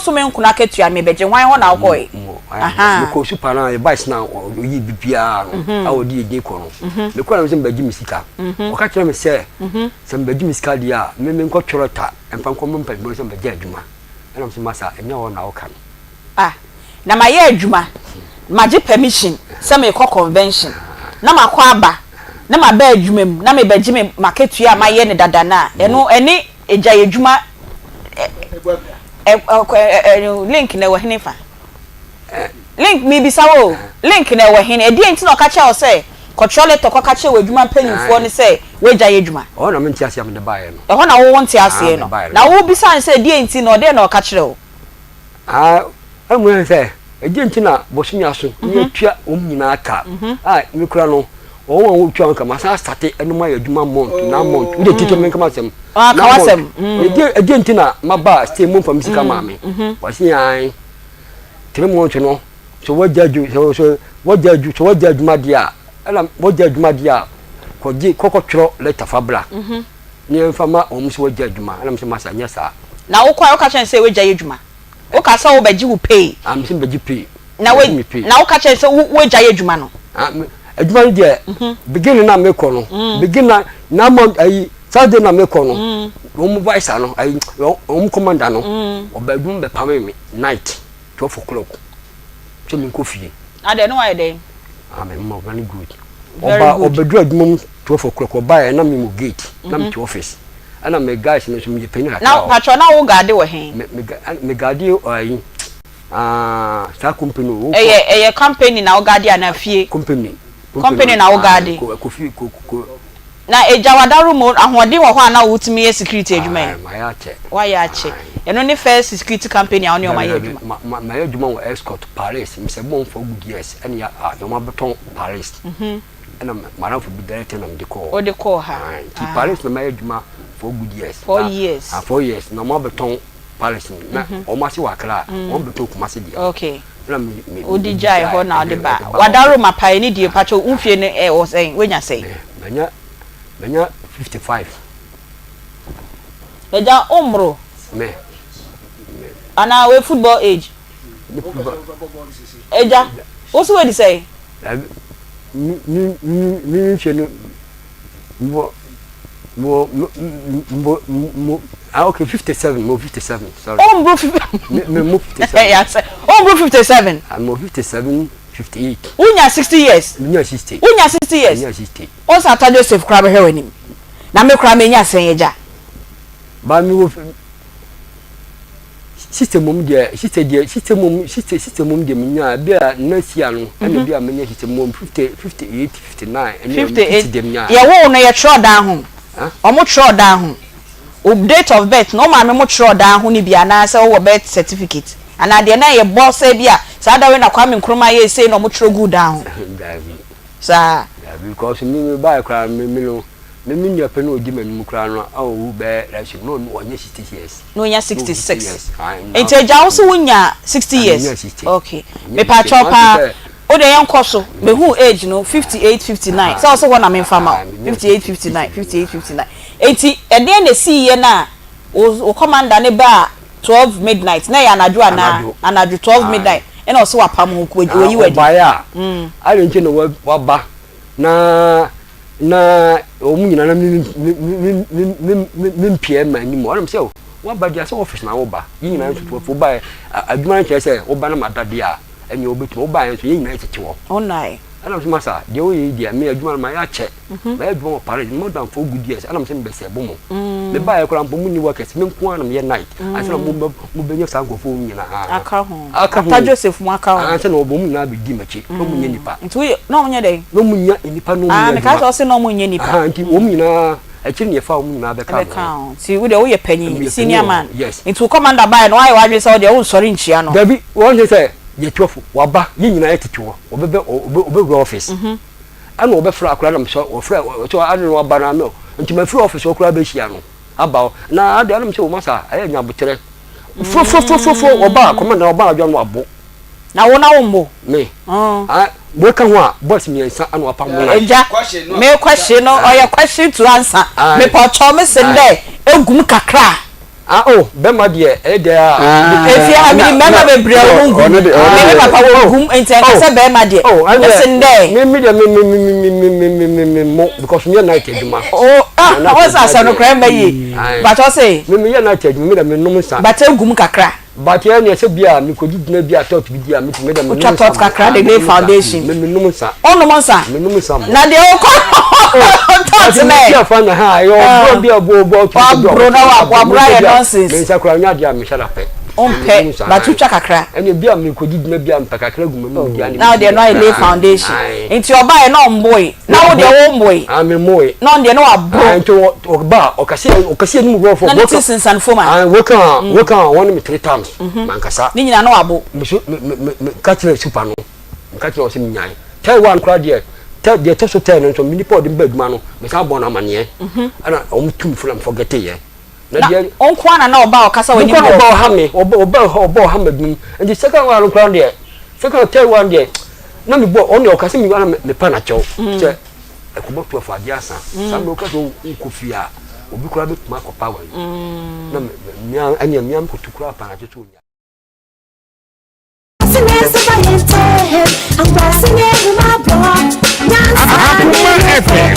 bosome nkono akatua no mebɛgye, hwan hɔ na wokɔe? Ahaa. Mekɔɔ super no a, vice no a ɔyii biribiara no, a ɔde yɛ din kɔ no, mekɔɔ na mesɛ mebɛgye me sika. Ɔka kyerɛ me sɛ, sɛ mebɛgye me sika deɛ a, me menkɔtwerɛ ta mfa nkɔma mpanyinfoɔ no sɛ mebɛgye adwuma. Ɛna mese masa, ɛnyɛ hɔ na woka no. Ah, na mayɛ adwuma, magye permission sɛ merekɔ convention, na makɔ aba, na maba adwuma mu, na mebɛgye me m'akatua a mayɛ no dada no a, ɛno ɛne agyae adwuma ɛ ɛ ɛ link no ɛwɔ hene fa? Link, mebisa wo o, link no ɛwɔ hene? Ɛdeɛn nti na ɔka kyerɛɛ wo sɛ kɔtwerɛ lɛtɛ kɔka kyerɛ w'adwuma mpanimfoɔ no sɛ woagyae adwuma? Ɛhɔ na mente aseɛ a mede baeɛ no. Ɛhɔ na wo wonte aseɛ no. Na wobisaa no sɛ ɛdeɛn nti na ɔdeɛn na ɔka kyerɛɛ wo? Ah, ɛmu yɛ sɛ, ɛdeɛn nti na bosome aso ne yɛtua wɔn nyinaa ka a me kura no wɔn a wɔtua wɔn ka masan asate ɛno ma yɛ adwuma month na month wode titɔ me nkama asɛm na month ɛdeɛn nti na maba stay mu mfa me sika maa me wɔsi an 3 months no so wɔgya adwuma so wɔgya adwuma so wɔgya adwuma deɛ a ɛna wɔgya adwuma deɛ a kɔgye kɔkɔtwerɛ letter fa bra ne yɛmfa ma wɔn sɛ wɔgya adwuma. Ɛna mesɛ masa nyɛ saa. Na wokɔ a woka kyerɛ no sɛ woagya yɛ adwuma? Woka sɛ wobɛgye wo pay? Ah, mesɛ mebɛgye pay. Na wo na woka kyerɛ no sɛ wo woagya yɛ adwuma no? Ah, me adwuma no deɛ beginning na mekɔ no, beginning na na ma ayi Saturday na mekɔ no, wɔn vice no ayi wɔn commander no ɔba adwuma bɛpame me night 12 o'clock sɛ menkɔ fie. Adɛn ne wayɛ dɛn? Ah, me ma very good. Ɔba ɔbɛduru adwuma mu 12 o'clock, ɔbaeɛ na me mu gate na mete office ɛna me guys no nso meyɛ panyin kakra. Na patro, na wo guard wɔ he? Me me me guard ayi ah saa company o. Ɛyɛ company na wo guard anaa fie? Company. Company na wo guard? Kofi ko ko. Na egya wadaro mu ahoɔden wɔ hɔ a na wotumi yɛ security adwuma yi? Mayɛ akyɛ. Wayɛ akyɛ. Ɛno ne first security company a wo ne ɔmo ayɛ adwuma? Mayɛ adwuma wɔ Escort Paris, mesɛ bɔn for good years ɛne ya ɔmo abɛtɔn Paris. Ɛna madamfo bi director na mede kɔɔ. Wode kɔɔ ha? Nti Paris na mayɛ adwuma 4 good years. 4 years. Ah, 4 years na ɔmo abɛtɔn Paris na ɔmo ase wɔ Accra, ɔmo bɛtɔn Kumasi deɛ. Ɛna me me Wode gyae hɔ na wode ba. Wadaro ma pae ne die patro, wo fie no ɛwɔ sɛn? Woanya sɛn? Manya 55. Agya, wommoro? Me. Anaa wei football age? Agya, wo so wadi sɛn? Me me me mfie no mewɔ mewɔ mewɔ mo ah okay, 57, mo 57, sorry. Womboro Me me mo 57. Yasɛ womboro 57? Ah, mo 57, 58. Wonya 60 years? Menya 60. Wonya 60 years? Menya 60. Wo sɛ Ata Joseph koraa bɛhwɛ w'anim na me koraa menya sɛn, agya? Ba mi wɔ 60 mom deɛ, 60 deɛ, 60 mom, 60 mom deɛ menya bi a next year no ɛna bi a menya 60 mom, 50, 58, 59 ɛna 58. 50 deɛ menya. Yɛwoo no yɛtwerɛ dan ho? Ɔmo twerɛ dan ho wo date of birth na wo maame mo twerɛ dan ho no bi anaasɛ wowɔ birth certificate anaa deɛ na yɛbɔ sɛ bi a saa da wei na Kwame Nkrumah yɛɛ sei na ɔmo twerɛ guu dan ho? Daabi. Saa. Daabi, because me baa koraa me no me nua pɛ na ɔdi m'anim koraa no a ɔwu bɛyɛ last year no ɔnyɛ 60 years. Na onya 66, nti agya wo so wonya 60 years? Okay, mepatwɔ paa, o de yɛn kɔ so mehu age no 58, 59 sɛ ɔsɛ hɔ na memfa ma wo 58, 59, 58, 59. Eti ɛdeɛn na esi yɛ na wo commander ne ba 12 midnight na ɛyɛ anadwo anaa anadwo 12 midnight ɛna ɔsɛ wapam ho wɔyi wadi? Ɔbaeɛ a ade nti na waba na wɔn nyinaa na mi mpie ma anim ɔnam sɛ waba deɛ sɛ office na woba yɛn nyinaa nso fo woba adwuma no kyerɛ sɛ woba na ma da deɛ a ɛnea wobɛtumi woba yɛn nso yɛn nyinaa tete hɔ. Ɔnae. Ɛnam sɛ masa deɛ woyɛ yi deɛ me adwuma no ma yɛ akyɛ, ma yɛ adwuma wɔ Paris more than 4 good years. Ɛnam sɛ mebɛsɛ bo mo me ba yɛ koraa mpo mo ni workers, me nko ara na meyɛ night ansa na mo bɛnya saa nkurɔfoɔ nyinaa. Aka ho. Aka ho. Ata Joseph mu aka ho. Ansa na wɔbɔ mu nyinaa bɛdi m'akyi na wɔn nyɛ nipa. Nti woyɛ na wɔn nyɛ dɛn? Na wɔn nya nipa na wɔn nyɛ adwuma. Meka sɛ ɔse na wɔn nyɛ nipa. Nti wɔn nyinaa akyiri ne yɛfa wɔn nyinaa bɛka ho. Bɛka ho. Nti wo deɛ woyɛ panyin, senior man. Yes. Nti wo commander baeɛ no woayɛ w'adwene sɛ wo deɛ wonsɔre nkyia no? Dabi, wɔn sɛ yɛtuafo waba yɛn nyinaa yɛtete hɔ wɔbɛbɛ wɔbɛwura office ɛna wɔbɛfrɛ akora nam sɛ wɔfrɛ sɛ ade no waba na mɛ nti mafiri office hɔ koraa bɛhyia no aba hɔ na ade anam sɛ wɔn asa ɛyɛ nyabotrɛ fofofofofo ɔba commander ɔba adwa no abo. Na wo na wo mbo? Me ah wɔka ho a boys mmiɛnsa ɛna wapam mo nan. Egya me question no ɔyɛ question to answer. Mepɔtɔ me sen dɛ egum kakra. Ah oh, bɛma deɛ ɛyɛ deɛ a. Ah. Efie ha mi mmarima bebree a wɔn gum. Mi ne papa wɔ gum nti ɛnka sɛ bɛrima deɛ. Oh, ɛsɛ ndɛ. Mi mi deɛ mi mi mi mi mi mi mi mi mi mo because mi yɛ night adwuma. Oh ah, wɔn sɛ asɛ no kora ɛmɛ yie. Bàtɔ se. Mi mi yɛ night adwuma mi deɛ mi nom nsa. Bàtɛ gum kakra. But yɛ neɛ sɛ bia mekɔdi gyina bi a tɔt bi di a metumi dɛ menom nsa. Wotwa tɔt kakra de lay foundation. Me menom nsa. Wonom nsa? Menom nsa mo. Na deɛ wokɔ tɔt nɛ. Ati afa na ha yɛ ɔbro bi a ɔbɔ ɔbɔ ɔtumi kɔ bi a. Wabro na wabro ayɛ nonsense. Me nsa kura nya deɛ a mehyɛ da pɛ. Wompɛ but wotwa kakra. Ɛne bi a mekɔdi gyina bi a mpɛ kakra gu m'anum di a ne. Na wodeɛ no ayɛ lay foundation. Nti ɔbaeɛ na ɔmboe. Na wo deɛ wo mboe. Ah me mboe. Na ɔno deɛ na waboro. Ah nti ɔba a ɔkɛse ɔkɛse anim rɔfo. Na ne ti sensan fam a. Ah woka woka wɔn me three times. Mankasa. Ne nyinaa na wabo. Me so me me me ka kyerɛ super no. Me ka kyerɛ ɔsɛ me nyae. Tell one koraa deɛ tell deɛ ɛtɔ so tell no nso me nipa ɔde me ba adwuma no me san bɔ no amaneɛ. Ɛna wɔn tum fo na me forget yɛ. Na deɛ. Ɔnko ara na na ɔba a ɔkasa wɔ anim hɔ. Ɔba ɔha me ɔba ɔba ɔba ɔha me adwuma mu nti second one no koraa deɛ second third one deɛ na me bɔ ɔno deɛ ɔkasa mi na me pa na kyɛw mm. sɛ ɛkɔbɔ 12 adeɛ asa mm. saa mmerɛ ɔka sɛ wokɔ fie a obi koraa bɛtumi akɔpa wɔ yi mm. na mea ɛneɛ mea mekɔtu koraa pa na kyɛ sɛ ɔnya Akoma FM.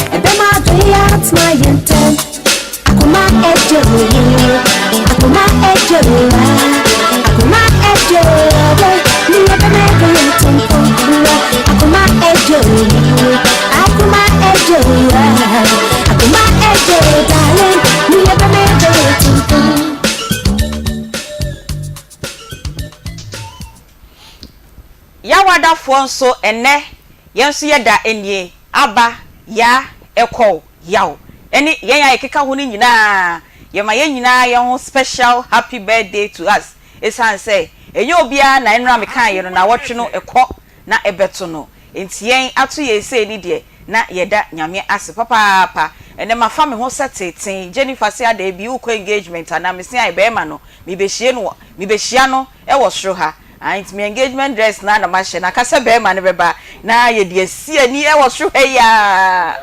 Yawadafoɔ nso ɛnnɛ yɛn nso yɛda nie, aba, yaa, ɛkɔw, yaw, ɛne yɛn a yɛkeka ho no nyinaa yɛma yɛn nyinaa yɛn ho special happy birthday to us ɛsiane sɛ ɛnyɛ obiara na ɛnora mekaeɛ no nawɔtwe no ɛkɔ na ɛbɛto no Enti yɛn ato yɛn sei ne deɛ na yɛda Nyame ase papaapa. Ɛnɛ mafa me ho sɛ teten Jennifer se adɛn bi wokɔ engagement anaa mese ae bɛɛma no mebehyie no wɔ mebehyia no wɔ soro ha ae nti me engagement dress no ara na mahyɛ na aka sɛ bɛɛma no bɛba na yɛde asi ani wɔ soro ha yi aa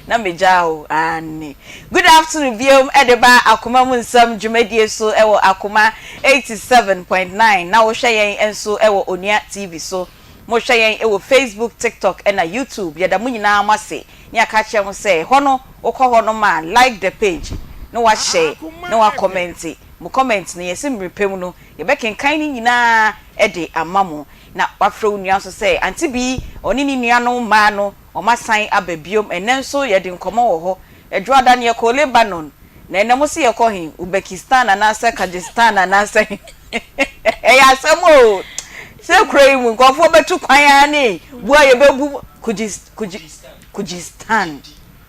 na megyaa o aane. Good afternoon biom de ba Akoma mu nsɛm dwumadie so wɔ Akoma 87.9 na wohwɛ yɛn nso wɔ Onua TV so. Mohwɛ yɛn wɔ Facebook, TikTok ɛna YouTube. Yɛda mo nyinaa mo ase ne yɛaka akyerɛ mo sɛ hɔ no wokɔ hɔ nom a like the page na wa share na wa comment. Mo comment no yɛse mmere pɛ mu no yɛbɛkenkan ne nyinaa de ama mo. Na wafrɛ wo nua nso sɛ Auntie Bee ɔne ne nuanom mmaa no wɔasan aba biom. Ɛnnɛ nso yɛde nkɔmmɔ wɔ hɔ. Ɛdwoada no yɛkɔɔ Lebanon na ɛnnɛ mo se yɛkɔ he? Ubekistan anaasɛ Kajistan anaasɛ he? Ɛyɛ asɛm o! Sɛ kuro yi mu nkurɔfoɔ bɛtu kwan ara ne bu a yɛbɛbu Kujis, Kuji, Kujistan,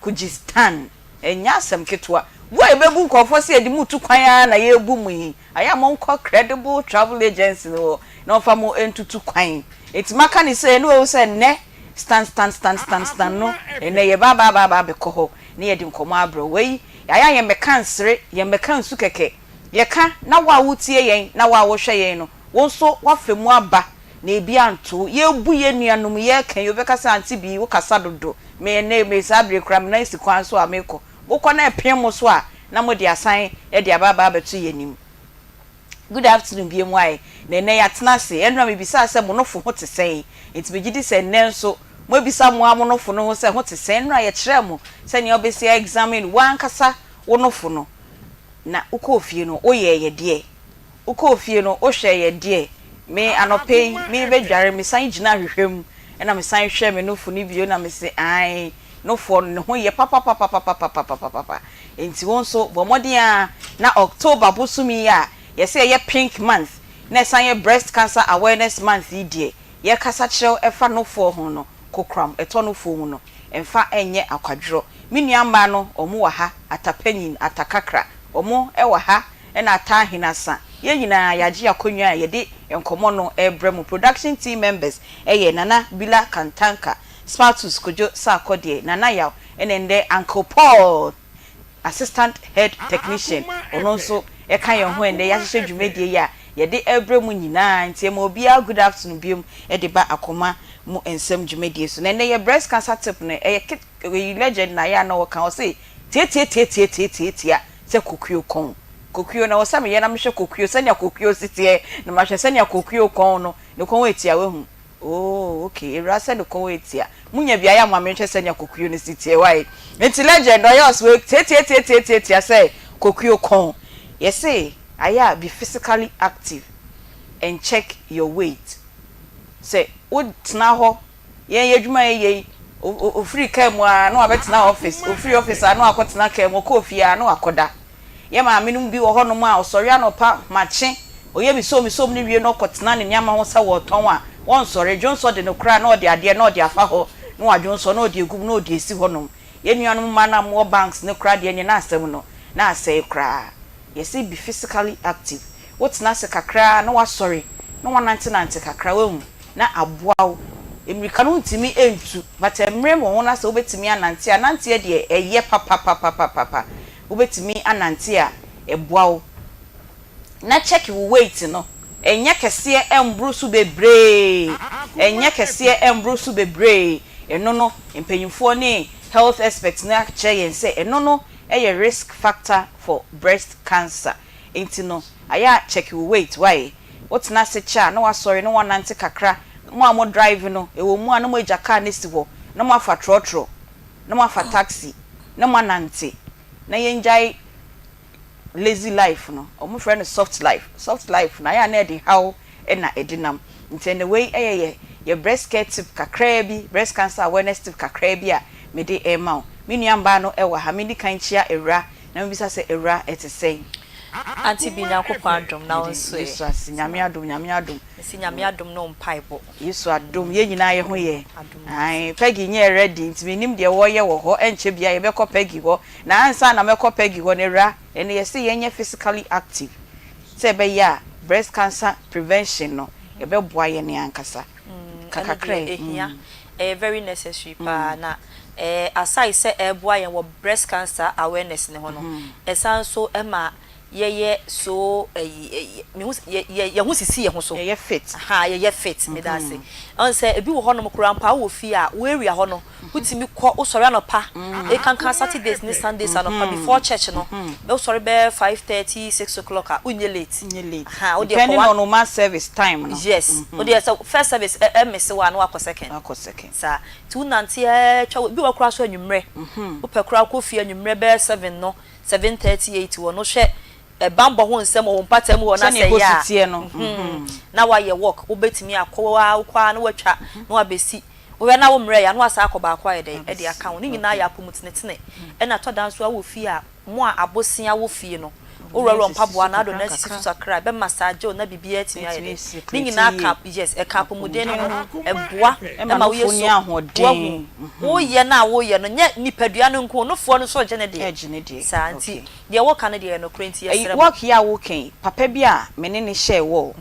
Kujistan. Ɛnyɛ asɛm ketewa. Bu a yɛbɛbu nkurɔfoɔ sɛ yɛde mo retu kwan ara na yɛrebu mo yi. Ayɛ a monkɔ Credible Travel Agency no hɔ na wɔmfa mo ntutu kwan. Enti maka no sei na wahu sɛ nnɛ stan stan stan stan stan no, ɛnnɛ yɛba aba aba aba abɛkɔ hɔ na yɛde nkɔmmɔ abrɛ wo. Wei, ayɛ a yɛmmɛka nsere, yɛmmɛka nsu kɛkɛ. Yɛka na wo a woretie yɛn na wo a worehwɛ yɛn no, wo nso woafa mu aba na ebi anto wo. Yɛrebu yɛn nuanom, yɛreka yi, wobɛka sɛ, Auntie Bee, wokasa dodo. Me, ɛnnɛ, me saa bere yi koraa, me nan si kwan so a merekɔ. Mokɔ na ɛpem mo so a, na mode asan de aba aba abɛto yɛn anim. Good afternoon bio mu ae, na ɛnnɛ yɛatena ase. Ɛnnora mebisaa sɛ mo nofo ho te sɛn, enti megye di sɛ nnɛ nso moabisa mo ara mo nofo no ho sɛ ho te sɛn. Ɛnnora yɛkyerɛɛ mo sɛnea wobɛsi a examine wo ankasa wo nofo no. Na wokɔɔ fie no, woyɛɛ yɛ deɛ? Wokɔɔ fie no, wohwɛɛ yɛ deɛ? Me, anɔpa yi, merebɛdware, mesan gyinaa ahwehwɛ mu, ɛna mesan hwɛɛ me nofo no bio, na mese, Ae, nofoɔ no, ne ho yɛ papapapapapapapapapa. Enti wo nso, bɔ mmɔden ara na October bosome yi a yɛse ɛyɛ Pink Month, na ɛsan yɛ Breast Cancer Awareness Month yi deɛ, yɛrekasa kyerɛ wo ɛfa nofoɔ ho no, kokoram ɛtɔ nofoɔ mu no, mfa nyɛ akwadworɔ. Me nua mmaa no wɔn wɔ ha, Ata panyin, Ata kakra, wɔn wɔ ha, ɛna Ata Ahenasa. Yɛn nyinaa yɛagye akonnwa a yɛde nkɔmmɔ no rebrɛ mo. Production team members yɛ Nana Bila Kantanka, Smartus Kojo Sarkodie, Nana Yaw, ɛna ɛnnɛ Uncle Paul, Assistant Head Technician, ɔno nso ka yɛn ho ɛnnɛ yɛahyehyɛ dwumadie yi a yɛde rebrɛ mo nyinaa. Nti yɛma obiara good afternoon biom de ba Akoma mu nsɛm dwumadie so. Na ɛnnɛ yɛ breast cancer tip no ɛyɛ ket Eyi legend na ayɛ a na ɔka ɔse tiatiatiatiatiatia sɛ kokuo kɔn. Kokuo no, ɛwɔ sɛ meyɛ na mehwɛ kokuo, sɛnea kokuo si teɛ, na mahwɛ sɛnea kokuo kɔn no, ne kɔn etia, wahu. Oh, okay, ewura sɛ ne kɔn etia. Munya bi ayɛ ama menhwɛ sɛnea kokuo no si teɛ, why? Nti legend, ɔyɛ ɔsɛ wei, tiatiatiatiatia sɛ kokuo kɔn. Yɛse, ayɛ a be physically active and check your weight. Sɛ wotena hɔ, yɛn yɛ adwuma yɛ yɛ yi, ofiri kaa mu a na wabɛtena office, ofiri office a na wakɔtena kaa mu, ɔkɔɔ fie a na wakɔda. Yɛ maame no bi wɔ hɔnom a ɔsɔre anɔpa makye, ɔyɛ misom misom no wie na ɔkɔtena ne nneɛma ho sɛ wɔretɔn a, wɔnsɔre. Dwonsɔ de no koraa na ɔde adeɛ na ɔde afa hɔ na wadwonsɔ na ɔde egum na ɔde esi hɔnom. Yɛn nuanom mmaa no a wɔwɔ banks ne koraa deɛ, nyɛ n'asɛm no na asɛe koraa. Yɛsɛ be physically active. Wotena ase kakra na wasɔre na wanantenante kakra, wahu, na aboa wo. Mmirika no ntumi ntu, but mmerɛ wɔ ho na sɛ wobɛtumi anante a, nanteɛ deɛ ɛyɛ papapapapapa. Wobɛtumi anante a, ɛboa wo. Na check wo weight no, ɛnyɛ kɛseɛ ɛmboro so bebree, ɛnyɛ kɛseɛ ɛmboro so bebree. Ɛno no, mpanyinfoɔ ne health experts no akyerɛ yɛn sɛ ɛno no ɛyɛ risk factor for breast cancer. Nti no, ayɛ a check wo weight wae. Wotena ase kyɛ a, na wasɔre na wanante kakra. Mo a mo drive no, ɛwɔ mu a na mo agya car no si hɔ na mo afa trɔtrɔ na mo afa taxi na mo anante, na yɛngyae lazy life no. Ɔmo frɛ no soft life. Soft life na ayɛ a na ɛde haw ɛna ɛde nam. Nti ɛnɛ wei ɛyɛ yɛ breast care tip kakraa bi, breast cancer awareness tip kakraa bi a mede ɛma wo. Me nua mbaa no ɛwɔ ha. Medi kan kyia Ewura na mebisa sɛ, Ewura, ɛte sɛn? Auntie bi, Nyankopɔn adom, na wo nso ɛ? Yesu ase, Nyame adom, Nyame adom. Mesi Nyame adom ne wo mpaebɔ. Yesu adom, yɛn nyinaa yɛ ho yɛ. Ae, Peggy nyɛ ready nti menim deɛ wɔyɛ wɔ hɔ. Ɛnkyɛ bia yɛbɛkɔ Peggy hɔ. Na ansa na mɛkɔ Peggy hɔ no, Ewura, ɛno yɛsɛ yɛnyɛ physically active sɛ ɛbɛyɛ a breast cancer prevention no ɛbɛboa yɛn ankasa. Kakakra yi. Ɛhia, ɛyɛ very necessary paa. Na aside sɛ ɛboa yɛn wɔ breast cancer awareness ne ho no, ɛsan so ɛma yɛyɛ so ɛyi mehu yɛ yɛ yɛn ho sisi yɛn ho so. Yɛyɛ fit. Ha, yɛyɛ fit, meda ase. Ɔn sɛ ebi wɔ hɔnom koraa mpa wɔ fie a, wo area hɔ no, wotumi kɔ, wosɔre anɔpa, ekanka Saturdays ne Sundays anɔpa before church no, wosɔre bɛyɛ 5:30, 6 o'clock a, wonyɛ late. Nyɛ late. Ha, wode depending kɔ on wo mass service time no. Yes, wode sɛ first service ɛ ɛmese wɔ a, na wakɔ second. Akɔ second. Saa nti wonante ɛɛ twa bi wɔ koraa so anwummerɛ, wopɛ koraa kɔ fie anwummerɛ bɛyɛ 7 no, 7:30, 8 wɔ no, hwɛ ɛbanbɔ ho nsɛm wɔ wo mpata mu hɔ na sɛnea sɛ yɛ ɛkɔsi a teɛ no. Na wayɛ walk, wobɛtumi akɔ a, wokɔ a na watwa na wabɛsi wohwɛ na wo mmerɛ yɛ a, na wasa akɔ baako ayɛ dɛn ɛde aka ho. Ne nyinaa yɛ apɔmutenetene. Ɛna tɔ da nso a, wɔ fie a mo a abosea wɔ fie no, wowurawura mpaboa na ado na asisi so sakra, ɛbɛma saa gye wo na biribiara atumi ayɛ dɛn ne nyinaa ka. Yes, ɛka apɔmuden no ho, ɛboa ɛma ɛma woyɛ nufoɔ so ni ahoɔden. Wahu woyɛ no a, woyɛ no nyɛ nipadua no nko, nofoɔ no nso ɔgye ne deɛ. Ɛgye ne deɛ. Saa nti deɛ wɔka no deɛ yɛ nokorɛ, nti ɛyi yɛsrɛ mo. Walk yi a woka, papa bi a me ne ne hyɛɛ wall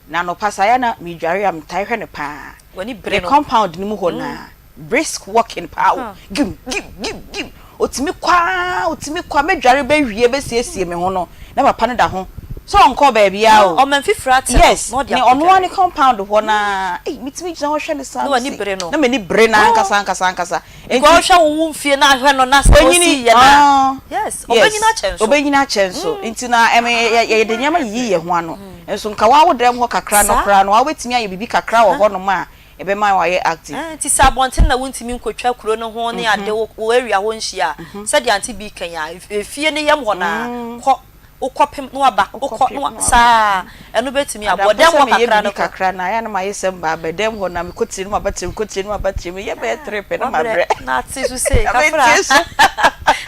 na anɔpa saa yɛ na medware a, metae hwɛ no paa. W'ani bere ne no. Compound no mu hɔ naa brisk walking paa o, gim gim gim gim, otumi kwaa, otumi kwa. Mɛdware bɛwie bɛsiesie me ho no, na papa no da ho sɛ ɔnkɔ baabiara o. Ɔma mfifiri ate no. Yes. Na ɔde ne ɔno ara akɔdware. Ne compound hɔ naa, ei, metumi gyina hɔ hwɛ ne saa. Na w'ani mese, bere no. Na m'ani bere na ankasa ankasa ankasa. Because ɔhwɛ wo mfie na ahwɛ no na sɛ onyini ɔsi yɛ na yes, ɔbɛnyini akyɛ nso. Ɔbɛnyini akyɛ nso. Nti na ɛmɛ yɛde nneɛma yiyi yɛn ho ano nso, nka wawo dɛm hɔ kakra no koraa no, wabɛtumi ayɛ biribi kakra wɔ hɔnom a ɛbɛma wayɛ active. Nti sɛ abɔnten na wontumi nkotwa kuro no ho ne ade, wo area hɔ nhyia a, sɛdeɛ Auntie bi kan a, efie ne yam hɔ naa kɔ, wokɔpem na waba, wokɔ na wa saa, ɛno bɛtumi aboa adamfo dɛm sɛ hɔ meyɛ kakra biribi no kɔ kakra na ayɛ na mayɛ sɛ mbaa bɛ dɛm hɔ na mekɔ tiri no maba tiri, mekɔ tiri no maba tiri, meyɛ bɛyɛ three pɛ na mabrɛ. Na ate so sei na kafra. mentie so.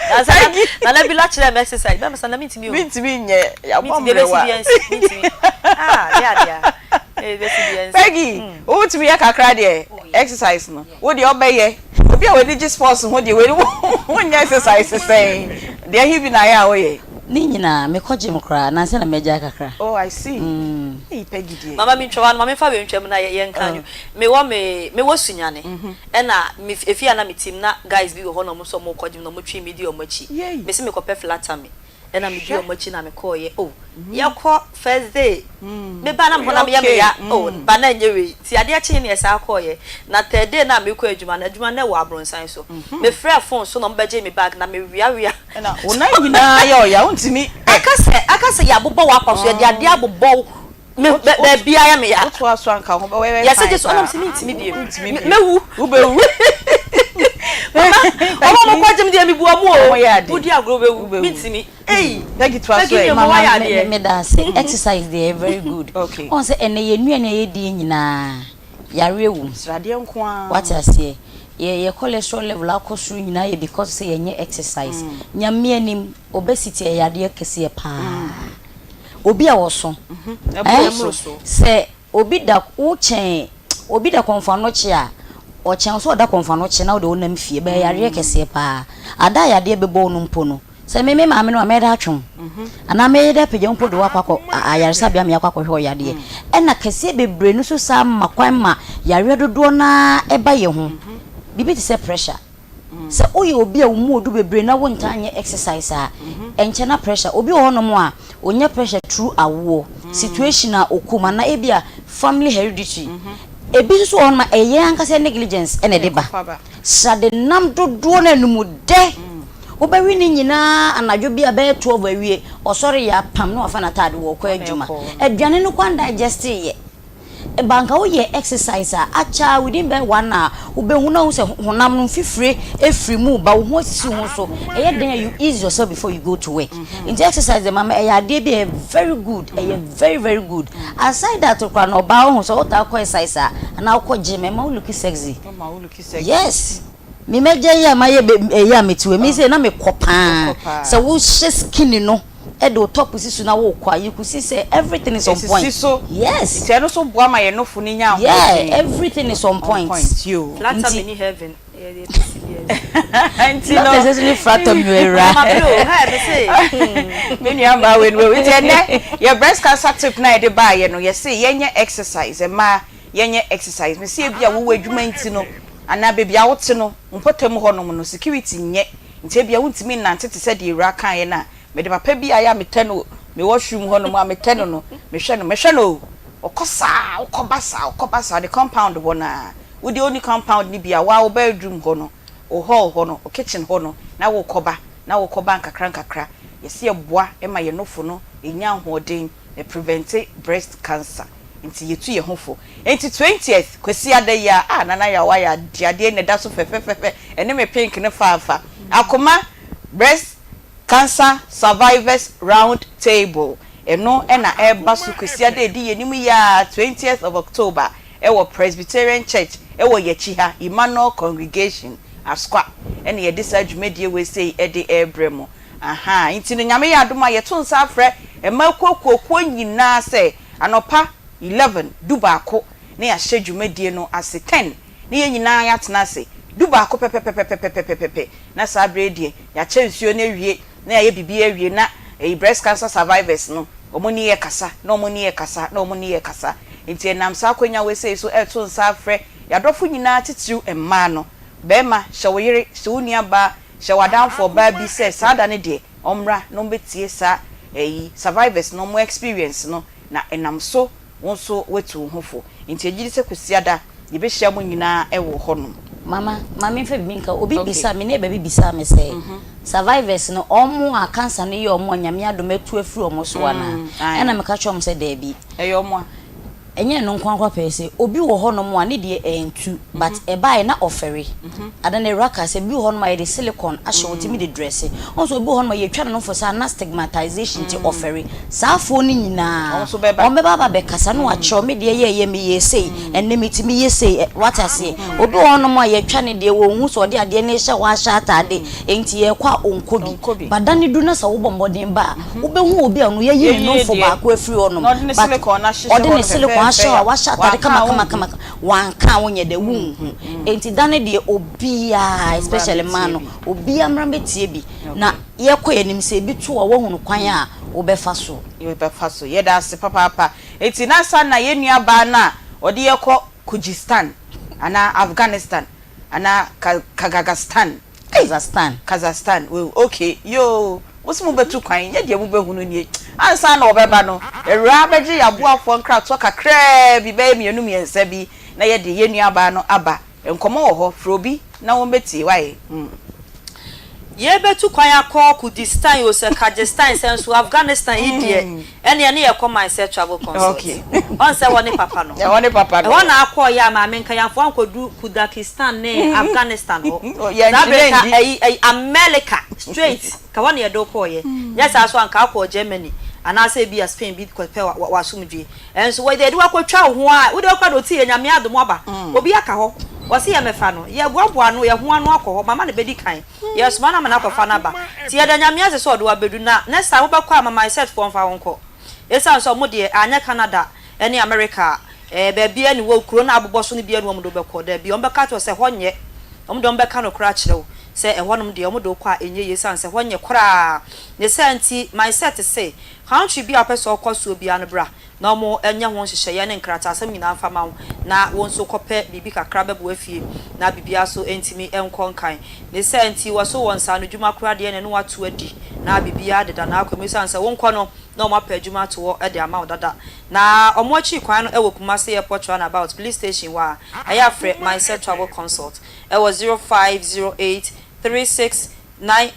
Na sɛ nana bi la kyerɛ me exercise bɛma sa na mentumi o. Mentumi nyɛ, yɛabɔ mentumi ebesi mmerewa. bi ɛnsi mentumi, ah, de adeɛ a ebesi bi ɛnsi. Peggy, wotumi yɛ kakra deɛ, exercise no wo deɛ ɔbɛyɛ obi a w'ani gye sports ho deɛ, w'ani wonyɛ exercise sɛn deɛ he bi na ayɛ a woyɛ? Ne nyinaa, mekɔ gym koraa nansa na magyae kakra. Oh, I see. Hey, Peggy deɛ. Mama, mi ntwa wa no, ma memfa wei ntwa mu na yɛnka nwo. Mewɔ me mewɔ Sunyane, ɛna me efie a na me tim na guys bi wɔ hɔ na ɔmo nso ɔmo kɔ gym na ɔmo twe mi di ɔmo akyi. Mesi mekɔpɛ flat tummy. Ɛna me di ɔmo akyi na me kɔɔ yɛ oh yɛ kɔ first day me ba na me honam yɛ me ya oh ba na ɛnyɛ wei ti adeɛ kye ne yɛ saa kɔɔ yɛ na third day na me kɔ adwuma na adwuma na ɛwɔ abronsan so me frɛ phone so na ɔmo bɛ gye me bag na me wia wia Ɛna wo nan nyinaa yɛ ɔya wontumi. Aka sɛ aka sɛ yɛ abobɔ w'apa so yɛde adeɛ abobɔ wo Me bɛ baabiara yɛ me ya. Wotoa so a nka wo ho bɛyɛ Yɛsɛ fine gye so paa. ɛna mese mentumi bio. Wontumi bio. Mɛwu. Wobɛwu. Mama, wɔn a wɔkɔ gyem deɛ mebu wɔn o. Wɔyɛ ade. Wodi agorɔ wobɛwu. Wobɛwu. Mentumi. Ei! Peggy toa so Peggy ɛ. deɛ Mama, wayɛ me, adeɛ. me, meda ase. Exercise deɛ ɛyɛ very good. Okay. Wohu sɛ ɛnnɛ yɛn nnuane a yɛdie nyinaa, yareɛ wom. Sradeɛ nko ara. Wate aseɛ? Yɛ, yɛ cholesterol level akɔ soro nyinaa yɛ because sɛ yɛnyɛ exercise. Nyame anim, obesity yɛ yadeɛ kɛseɛ paa. Obi a ɔso eh sɛ obi da wo kyɛn obi da kɔnfoanokye a ɔkyɛn wo sɛ ɔda kɔnfoanokye na wode wonam fie ɛbɛyɛ yareɛ kɛseɛ paa ada a yadeɛ bɛbɔ wo no mpo no sɛ me me maame no a mɛyɛ dɛ atwe wo anaa mɛyɛ dɛ apagya wo mpo de wo akɔ akɔ ayaresabea ma yɛakɔ akɔhwɛ wo yadeɛ ɛna kɛseɛ bebree no nso saa ma kwan ma yareɛ dodoɔ no ara ɛba yɛ ho biribi te sɛ pressure Sɛ woyɛ obi a wo mu odu bebree na wontaa nyɛ exercise a, ɛnkyɛ na pressure. Obi wɔ hɔnom a, onya pressure through awoɔ, situation a ɔkɔ mu anaa ebia family hereditary. Ebi nso wɔ hɔnom a, ɛyɛ yɛn ankasa yɛn negligence na ɛde ba. Srade nam dodoɔ no anum dɛ, wobɛwe ne nyinaa anadwo bi a bɛyɛ 12 awie, ɔsɔre yɛ apam na wafa n'ataade wɔrekɔ adwuma. Aduane no koraa ndigeste yɛ. Ba nka wo yɛ exercise a akyɛ a within bɛyɛ one hour wo bɛ hu na wohu sɛ honam no mfifire efiri mu ba wo ho asisi wo ho so ɛyɛ den a you ease yourself before you go to work nti exercise de mama ɛyɛ adeɛ bi a ɛyɛ very good ɛyɛ very very good aside that koraa no ɔbaa wohu sɛ wotaa kɔ exercise a anaa wokɔ gym ɛma wo look sexy yes me mɛgya yi a mayɛ ɛyɛ a mete wɔ mi sɛ na mekɔ paa sɛ wohyɛ skinny no de wo top si so na wokɔ a you could see sɛ everything is on point. Esisi so. Yes. Nti ɛno nso boa ma yɛn nofo no nya ahoɔden. Yeah, everything is on point. On point, yoo. Flat tummy Nti. ni heaven. Ɛyɛ deɛ ɛte si biara. Nti no. Not necessarily flat tummy o awura. Mama Blue, hɛ me se. Hmm. Me nua baa wei no wei. Nti ɛnɛ yɛ breast cancer tip na yɛde baayɛ no yɛse yɛnyɛ exercise mmaa yɛnyɛ exercise. Mese ebi a wowɔ adwuma nti no anaa baabi a wote no mpɔtam hɔnom no security nyɛ nti ebia wontumi nnante te sɛ deɛ awura kaeɛ no a Mede papa bi a ɛyɛ a metɛ no me washroom hɔ nom a metɛ no no, mehwɛ no, mehwɛ no o, ɔkɔ saa, ɔkɔ ba saa, ɔkɔ ba saa, ne compound hɔ no ara, wo deɛ wonni compound no bi a, wo ara wo bedroom hɔ no, wo hall hɔ no, wo kitchen hɔ no, na wokɔ ba, na wokɔ ba nkakra nkakra. Yɛse ɛboa ma yɛn nofo no nya ahoɔden, ɛprevente breast cancer, nti yɛtu yɛn ho fo. Nti twentieth, Kwasiada yi a, ah Nana Yaw wayɛ adeɛ, adeɛ yi na ɛda so fɛfɛfɛfɛ, ɛne me pink no faafa. Akoma breast Cancer Survivors Round Table, ɛno na ɛreba so Kwasiada a ɛdi yɛn anim yi ara, twentieth of October, wɔ Presbyterian Church wɔ yɛn akyi ha, Emmanuel Congregation, Asqua, ɛna yɛde saa dwumadie wei sei de rebrɛ mo. Ahaa, nti no Nyame yɛ adom a yɛto nsa afrɛ mmaa akuokuokuo nyinaa sɛ anɔpa eleven, dubaako, na yɛahyɛ dwumadie no ase, ten, ne yɛn nyinaa yɛatena ase, dubaako pɛpɛpɛpɛpɛpɛpɛpɛ, na saa berɛ yi deɛ yɛakyɛ nsuo no awie na yɛayɛ biribiara awie na ɛyi breast cancer survivors no wɔn ne yɛ kasa na wɔn ne yɛ kasa na wɔn ne yɛ kasa nti ɛnam saa akwanya wei sei so ɛreto nsa afrɛ yɛadɔfo nyinaa titiriw mmaa no barima hyɛ wo yere hyɛ wo nua baa hyɛ w'adamfo ɔbaa bi sɛ saa da no deɛ ɔmmra na ɔmmɛtie saa ɛyi survivors no wɔn experience no na ɛnam so Wo nso woatu wo ho fo. Enti yɛgye di sɛ Kwasiada yɛbɛhyia mo nyinaa wɔ hɔnom. Mama, ma memfa biribi nka wo. Obi Okay. bisaa me, neighbour bi bisaa me sɛ, survivors no, wɔn a cancer no yɛ wɔn a Nyame adom atu afiri wɔn so anaa? Mm, ae. Ɛna meka kyerɛɛ wɔn sɛ daabi. Ɛyɛ wɔn a. Ɛnyɛ ɛno nko ara koraa pɛɛ sɛ, obi wɔ hɔnom a ne deɛ antu, but ɛbaeɛ na ɔfɛre. Ada no awura kaa sɛ, bi wɔ hɔnom a yɛde silicone ahyɛ hɔ, tumi de dresse. Wohu sɛ obi wɔ hɔnom a yɛtwa ne nofo saa na stigmatization nti ɔfɛre. Saa afoɔ no nyinaa, wɔn bɛba aba abɛkasa na wɔakyerɛ wo, me deɛ yɛɛyɛ meyɛɛ sei, ɛnnɛ metumi yɛ sei, woate aseɛ. Obi wɔ hɔnom a yɛtwa ne deɛ, wɔnhu sɛ ɔde adeɛ no rehyɛ hɔ ahyɛ ataade, enti yɛrekɔ a ɔnkɔ bi. But da no du na sɛ wobɔ mmɔden ba a, wobɛhu obi a ɔno yɛayi ne nofo baako afiri hɔnom, but ɔde ne silicone ahyɛ hɔ a wahyɛ ataade kamakamakama. Wanka a wonyɛ dɛ wonhu. Enti da no deɛ obiara especially mmaa no obiara mmra mmɛtie bi na yɛkɔ yɛn anim sɛ ebi to a woahunu kwan a wobɛfa so. Wobɛfa so. Yɛda ase papaapa. Enti na ansa na yɛn nua baa no a ɔde yɛn kɔ Kujistan anaa Afghanistan anaa Ka Kagagastan ei Kazakhstan. Kazakhstan wei okay yoo. Mo se mobɛtu kwan, nyɛ deɛ mobɛhunu nie. Ansa na wɔbɛba no, Awuraa bɛgye yɛn aboafoɔ nkratoɔ kakraa bi, bɛyɛ mmienu mmiɛnsa bi, na yɛde yɛn nuabaa no aba. Nkɔmmɔ wɔ hɔ, frɛ obi na wɔmmɛtie, wae? Mm. Yɛbɛtu kwan akɔ Kurdistan o sɛ Kyrgyzstan sɛ nso Afghanistan yi deɛ ɛneɛ ne yɛkɔ man sɛ travel consult ɔn sɛ ɛhɔ ne papa no Ɛhɔ ne papa no. ɛhɔ na akɔɔyɛ a maame nka yɛamfa wo ankɔdu Kurdakistan ne Afghanistan hɔ saa Yɛnkyerɛ berɛ nka ndi. ɛyi ɛyi America straight nka hɔ na yɛde wo kɔɔyɛ nyɛ saa nso a nka wokɔɔ Germany anaasɛ ebia Spain bi kɔpɛ w'asomdwie Nso wɔ deɛ yɛde wo akɔtwa wo ho a, wo deɛ wokora deɛ ɔte yɛ Nyame adom aba. Obi aka hɔ, ɔse yɛ mɛfa no, yɛ boaboa ano, yɛ ho ano akɔ hɔ, mama no bɛdi kan, yɛ soma no ama no akɔfa no aba. Nti yɛda Nyame ase sɛ ɔde wo abɛdu na next time wobɛkɔ a ma my set foɔ mfa wo nkɔ. Ɛsiane sɛ ɔmo deɛ anyɛ Canada ne America a, ɛɛ baabiara nni hɔ, kuro no a abobɔ so no biara nni hɔ a ɔmo de wo bɛkɔ, daabi, ɔmo bɛka akyerɛ wo sɛ ɛhɔ nyɛ, ɔmo deɛ ɔmo bɛka nokorɛ akyerɛ wo sɛ ɛhɔnom deɛ ɔmo de wo kɔ a ɛnyɛ yie ɛsiane sɛ ɛhɔ nyɛ koraa. Ne saa nti my set se Country bi a wopɛ sɛ ɔkɔ soɔ biara no bra na wɔn nyɛ ho nhyehyɛeɛ ne nkrataasɛm nyinaa mfa ma wo na wo nso kɔpɛ biribi kakra bɛboa fie na biribiara nso ntumi nkɔ nkan. Ne saa nti wɔso wɔ nsaano dwuma koraa deɛ na ɛne wo ato adi na biribiara deda n'akwan mu ɛsiane sɛ wonkɔ no na wɔn apɛ adwuma ato hɔ de ama wo dada. Na wɔn akyiri kwan no wɔ Kumasi Airport Runabout Police Station hɔ a ɛyɛ a frɛ Mindset Travel Consult wɔ 0508 36 9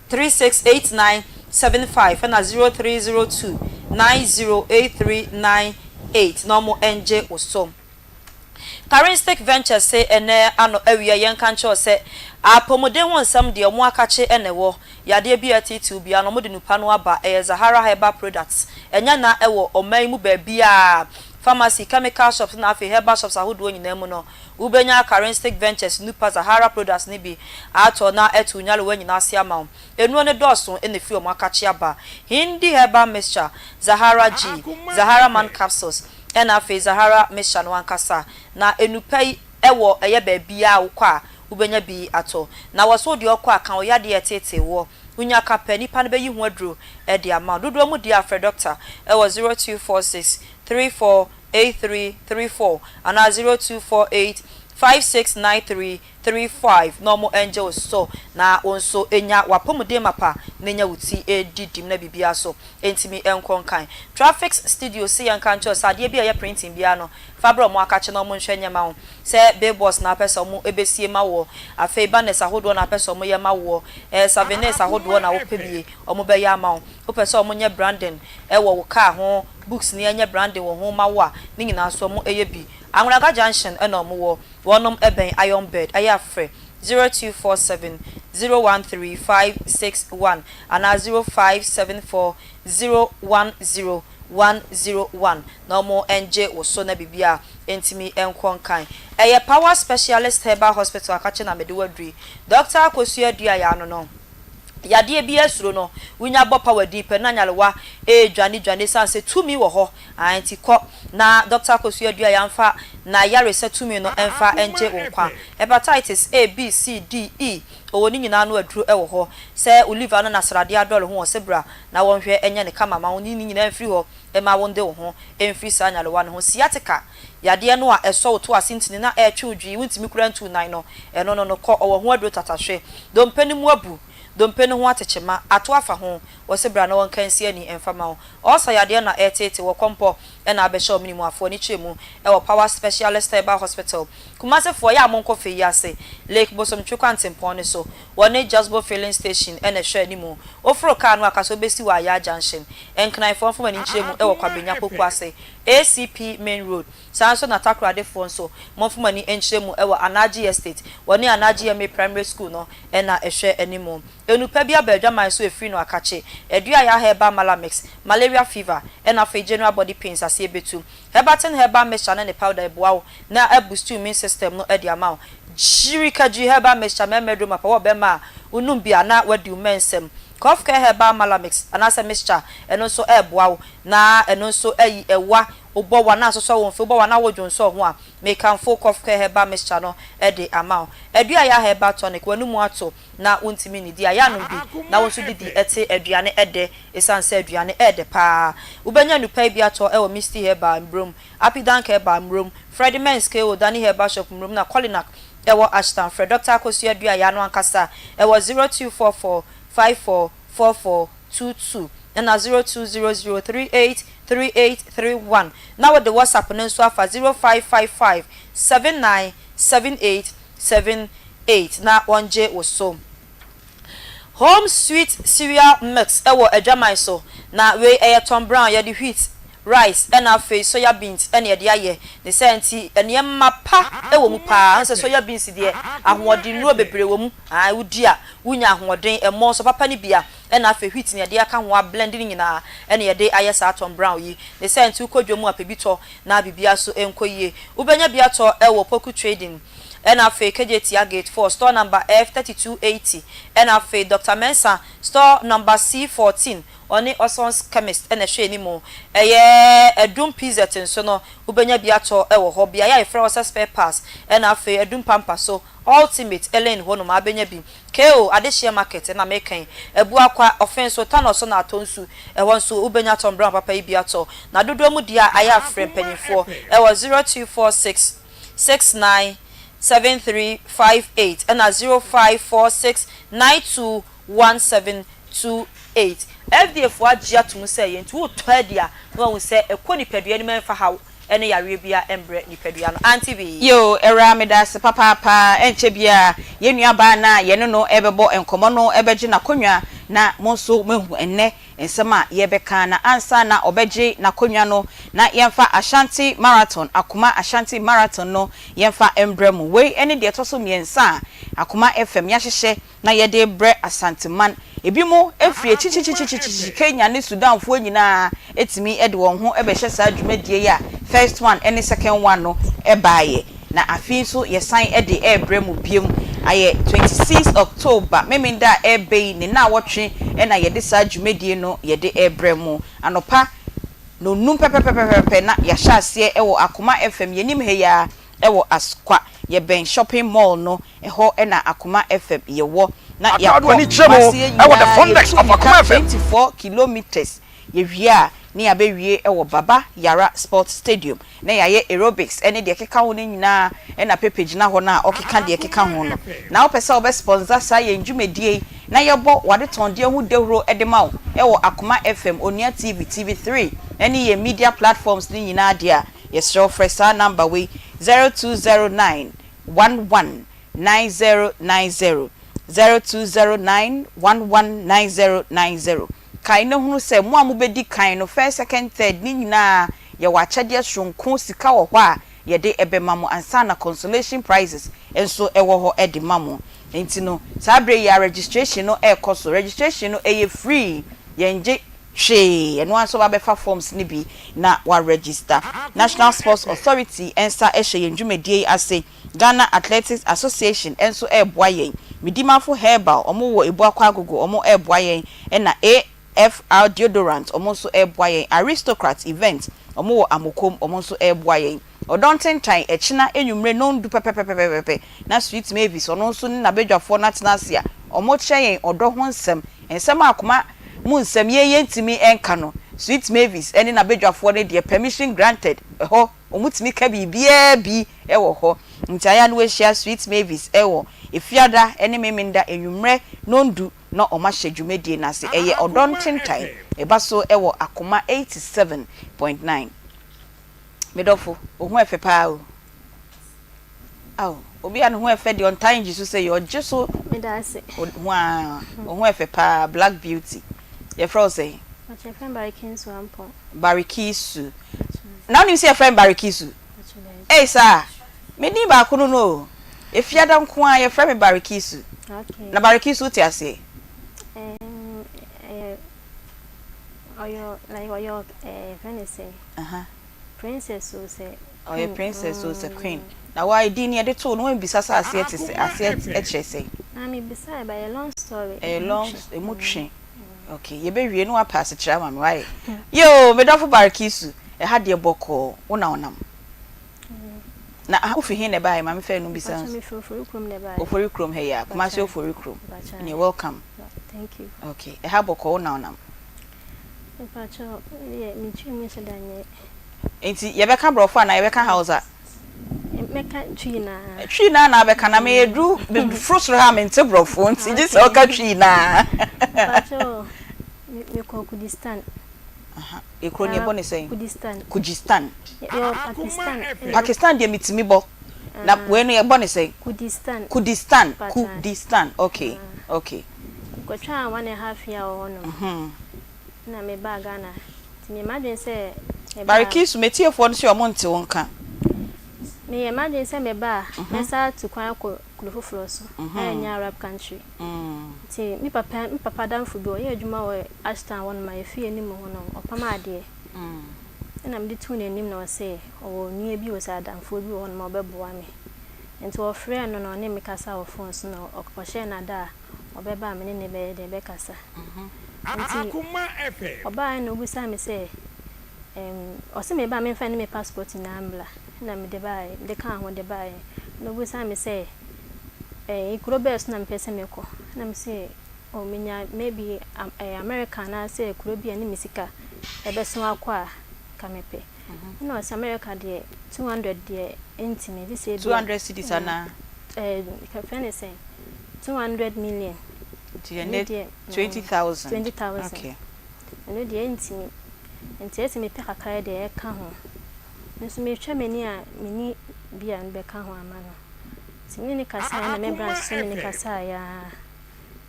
36 89 75 ɛna 0302 90 83 98 na ɔmo ngye wo so. Karinstick Ventures se ɛnɛ ano awia yɛnka nkyerɛ wo sɛ apɔmuden ho nsɛm deɛ ɔmo akakye na ɛwɔ, yadeɛ bi a ɛteetew biara no ɔmo de nupa no aba, ɛyɛ Zahara Herbal Products, ɛnyɛ na ɛwɔ ɔman yi mu baabiara, pharmacy, chemical shops na afei herbal shops ahodoɔ nyinaa mu no Wobenya Karinstick Ventures Nupa Zahara products no bi atɔ na atu nyarewa nyinaa ase ama wo. Nnuro no dɔɔso na ɛfiri wɔn akakye aba. Hindi Herbal Mixture, Zahara G, Zahara Man Capsules, ɛna afei Zahara Mixture no ankasa. Na nnupa yi wɔ ɛyɛ baabiara a wokɔ a wobenya bi atɔ. Na wɔ so deɛ ɔkɔ a ka wo yadeɛ a ɛteetee woɔ. Wonya ka pɛ, nipa no bɛyi ho aduro de ama wo. Dodoɔ mu deɛ a frɛ dɔkta wɔ 0246 34 8334 anaa 0248 5693 35 na ɔmo ngye wo so na wo nso nya w'apɔmuden mapa na nya wo ti di dim na biribiara so ntumi nkɔ nkan. Traffics Studio se yɛnka nkyerɛ wo sɛ adeɛ bi a ɛyɛ printing biara no fa brɛ ɔmo akakye na ɔmo nhwɛ nyɛ ma wo. Sɛ billboards na wopɛ sɛ ɔmo bɛsie ma woɔ, afei banners ahodoɔ na wopɛ sɛ ɔmo yɛ ma woɔ, ɛɛ souvenirs ahodoɔ na wopɛ bie ɔmo bɛyɛ ama wo. Wopɛ sɛ ɔmo nyɛ branding wɔ wo car ho, books ne ɛnyɛ branding wɔ ho ma wo a, ne nyinaa nso ɔmo yɛ bi. Anwonaga junction na ɔmo wɔ, wɔnom bɛn Iron Bed, ɛyɛ a frɛ 0247 013 561 anaa 0574 010 101 na ɔmo ngye wo so na biribiara ntumi nkɔ nkan. Ɛyɛ Power Specialist Herbal Hospital akakye na mede wo aduru yi. Doctor Akosua Aduah ano no. Yadeɛ biara suro no, wonya bɔ power din pɛ na nyarewa redwane dwane ɛsiane sɛ tumi wɔ hɔ aah nti kɔ na Doctor Akosua Aduah yɛnfa n'ayaresa tumi no mfa ngye wo nkwa. Hepatitis A, B, C, D, E ɔwɔ ne nyinaa ano aduro wɔ hɔ. Sɛ wo liver no na sradeɛ adɔre ho ɔse bra na wɔnhwɛ nyɛ no kama ma wo ne ne nyinaa mfiri hɔ mma wo nde wo ho mfiri saa nyarewa no ho. Sciatica, yadeɛ no a ɛsɔ wo to ase ntini na ɛretwe wo dwii wontumi koraa ntu wo nan no, ɛno no no kɔ, ɔwɔ ho aduro tatahwe. Dompe no mu abu, dompe no ho atekyema, ato afa ho, wɔse bra na wɔnka nsi ani mfa ma wo. Ulcer yadeɛ na ɛreteete wɔ kɔmpɔ na abɛhyɛ wo mene mu afoɔ ani kyerɛ mu wɔ Power Specialist Herbal Hospital. Kumasefoɔ, yɛ a monkɔ fɛ yi ase, Lake Bosomtwe kwantempɔn no so, wɔne Jusbo Filling Station na ɛhwɛ anim. Woforo kaa no a, ka sɛ wobɛsi wɔ Ayaa Junction. Nkranfoɔ mfa mo ani nkyerɛ mu wɔ Kwabenya Poku ase, ACP Main Road. Saa ara nso na Takoradefoɔ nso, momfa mo ani nkyerɛ mu wɔ Anagye Estate, wɔne Anagye MA Primary School no na ɛhwɛ anim. Nnupa bi aba adwaman so ɛfiri no akakye, Aduaya Herbal Malamix, Malaria Fever, ɛna afei General Body Pains aseɛ bɛtu. Herbatin Herbal Mixture ne ne powder ɛboa wo na aboost wo immune system no de ama wo. Gyirikadwiri Herbal Mixture mmarima aduro mapa wɔ bɛrima a wonom bi a na wadi wo mmɛnsɛm. Cough Care Herbal Malamix anaasɛ Mixture ɛno nso ɛreboa wo na ɛno nso ayi ɛwa, wobɔ wa na asosɔ wo mfe, wobɔ wa na wodwonsɔ wo ho a, mekamfo Cough Care Herbal Mixture no de ama wo. Aduaya Herbal Tonic, w'anomu ato na wontumi nnidi a, yɛ anom bi na wo nso didi te aduane dɛ esiane sɛ aduane yɛ dɛ paa. Wobɛnya nnupa yi bi atɔ wɔ Misty Herbal, Mbrom, Apidank Herbal, Mbrom, Freddie Men's KO, Danny Herbal Shop, Mbrom na Kolinak wɔ Ashtown. Frɛ Dɔkta Akosua Aduaya no ankasa wɔ 0244 54 44. 22 ɛna 0200 38 38 31 na wode WhatsApp no nso afa 0555 79 78 78 na wɔngye wo so. Home Sweet Cereal Mix wɔ adwaman so, na wei ɛyɛ Tom Brown, yɛde wheat, rice ɛna afei soya beans ɛna yɛde ayɛ. Ne saa nti nneɛma pa wɔ mu paa. Wohu sɛ soya beans deɛ ahoɔdennuro bebree wɔ mu, ae wodi a wonya ahoɔden, ɛmɔ nso papa no bi a ɛna afei wheat na yɛde aka ho ablend ne nyinaa ɛna yɛde ayɛ saa Tom Brown yi. Ne saa nti wokɔ dwa mu a pɛ bi tɔ na biribiara nso nkɔ yie. Wobɛnya bi atɔ wɔ Poku Trading. Ɛna afei Kejetia Gate 4, store number F3280, ɛna afei Doctor Mensah, store number C14, ɔne Oson's Chemist na ɛhwɛ anim. Ɛyɛ Adum PZ nso no, wobɛnya bi atɔ wɔ hɔ. Beaeɛ a yɛfrɛ hɔ sɛ Spare Parts, ɛna afei Adum Pampa so, Ultimate Lane hɔ nom abɛnya bi. KO Adehyeɛ Market na meka yi, Abuakwa, Ɔfenso, Tanɔ so na Atonsu, ɛhɔ nso wobɛnya Tom Brown papa yi bi atɔ. Na dodoɔ mu deɛ a ayɛ afrɛ mpanyinfoɔ ɛwɔ 0246 69 7358 ɛna 0546 92 1728. FDA foɔ agye atom sɛ ɛyɛ nti wotɔ adi a na wahu sɛ ɛkɔ nipadua no mu ɛmfa haw ne yareɛ biara ɛmbrɛ nipadua no. Auntie Bee. Yoo Awuraa medase papaapa ɛnkyɛ biaa yɛn nua baa no a yɛne no ɛbɛbɔ nkɔmɔ no bɛgye nakonwa na mo nso moahu ɛnnɛ nsɛm a yɛbɛka na ansa na ɔbɛgye nakonwa no na yɛmfa Ashanti Marathon Akoma Ashanti Marathon no yɛmfa mbrɛ mo wei ɛne deɛ ɛtɔ so mmiɛnsa a Akoma FM yɛahyehyɛ na yɛde rebrɛ Asanteman. Ebinom firi akyikyikyikyikyikyi, Kenya ne Sudanfoɔ nyinaa tumi de wɔn ho bɛhyɛ saa dwumadie yi a first one ne second one no baeɛ. Na afei nso yɛsan de rebrɛ mo biom. Ayɛ 26 October, Memenda a ɛreba yi ne nnawɔtwe na yɛde saa dwumadie no yɛde rebrɛ mo. Anɔpa nnɔnnum pɛpɛpɛpɛpɛ na yɛahyɛ aseɛ wɔ Akoma FM, yɛnim ha yi ara wɔ Asokwa, yɛbɛn shopping mall no, ɛhɔ na Akoma FM yɛwɔ. Na Ataado yɛakɔ ani kyerɛ mu Kumasi yɛn wɔ The nyinaa Front Desk yɛtu of mmirika Akoma FM. 24 kilometres, yɛwie a na yɛabɛwie wɔ Baba Yara Sports Stadium na yɛayɛ aerobics ne deɛ ɛkeka ho no nyinaa na Pepe gyina hɔ no a ɔkeka deɛ ɛkeka ho no. Na wopɛ sɛ wobɛ sponsor saa yɛn dwumadie yi na yɛbɔ w'adetɔndeɛ ho dawuro de ma wo wɔ Akoma FM, Onua TV, TV3 ne yɛn media platforms no nyinaa deɛ a, Yɛsrɛ wo frɛ saa number wei, 0209 11 9090, 0209 11 9090. Kae na hunu sɛ mo a mobɛdi kan no, first, second, third, ne nyinaa yɛwɔ akyɛdeɛ soronko, sika wɔ hɔ a yɛde bɛma mo ansa na consolation prizes nso wɔ hɔ de ma mo. Nti no saa berɛ yi ara registration no rekɔ so. Registration no ɛyɛ free, yɛngye hwee, ɛno ara nso woba bɛfa forms no bi na wa register. National Sports Authority nsa hyɛ yɛn dwumadie yi ase, Ghana Athletics Association nso reboa yɛn, Medimafo Herbal wɔn wɔ Ebuakwa Agogo wɔn reboa yɛn, ɛna AFR Deodorant wɔn nso reboa yɛn, Aristocrat Event wɔn wɔ Amokom wɔn nso reboa yɛn. Ɔdɔ ntentan, ɛkyena anwummere nnɔndu pɛpɛpɛpɛpɛpɛ na Sweet Mavis ɔno nso ne n'abadwafoɔ no atena ase a wɔrekyerɛ yɛn ɔdɔ ho nsɛm, nsɛm a akoma mu nsɛm yɛn yɛntumi nka no, Sweet Mavis ne n'abadwafoɔ no deɛ permission granted, ɛhɔ wɔtumi ka biribiara bi wɔ hɔ. Nti ayɛ a na wɔahyia Sweet Mavis wɔ Efiada ne Memenda anwummerɛ nnɔndu na wɔahyɛ dwumadie no ase. Ɛyɛ ɔdɔ ntentan, ɛba so wɔ Akoma 87.9. Me dɔfo, wo ho ɛfɛ paa o. Ao, obi a ne ho ɛfɛ deɛ ɔntaa ngye so sɛ yɛ, ɔgye so Meda ase. ho aa, wo ho ɛfɛ paa, black beauty. Yɛfrɛ wo sɛn? Ɔkyɛ yɛfrɛ me Barikisu Ampong. Barikisu. Na wonim sɛ yɛfrɛ me Barikisu? Ɔkyɛ daabi. Ei saa, me din baako no no o. Efiada nko ara yɛfrɛ me Barikisu. Okay. Na Barikisu wote aseɛ? Ɛɛm, ɛyɛ Ɔyɛ like ɔyɛ ɛɛ yɛfrɛ no sɛn? Princess o sɛ Ɔyɛ princess o sɛ queen. Na wo a edin no yɛde too no woambisa sɛ aseɛ te sɛ aseɛ kyerɛ sɛn? Ah mebisae but ɛyɛ long story. Ɛyɛ long emu twe. Okay yɛbɛwie na woapɛ asekyerɛ ama me wayɛ. Yoo me dɔfo Barkisu ɛha deɛ bɔkɔɔ wo na wonam. Na aha wofi he na ɛbaeɛ ma me fɛ no bisa nso. Mefi Ofori kurom na ɛbaeɛ. Ofori kurom ha yi a Kumasi Ofori kurom. Ɛneɛ welcome. Thank you. Okay ɛha bɔkɔɔ wo na wonam. Mepakyɛw, me deɛ me twi mu nhyɛ da nyɛ. Nti yɛbɛka brɔfo anaa yɛbɛka Hausa? Mɛka twi naa. Twi naa na abɛka na me yɛduru me foro soro ha a mente brɔfo nti gye sɛ ɔka twi naa. Mepakyɛw, me. Mekɔɔ Kurdistan. Aha, ekuro no yɛbɔ ne sɛn? Kurdistan. Kurdistan. Yɛwɔ Pakistan. Pakistan deɛ metumi bɔ. Na wei no yɛbɔ ne sɛn? Kurdistan. Kurdistan, Kurdistan, okay, okay. Mekɔtwaa one and a half year wɔ hɔnom. Ɛna mebaa Ghana. Nti meyɛ m'adwene sɛ meba a. Barikisu, m'atiefoɔ no se wɔn nte wo nka. Meyɛ m'adwene sɛ meba a, mɛsan atu kwan akɔ kuro foforɔ so a ɛnyɛ Arab country. Nti me papa me papa adamfo bi ɔyɛ adwuma wɔ Ashtown hɔnom a yɛn fie anim hɔ no ɔpam adeɛ. Ɛna mede too n'anim na ɔse ɔwɔ nua bi wɔ sɛ adamfoɔ bi wɔ hɔnom a ɔbɛboa me. Nti ɔfrɛɛ no na ɔne me kasa wɔ phone so na ɔhyɛɛ no ada a ɔbɛba a me ne no bɛyɛ dɛn bɛkasa. Nti ɔbaeɛ na ɔbisaa me sɛ ɛɛm ɔse meba a memfa ne me passport nyinaa mmra. Ɛna mede baeɛ mede kaa ho de baeɛ. Ɛna ɔbisaa me sɛ ɛɛ kuro bɛn so na mepɛ sɛ mekɔ? Ɛna mese oh menya maybe ɛɛ America anaasɛ kuro bi a ɛne me sika ɛbɛso akɔ a nka mepɛ. Ɛna ɔse America deɛ 200 deɛ ɛntumi gye sɛ ebia. 200 cedis anaa? Ɛɛ yɛfrɛ no sɛn? 200 million. Nti ɛnɛ 20,000. 20,000. Okay. Ɛno deɛ ɛntumi. Nti ɛsɛ mepɛ kakra deɛ ɛka ho. Me nso metwa m'ani a menni bi a mebɛka ho ama no. Nti me ne no kasaeɛ na me bra nso ne no kasaeɛ ara.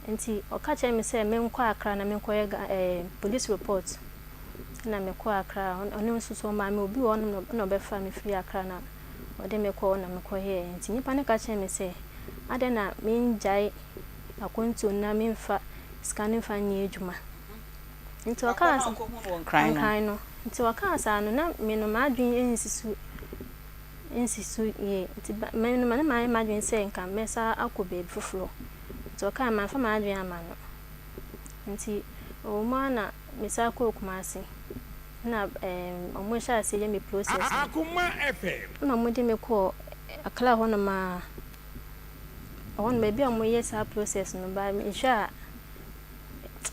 Nti ɔka kyerɛɛ me sɛ menkɔ Accra na menkɔyɛ Ga ɛɛ police report. Ɛna mekɔɔ Accra, ɔno nso so ɔmaa me obi wɔ hɔnom na ɔbɛfaa me firii Accra na ɔde me kɔɔ hɔ na mekɔyɛeɛ. Nti nnipa no ka kyerɛɛ me sɛ adɛn na mengyae akwantuo no na memfa sika no mfa nyɛ adwuma. Nti ɔkaa sa Nkran no. Nti ɔkaa saa no na me no m'adwene nsi so nsi so yie. Nti ba me no na mayɛ m'adwene sɛ nka mɛsan akɔ baabi foforɔ. Nti ɔkaa mamfa m'adwene amma no. Nti ɛwɔ mu ara na mesan kɔɔ Kumasi na ɛɛm wɔhyɛɛ aseɛ yɛ me process no. Ɛna wɔde me kɔɔ Accra hɔnom ara. Ɛhɔnom baabi a wɔyɛ saa process no but mehwɛ a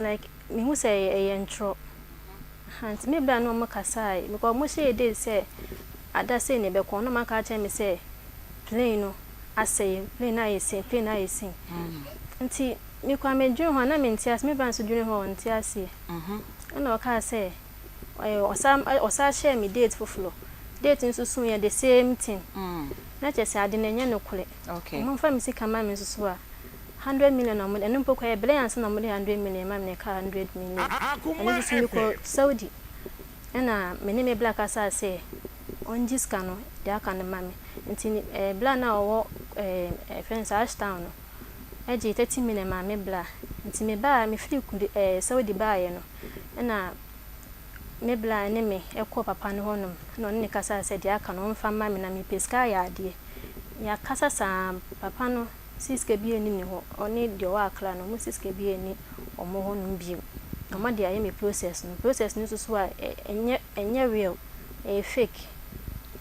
like mehu sɛ ɛyɛ ntorɔ. Aha nti me bra ne wɔn kasae because wɔn hyɛɛ date sɛ ada sei na ɛbɛkɔ na wɔn aka akyerɛ me sɛ plane no asɛe, plane no ayɛ sei, plane no ayɛ sei. Nti me koraa me dwene ho a na me nte aseɛ, me bra nso dwene ho a ɔnte aseɛ. Ɛna ɔkaa sɛ ɔsan ɔsan hyɛɛ me date foforɔ, date no nso suiɛ the same thing. Na kyerɛ sɛ ade no ɛnyɛ nokorɛ. Wɔn mfa me sika ma me nso so a. Hundred million na wɔde, ɛno mpo koraa ɛbrɛ ansa na wɔde hundred million ma me na ɛkaa hundred million. Ɛno nso so mekɔ Saudi ɛna me ne me bla kasaa sɛ ɔngye sika no deɛ aka no ma me. Nti eh, bla no a ɔwɔ eh, ɛfrɛ no sɛ Ashtown no ɛgye thirty million maa me bla. Nti me baa, me firi Kudi eh, Saudi baeɛ no ɛna me bla ne me ɛkɔɔ papa no hɔnom ɛna ɔne no kasaa sɛ deɛ aka no ɔmfa mma me na mepɛ sika ayɛ adeɛ. Yɛakasa saa, papa no. Se sika biaa nni ne hɔ, ɔne deɛ ɔwɔ Accra no, ɔmo se sika biaa nni ɔmo hɔ nom bio. Ɔmo de ayɛ me process no, process no nso so a, ɛnyɛ, ɛnyɛ real, ɛyɛ fake.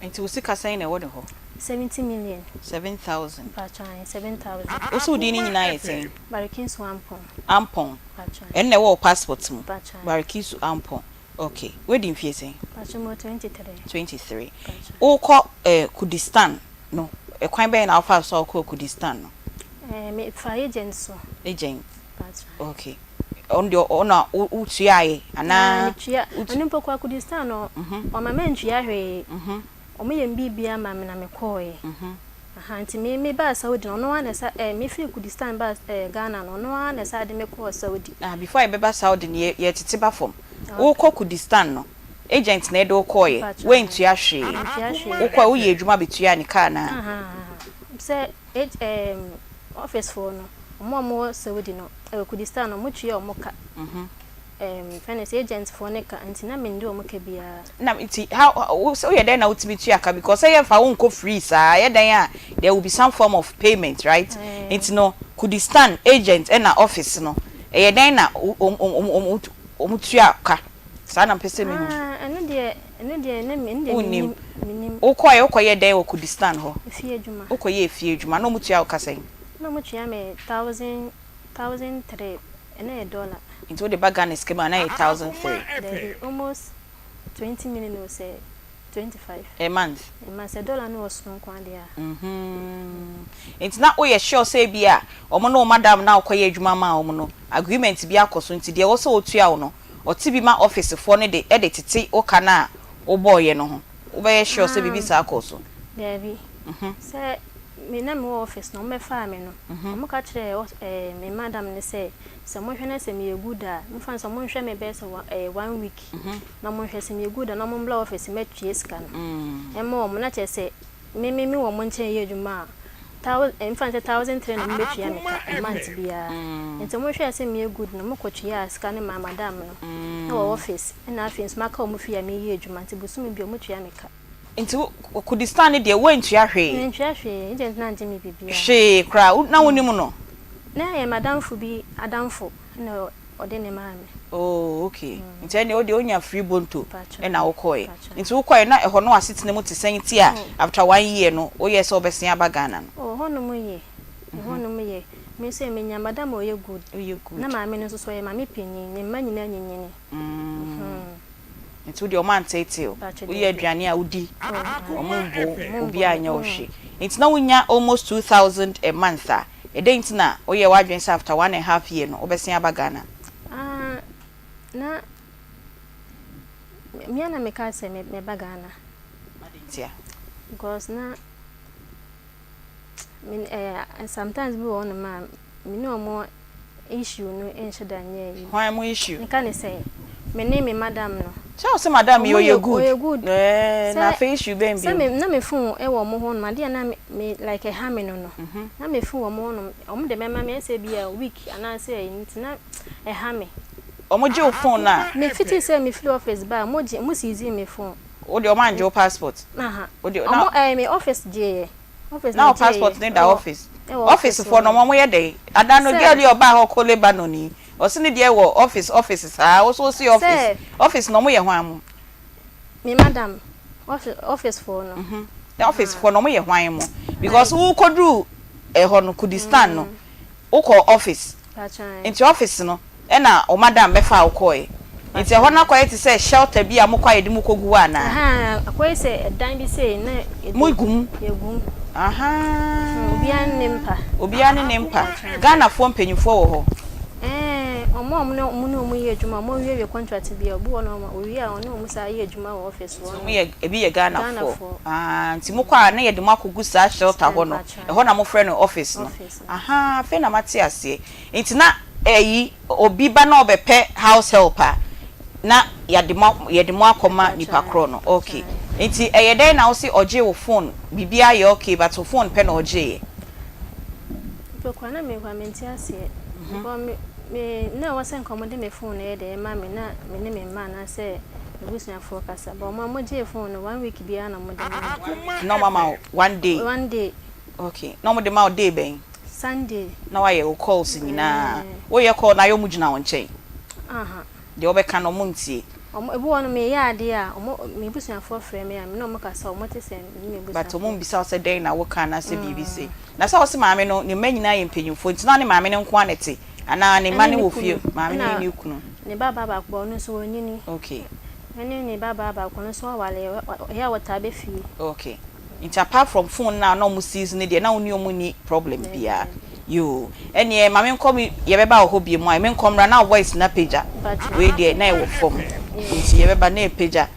Nti wo sika sɛn na ɛwɔ ne hɔ? 70 million. 7,000. Mpakyɛ ae, 7,000. Wo se wo din no nyinaa yɛ sɛn? Barikisu Ampong. Ampong. Mpakyɛ ae. Ɛno na ɛwɔ wo passport mu? Mpakyɛ ae. Barikisu Ampong. Ok. Woadi mfie sɛn? Mpakyɛ mewɔ 23. 23. Mpakyɛ. Wokɔ eh, Kurdistan no, kwan bɛn na wofaa so a wokɔɔ Kurdistan no? Eh, me faa agent so. Agent? Mpakyɛ. Ok. Ɔno deɛ ɔno na wotuaeɛ anaa? Ah, metua. Ɛno mpo koraa Kurdistan no, wamma mantua hwee. Wɔn yɛ me biribiara maa me na mekɔɔeɛ. Aha, nti me me baa Saudi no, ɔno ara na ɛsa eh, me firi Kurdistan baa eh, Ghana no, ɔno ara na ɛsa de me kɔɔ Saudi. Ah, before yɛbɛba Saudi no, yɛ yɛtete ba fam. Wokɔ Kurdistan no, agent na ɛde wo kɔɔeɛ, woantua hwee. Wokɔɛ, woyɛɛ adwuma bɛtuaa ne ka anaa? Ahaa, sɛ ag ɛɛm office foɔ no, wɔn a wɔwɔ Saudi no, ɛwɔ Kurdistan no, wɔtua wɔn ka. Ɛɛm fɛn no sɛ agent foɔ no ka, nti na mendi wɔn ka biara. Na nti how wo woyɛ dɛn na wotumi tua ka because sɛ yɛmfa wo nkɔ free saa, ɛyɛ dɛn a there will be some form of payment right? Nti no Kurdistan agent ɛna office no, ɛyɛ dɛn na wɔn wɔn wɔn tua ka? Saa na mpɛ sɛ mehu. Ah, ɛno deɛ, ɛno deɛ na me, ɛno deɛ Wonnim. mennim, mennim. Wokɔeɛ, wokɔyɛɛ dɛn wɔ Kurdistan hɔ? Efie adwuma. Wokɔyɛɛ efie adwuma. Na wɔtua wo ka sɛn? Na wɔtua me thousand, 1003, ɛno yɛ dollar. Nti wode ba Ghana sika mu a, na ɛyɛ 1003? Dabi, almost 20 million o sɛ 25. A month? A month, sɛ dollar no wɔ soro nko ara deɛ a. Mm-hmm. Nti na woyɛ sure sɛ ebia wɔn ne wo madam no a wokɔyɛ adwuma maa wɔn no, agreement bi akɔ so nti deɛ ɛwɔ sɛ wɔtua wo no, ɔte bi ma office foɔ no de de tete wo ka no a wobɔeɛ no ho. Wobɛyɛ sure sɛ biribi saa kɔɔ so? Daabi. Sɛ me na mewɔ office no, wɔbɛfaa me no, wɔka kyerɛɛ ɛɛ me madam no sɛ, sɛ wɔhwɛ na sɛ meyɛ good a, memfa no sɛ wɔnhwɛ me bɛyɛ sɛ one week na wɔnhwɛ sɛ meyɛ good a na wɔmmra office mmɛtua sika no mma wɔn. Na kyerɛ sɛ me me me wɔ wɔn nkyɛn reyɛ adwuma a, thou memfa no sɛ 1003 na wɔbɛtua me ka month biara. Nti wɔhwɛɛ sɛ meyɛ good no, wɔkɔtuaa sika no maa madam no wɔ office. Ɛna afei nso maka wɔn fie a mereyɛ adwuma nti bosome biara wɔtua me ka. Nti wo Kurdistan no deɛ woantua hwee? Mantua hwee, agent no angye me biribiara. Hwee koraa, wo na wonim no? Na ɛyɛ m'adamfo bi adamfo na ɔde no maa me. Oh okay, nti ɛnneɛ wo deɛ wonya free bonto na wokɔeɛ. Nti wokɔeɛ na ɛhɔ no asetena mu te sɛn nti a after one year no woyɛɛ sɛ wobɛsen aba Ghana no? Oh hɔnom ye, ɛhɔnom ye. Me nso menya madam a ɔyɛ good. Ɔyɛ good. Na maame no nso so ɔyɛ maame panyin, ne mma nyinaa anyinyini. Nti wo deɛ ɔmo anteetee wo? Woyɛ aduane a wodi, ɔmo mbo wo, obiara nyɛ wo hwee. Nti na wonya almost 2000 a month a, ɛdɛn nti na woyɛɛ w'adwene sɛ after one and half year no wobɛsen aba Ghana? Ah, na me ara na mekaa sɛ mɛba Ghana. Adɛn ntia? Because na me eh, sometimes bi wɔ hɔnom a me ne wɔn issue no nhyɛ da nyɛ ayi. Hwan mo issue? Nka ne sɛn? Me ne me madam no. Sɛ ɔse madam yi ɔyɛ good. Ɔyɛ good. Ɛɛ na afei issue bɛn bio? Sɛ me na me phone wɔ ɔmo hɔ nom adeɛ a na me like ɛha me no no. Na me phone wɔ ɔmo hɔ nom ɔmo de bɛma me ɛsɛ bi a week anaasɛ ɛyi nti na ɛha me. Ɔmo gye wo phone no a? Me fiti sɛ me firi office baa ɔmo gye ɔmo seize me phone. Wo deɛ ɔmo angye wo passport? Aha. Wo deɛ na. Ɔmo ɛɛ me office gyeeɛ. Office Na wo passport no da office? Office foɔ no ɔmo yɛ dɛn? Ada no girl yi a ɔbaa hɔ kɔ Lebanon yi ɔse ne deɛ wɔ office office saa wo so wose office office no ɔmo yɛ hwan mo? Me madam office foɔ no. Office foɔ no ɔmo yɛ hwan mo? Because wo kɔ duru ɛhɔ no Kurdistan no Wokɔɔ office? Nti office no ɛna wo madam bɛfaa wo kɔɔɛ? Nti ɛhɔ no akɔyɛ te sɛ shelter bi a mokɔ a yɛde mo kɔgu hɔ anaa? Ahaa, akɔyɛ sɛ ɛdan bi sei na yɛde. Mo gu mu? Yɛgu mu. Ahaa. Obiara ne ne mpa. Obiara ne ne mpa. Ghanafoɔ mpanyinfoɔ wɔ hɔ? Ɛɛ, wɔn a wɔne wɔn ne wɔn yɛ adwuma, wɔn awiewie contract bi a, obi wɔ hɔ nom a, owie a ɔne wɔn san yɛ adwuma wɔ office hɔ. Nti wɔn yɛ, ebi yɛ Ghanafoɔ? Ghanafoɔ. Ahaa, nti mokɔ a na yɛde mo akɔgu saa shelter hɔ no, ɛhɔ na mofrɛ no office no? Ahaa afei na mate aseɛ. Nti na ɛyi obi ba na ɔbɛpɛ house help a na yɛde mo yɛde mo akɔma nipa korɔ no ok. Nti ɛyɛ dɛn na wose ɔgyee wo phone biribiara yɛ ok but wo phone pɛ na ɔgyeeɛ? Mpo koraa na me koraa mente aseɛ because me me na ɛwɔ sɛ nka wɔde me phone no yɛ dɛn ɛma me na me ne me mma anaasɛ m'abusuafoɔ kasa but wɔn a wɔgyee phone no one week biara na wɔde maa me. Na wɔama wo one day? One day. Ok na ɔmo de ma wo day bɛn? Sunday. Na wayɛ wo calls nyinaa. Wo yɛ call no ayɛ ɔmo gyina wo nkyɛn? Aha. Deɛ wobɛka no ɔmo ntie? Ɔmo ebi wɔ hɔ no meyɛ adeɛ a ɔmo me busuafoɔ frɛ me a me ne ɔmo kasa ɔmo te sɛ me ne me busuafoɔ. But ɔmo mbisa wo sɛ dɛn na woka anaasɛ biribi sei. Na sɛ wose maame no ne mma nyinaa yɛ mpanyinfoɔ nti na ɔne maame no nko ara na ɛte anaa ne mma no wɔ fie? Maame no ne ne kunu. Ne ba baa baako but ɔno nso wanyini. Ok. Ɛne ne ba baa baako no nso aware ɔyɛ a ɔtaa bɛ fie. Ok. Nti apart from phone no a na ɔmo seize no deɛ na wo ne ɔmo nni problem biaa. Yoo ɛneɛ ma menkɔ me yɛbɛba wɔ hɔ biom a menkɔ mmra na wo voice no apagya wei deɛ na ɛwɔ fam nti yɛbɛba na ɛpagya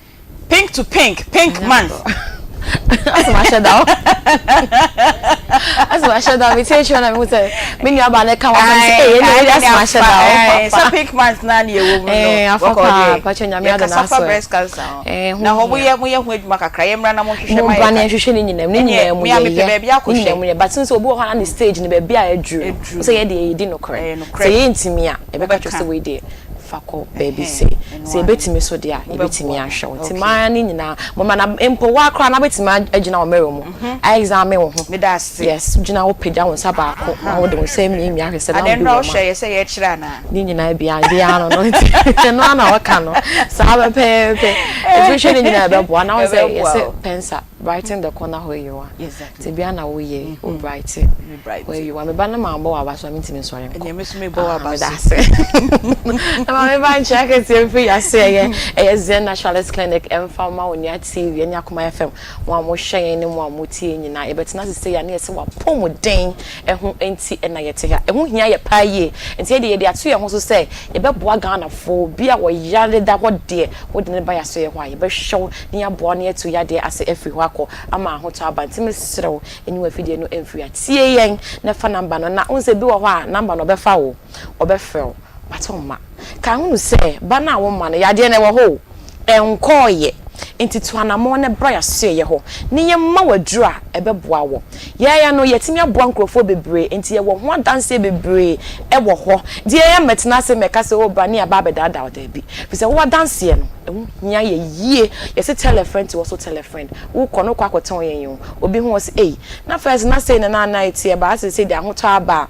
pink to pink pink month. Asɛ mahyɛ da o. Asɛ mahyɛ da me tie kyerɛ na mehu sɛ me nua baa no ka wɔn asɛm sɛ ee ɛnna wei asɛ mahyɛ da o. Sɛ pink month na ne yɛwɔ mu no afa paa pakyɛ nyame adɔ n'aso. Yɛkasa fa breast cancer ho. Na hɔ moyɛ moyɛ ho adwuma kakra yɛmmra na monhwehwɛ ma yɛ. Mommra na yɛnhwehwɛ ne nyinaa mu ne nyinaa mu yɛyɛ ne nyinaa mu yɛ but nso obi wɔ hɔ a na ne stage no baabi a aduru no sɛ yɛ deɛ yɛdi nokorɛ sɛ yɛntumi a yɛbɛka kyerɛ sɛ wei deɛ fa kɔ baabi sei sɛ yɛbɛtumi so deɛ a yɛbɛtumi ahwɛ wo nti mmaa no nyinaa mommra na mpo wo ara koraa na wobɛtumi agyina wo mirror mu a examine wo ho yes gyina hɔ pagya wo nsa baako na wode wo nsa amiamia ahwɛ sɛ lamp bi wɔ mu a ne nyinaa bia biara no no nti ɛno ara na wɔka no saa pɛpɛɛpɛ ɛfiri hwɛ ne nyinaa ɛbɛboa na wo sɛ yɛsɛ pɛnsa. Brighten the corner where you are. Exactly. Nti bia na woyɛ wo brighten where you are. Me ba no ma bɔ waba so a mentumi nsɔre nkɔ. Ɛnna me so me bɔ waba so. Na ma me ba nkyɛn akɛseɛ mfiri yase ɛyɛ ɛyɛ Zen Naturalist Clinic ɛmfa ma Onua TV ɛne Akoma FM mo a mohwɛ yɛn ne mo a motie nyinaa yɛbɛtena ase sei a ne yɛsɛ wapɔmuden ɛho nti ɛna yɛte ha ɛho hia yɛ paa yie nti yɛde yɛde ato yɛn ho so sɛ yɛbɛboa Ghanafoɔ obi a wɔyare da hɔ deɛ wode ne ba yɛaso yɛ hɔ a yɛbɛhwɛ wo na yɛaboa wo na yɛatu yadeɛ ase afiri hɔ akɔ ama ahotɔ aba nti mesrɛ wo nyi w'afidie no mfiri ha tie yɛn na fa number no na wohu sɛ bi wɔ hɔ a number no ɔbɛfa wo ɔbɛfrɛ wo but ɔmma ka hunu sɛ ba no a woma no yadeɛ no ɛwɔ hɔ o ɛnkɔɔyɛ nti tu anamɔn na bra yɛasoɛeɛ hɔ na yɛmma wo aduro a ɛbɛboa wo yɛyɛ no yɛatumi aboa nkurɔfoɔ bebree nti yɛwɔ ho adanseɛ bebree ɛwɔ hɔ nti yɛyɛ mmɛtena ase mmɛka sɛ oh bra ne yɛaba abɛdaadaa wo daabi firi sɛ wo adanseɛ no Ɛho hia yɛ yie. Yɛse tell a friend to also tell a friend. Wokɔ no wokɔ akɔtɔn yɛn o. Obi hu wo se ei, na first na sei na na na ɛteɛ but asɛ sei deɛ ahotɔ aba a,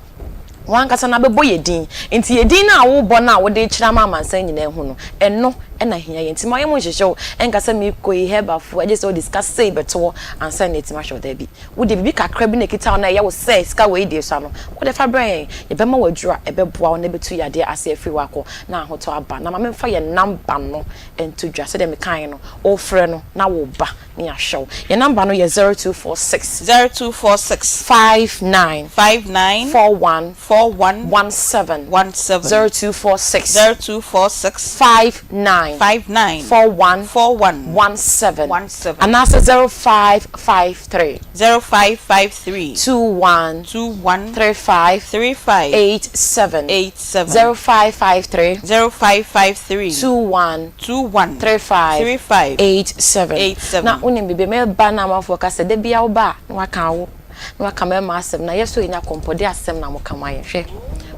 w'ankasa no abɛbɔ yɛ din. Nti yɛ din no a wobɔ no a wode rekyerɛ ama amansan nyinaa ahu no, ɛno na ɛhia yɛn. Nti ma yɛn mu nhyehye wo nka sɛ merekɔ yi herbalfoɔ agye sɛ wode sika sei bɛto hɔ ansa na yɛatumi ahwɛ wo. Daabi. Wo deɛ biribi kakra bi na ɛkita wo na ɛyɛ wo sɛ sika wei deɛ sua no, wo deɛ fa brɛ yɛn. Yɛbɛma wo aduro a ɛbɛboa wo na ɛbɛtu yadeɛ ase afiri hɔ akɔ na ahotɔ aba. Na ma memfa yɛn number no nto dwa. Sɛdeɛ mekaeɛ no, wofrɛ no na woba na yɛahwɛ wo. Yɛn number no yɛ 0246. 0246. 59. 59. 41. 41. 17. 17. 0246. 0246. 59. 59. 41. 41. 17. 17. Anaasɛ 0553. 0553. 21. 21. 35. 35. 87. 87. 0553. 0553. 21. 21. 35. 35. 87. 87. Na wonim biribi, meba na amanfoɔ ka sɛ da biara woba a na waka awo, na waka mmarima asɛm, na yɛ so yɛnya kɔmpɔde asɛm na moka ma yɛn. Hwɛ,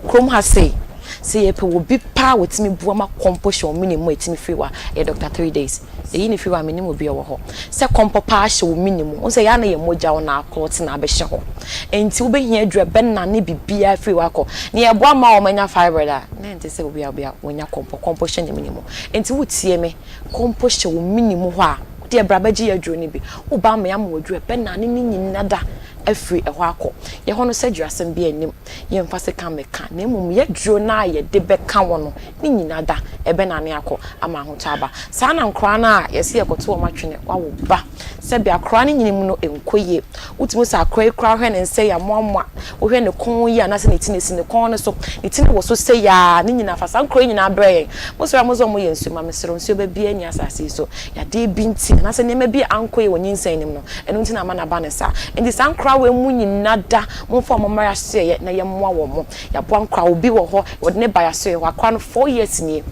kurom ha sei, sɛ yɛpɛ obi paa a wɔtumi boa ma kɔmpɔ hyɛ wɔn mene mu a ɛtumi firi hɔ a, ɛyɛ Doctor Threedays. Yɛyi no firi hɔ a, mennim obi a ɔwɔ hɔ. Sɛ kɔmpɔ paa hyɛ wo mene mu, wohu sɛ ɛyɛ a na yɛn mogya wo na aklɔte na abɛhyɛ hɔ. Enti wobɛhia aduru a ɛbɛnane biribiara afiri hɔ akɔ. Nea ɛboa ma wɔanya fibroid a, na ɛnte sɛ obi a obi a wanya kɔmpɔ. Kɔmpɔ hyɛ ne mene mu. Enti wotie me, kɔmpɔ hyɛ wo mene mu hɔ a, wo deɛ bra bɛgye yɛn aduro no bi. Woba ama yɛama wo aduru a ɛbɛnane ne nyina da afiri ɛhɔ akɔ. Yɛn hɔ no surgery asɛm biara nnim. Yɛmfa sekan mmɛka, na mmom yɛn aduro no a yɛde bɛka wo no, ne nyina da ɛbɛnane akɔ ama ahotɔ aba. Saa na nkoraa no a yɛse yɛkɔto wɔn atwene, wawo ba. Sɛbe akoraa no nyini mu no ɛnkɔ yie. Wotumi hu sɛ akoraa yi koraa wohwɛ ne nsa yi amoamoa, wohwɛ ne kɔn yi anaasɛ ne ti no ɛsi ne kɔn no so, ne ti no wɔ so sei ara, ne nyinaa fa saa nkoraa yi nyinaa brɛ yɛn. Mosɔre a mose wɔn yɛ nsuo ma mesrɛ wo nsuo ba biara nni asase yi so. Yadeɛ bi nti anaasɛ nneɛma bi a ankɔ yie wɔ nyinsɛn no mu no, ɛno nti na ama no aba no saa. Nti saa nkoraa wei mu nyina da momfa wɔn mmra yɛasoɛeɛ na yɛmmoa wɔn. Yɛaboa nkoraa, obi wɔ hɔ wɔde no ba yɛasoɛeɛ hɔ, akoraa no four years nie.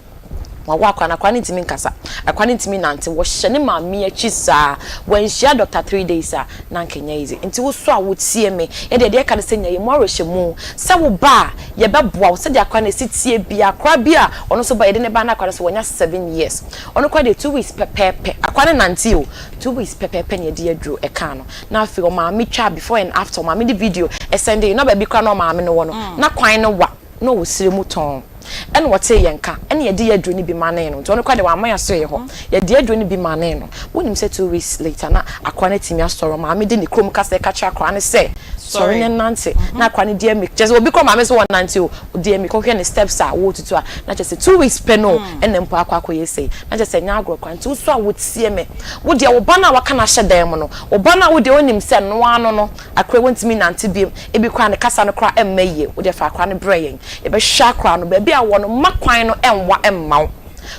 Wawo akwadaa no, akwadaa no ntumi nkasa, akwadaa no ntumi nnante, wɔhyɛ ne maame akyi saa. Wanhyia doctor 3 days a, na anka ɛnyɛ easy. Nti wo so a wotie me, yɛ deɛ deɛ ɛka ne sɛ nya yɛn mu awerɛhyɛmu sɛ wo ba a, yɛbɛboa wo sɛdeɛ akwadaa no ɛsi tie biara. Akwadaa bi a ɔno nso ba, yɛde ne ba na akwadaa no nso wanya 7 years. Ɔno koraa deɛ 2 weeks pɛpɛɛpɛ, akwadaa no nante o, 2 weeks pɛpɛɛpɛ na yɛde aduro ɛkaa no. Na afei ɔmaame twa before and after, ɔmaame de video ɛsɛnde, na baabi koraa na ɔmaame no wɔ no, na kwan no wa na ɔwɔ sire mu tɔn ɛna wɔtee yɛn ka ɛna yɛde yɛ aduro no bi ma ne no. Nti ɔno koraa deɛ wama yɛaso yɛ hɔ, yɛde aduro no bi ma ne no. Wonim sɛ 2 weeks later na akwadaa no atumi asɔre. Maame de ne kurom kasa ɛka kyerɛ akwadaa no sɛ sɔre ne nante, na akwadaa no di ɛmi kyerɛ sɛ obi kɔ maame so wɔnante o, odi ɛmi kɔhwɛ ne steps a wɔretutu a, na kyerɛ sɛ 2 weeks pɛ no ɛna mpo akɔ akɔyɛ sei, na kyerɛ sɛ nyɛ agorɔ koraa. Nti woso a wotie me, wo deɛ wo ba no a waka no ahyɛ dan mu no, wo ba no a wo deɛ wonim sɛ noa no akora wɔntumi nante biem, ebi koraa ne kasa no koraa ɛmma yie, wo deɛ fa akora no brɛ yɛn, yɛbɛhwɛ akora no baabi a wɔ no mma kwan no ɛnwa ɛmma wo.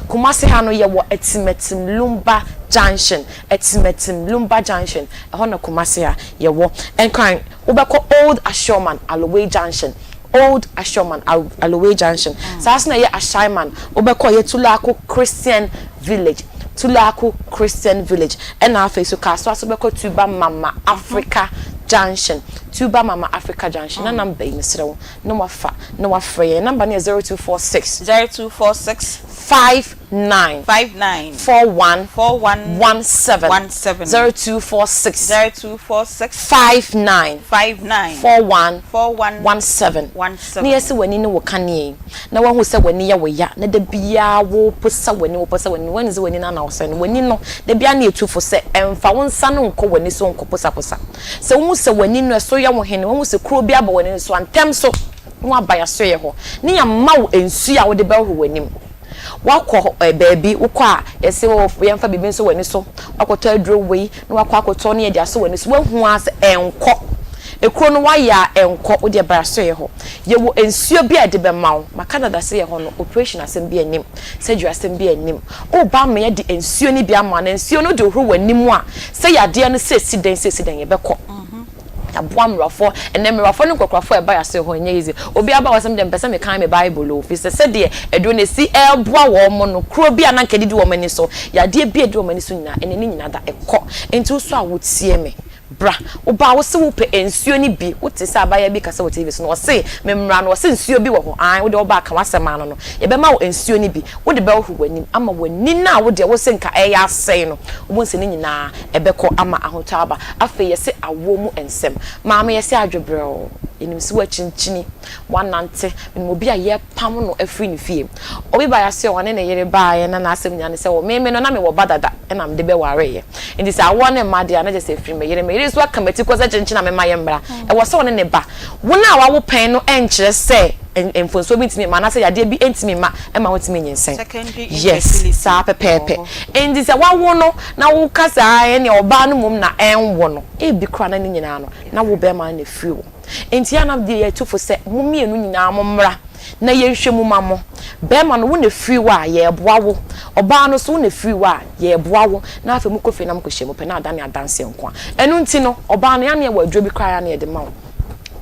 Kumasi ha no yɛwɔ Atimatim Lumba Junction, Atimatim Lumba Junction, ɛhɔ na Kumasi ha yɛwɔ. Nkran wobɛkɔ Old Ashoman Aloway Junction, Old Ashoman Aloway Junction. Saa so na ɛyɛ Ashaiman, wobɛkɔ yɛ Tulaako Christian Village, Tulaako Christian Village. Ɛna afei so Kasoa so bɛkɔ Tuba Mama Africa Junction, Tuba Mama Africa Junction. Na number yi mesrɛ wo na wafa na wafrɛ yɛn. Number no yɛ 0246. 0246. 5. 9. 59. 41. 41. 17. 17. 0246. 0246. 59. 59. 41. 41. 17. 17. Na yɛse w'ani ne wo kanea yi, na woahu sɛ w'ani yɛ wo ya, na da biara woposa w'ani, woposa w'ani, woahu sɛ w'ani no ana wosɛe no, w'ani no, da biara na yɛtu fo sɛ ɛmfa wo nsa no nkɔ w'ani so nkɔposaposa. Sɛ wohu sɛ w'ani no ɛso yɛ wo hene, woahu sɛ kuro bi aba w'ani no so a, ntɛm so na woaba yɛasoɛeɛ hɔ, na yɛama wo nsuo a wode bɛhohoro w'anim. Woakɔ baabi, wokɔ a, yɛse oh yɛmfa biribi nsɔ w'ani so, woakɔtɔ aduro wei na woakɔ akɔtɔ na yɛde asɔ w'ani so, woahu ara sɛ ɛnkɔ. Ekuro no woayɛ a ɛnkɔ, wo deɛ bra soɛ hɔ. Yɛwɔ nsuo bi a yɛde bɛma wo, maka dada sɛ yɛ hɔ no operation asɛm biara nnim, surgery asɛm biara nnim. Woba ama yɛde nsuo no bi ama wo, na nsuo no wode hohoro w'anim a, sɛ yadeɛ no sɛ ɛsi dɛn sɛ ɛsi dɛn yɛbɛkɔ. Yɛaboa mmerɛwafoɔ. Ɛnnɛ mmerɛwafoɔ ne nkɔkorafoɔ a ɛba yɛn asoɛe hɔ nyɛ easy. Obi aba hɔ sɛ medeɛ mepɛ sɛ mekan me Bible o, firi sɛ sɛdeɛ aduro no ɛsi reboa wɔn no, kuro bi a na anka ɛdidi wɔn ani so, yadeɛ bi a ɛdi wɔn ani so nyinaa, ɛnnɛ ne nyinaa da, ɛkɔ. Enti wo nso a wotie me, bra. Woba a, wose wopɛ nsuo no bi. Wote sɛ abaayewa bi kasa wɔ TV so no, ɔse memmra no, ɔse nsuo bi wɔ hɔ. Aane, wo deɛ woba a, ka w'asɛm ano no, yɛbɛma wo nsuo no bi. Wode bɛhohoro w'anim ama w'ani no a wo deɛ wose nka ɛreyɛ asɛe no, wobɛhu sɛ ne nyinaa ɛbɛkɔ ama ahotɔ aba. Afei yɛse awoɔ mu nsɛm. Maame yɛse adwo brɛoo. Yɛnim sɛ woakyinkyini, woanante. Menim obi a yɛrepam no afiri ne fie. Obi baeɛ ase ɔne ne yere baeɛ na n'asɛm nyinaa ne sɛ o me me no na mewɔ ba dada ɛna mede bɛwareeɛ. Nti sɛ awoɔ no mma deɛ a na kyerɛ sɛ ɛfiri me yere. Me yere nso aka m'ati kɔ sɛ kyenkyen a memma yɛmmra. Ɛwɔ sɛ ɔne ne ba. Wo no a wawo pɛn no nkyerɛ sɛ mfomsoɔ bi ntumi mma anaasɛ yadeɛ bi ntumi mma ɛma wontumi nyinsɛn. Yes, saa pɛpɛɛpɛ. Nti sɛ wawo no na woka sɛ ae ɛneɛ ɔbaa no mmom na ɛnwo no, ebi koraa na ne nyinaa no na wo bɛrima no na ɛfiri wo. Nti yɛ a na deɛ yɛtu fo sɛ mo mmienu nyinaa mommra na yɛnhwɛ mu ma mo. Bɛrima no wo na ɛfiri wo a yɛreboa wo, ɔbaa no nso wo na ɛfiri wo a yɛreboa wo na afei mokɔ fie na mokɔhyia mu pɛ na adane adanseɛ nko a. Ɛno nti no ɔbaa no yɛ a na yɛwɔ aduro bi koraa yɛ a na yɛde ma wo.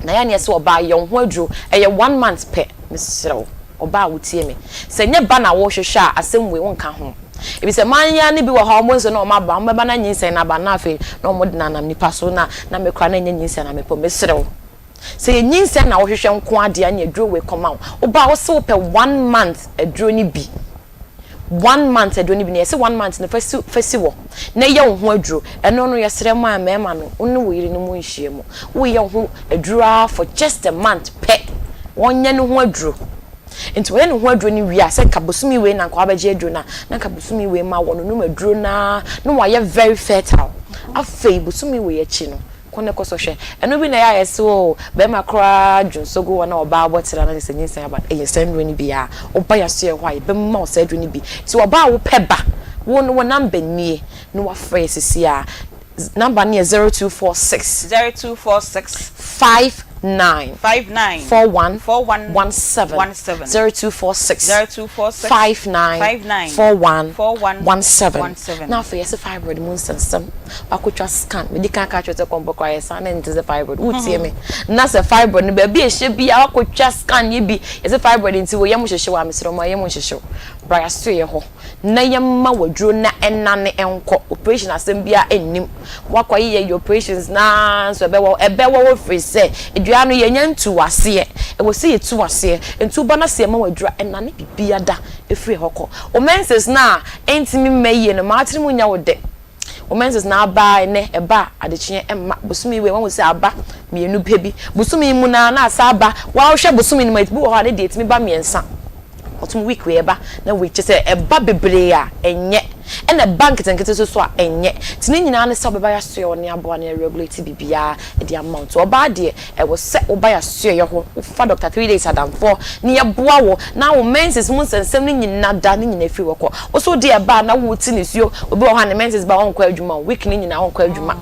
Na yɛ a na yɛse ɔbaa yɛ wo ho aduro, ɛyɛ one month pɛ, mesrɛ wo ɔbaa a wotie me, sɛ nyɛ ba na wohwehwɛ a asɛm wei wonka ho. Efisɛ mmaa no bi wɔ hɔ a wɔn nso na wɔn aba, wɔbɛba na nyinsɛn no aba na afei na wɔde nanam nipa so na na me koraa na ɛnyɛ nyinsɛn na mepɛ. Mesrɛ wo, sɛ yɛ nyinsɛn na wohwehwɛ nko ara deɛ a, ɛnneɛ aduro wei kɔma wo. Woba a, wose wopɛ one month aduro no bi. One month aduro no bi na yɛse one month no fa si fa si hɔ na yɛ wo ho aduro. Ɛno no yɛsrɛ mo a mmarima no, wo ne wo yere no monhyia mu. Woyɛ wo ho aduro ara for just a month pɛ. Wɔnyɛ ne ho aduro. Nti wɔyɛ ne ho aduro no wie a, sɛ nka bosome wei na nka wabɛgye aduro no a, na nka bosome wei ma wɔnonom aduro no ara na wayɛ very fertile. Afei bosome wei akyi no, kɔ na kɔ sɔ hwɛ. Ɛno bi na ɛyɛ a yɛse oo, bɛrima koraa dwonsɔ gu hɔ na ɔbaa bɔ tiri a na kyerɛ sɛ nyinsɛn aba. Ɛyɛ saa nnuro no bi a, woba yɛasoɛɛ hɔ a, yɛbɛma wo saa aduro no bi. Nti ɔbaa a wopɛ ba, wo no wo number nie na wafrɛ yɛ seesei ara. Number no yɛ 0246. 0246. 59. 59. 41. 41. 17. 17. 0246. 0246. 59. 59. 41. 41. 17. 17. Na afei yɛse fibroid mu nsɛnsɛm. Wakotwa scan. Medi kan aka akyerɛ wo sɛ kɔmpɔ koraa yɛ saa na ɛnte sɛ fibroid. Wotie me? Na sɛ fibroid no baabi a ɛhyɛ biara wakotwa scan yɛ bi. Yɛse fibroid nti wo yam hyehye wo a mesrɛ wo ma yam nhyehye wo. Bra yɛasoeɛ hɔ. na yɛmma wo aduro na ɛnane nkɔ, operation asɛm biara nnim, woakɔ yeyɛ yɛ operations no ara nso ɛbɛwɔ hɔ, ɛbɛwɔ hɔ firi sɛ dua no yɛnya ntuu aseɛ, ɛwɔ sɛ yɛtu aseɛ, nti woba na sɛ yɛma wo aduro a ɛnane biribiara da firi hɔ kɔ. Wo menses no a ɛntumi mma yie no, ma w'atiri mu nyɛ wo dɛ. Wo menses no aba a ɛnɛ ɛba a adekyeɛ ɛmma, bosome wei wahu sɛ aba mmienu pɛ bi, bosome yi mu no ara na asa aba, woahwɛ bosome no mu a ebi wɔ hɔ a ne deɛ ɛtumi ba mmiɛnsa, ɔtom week wei ɛba na wei kyerɛ sɛ ɛba bebree a ɛnyɛ, ɛna ɛba nketenkete nso so a ɛnyɛ, nti ne nyinaa ne sɛ wobɛba yɛasoɛ wo ne aboa no ɛregulate biribiara de ama wo, nti ɔbaa deɛ Ɛwɔ sɛ woba y'asoɛeɛ hɔ, wofa Doctor Threedays adamfoɔ na yɛboa wo na wo menses mu nsɛnsɛm no nyina da ne nyina firi hɔ kɔ. Wo so wodeɛ ɛba a na wote nisuo, obi wɔ hɔ a ne menses ba a ɔnkɔ adwuma o, week no nyina ɔnkɔ adwuma.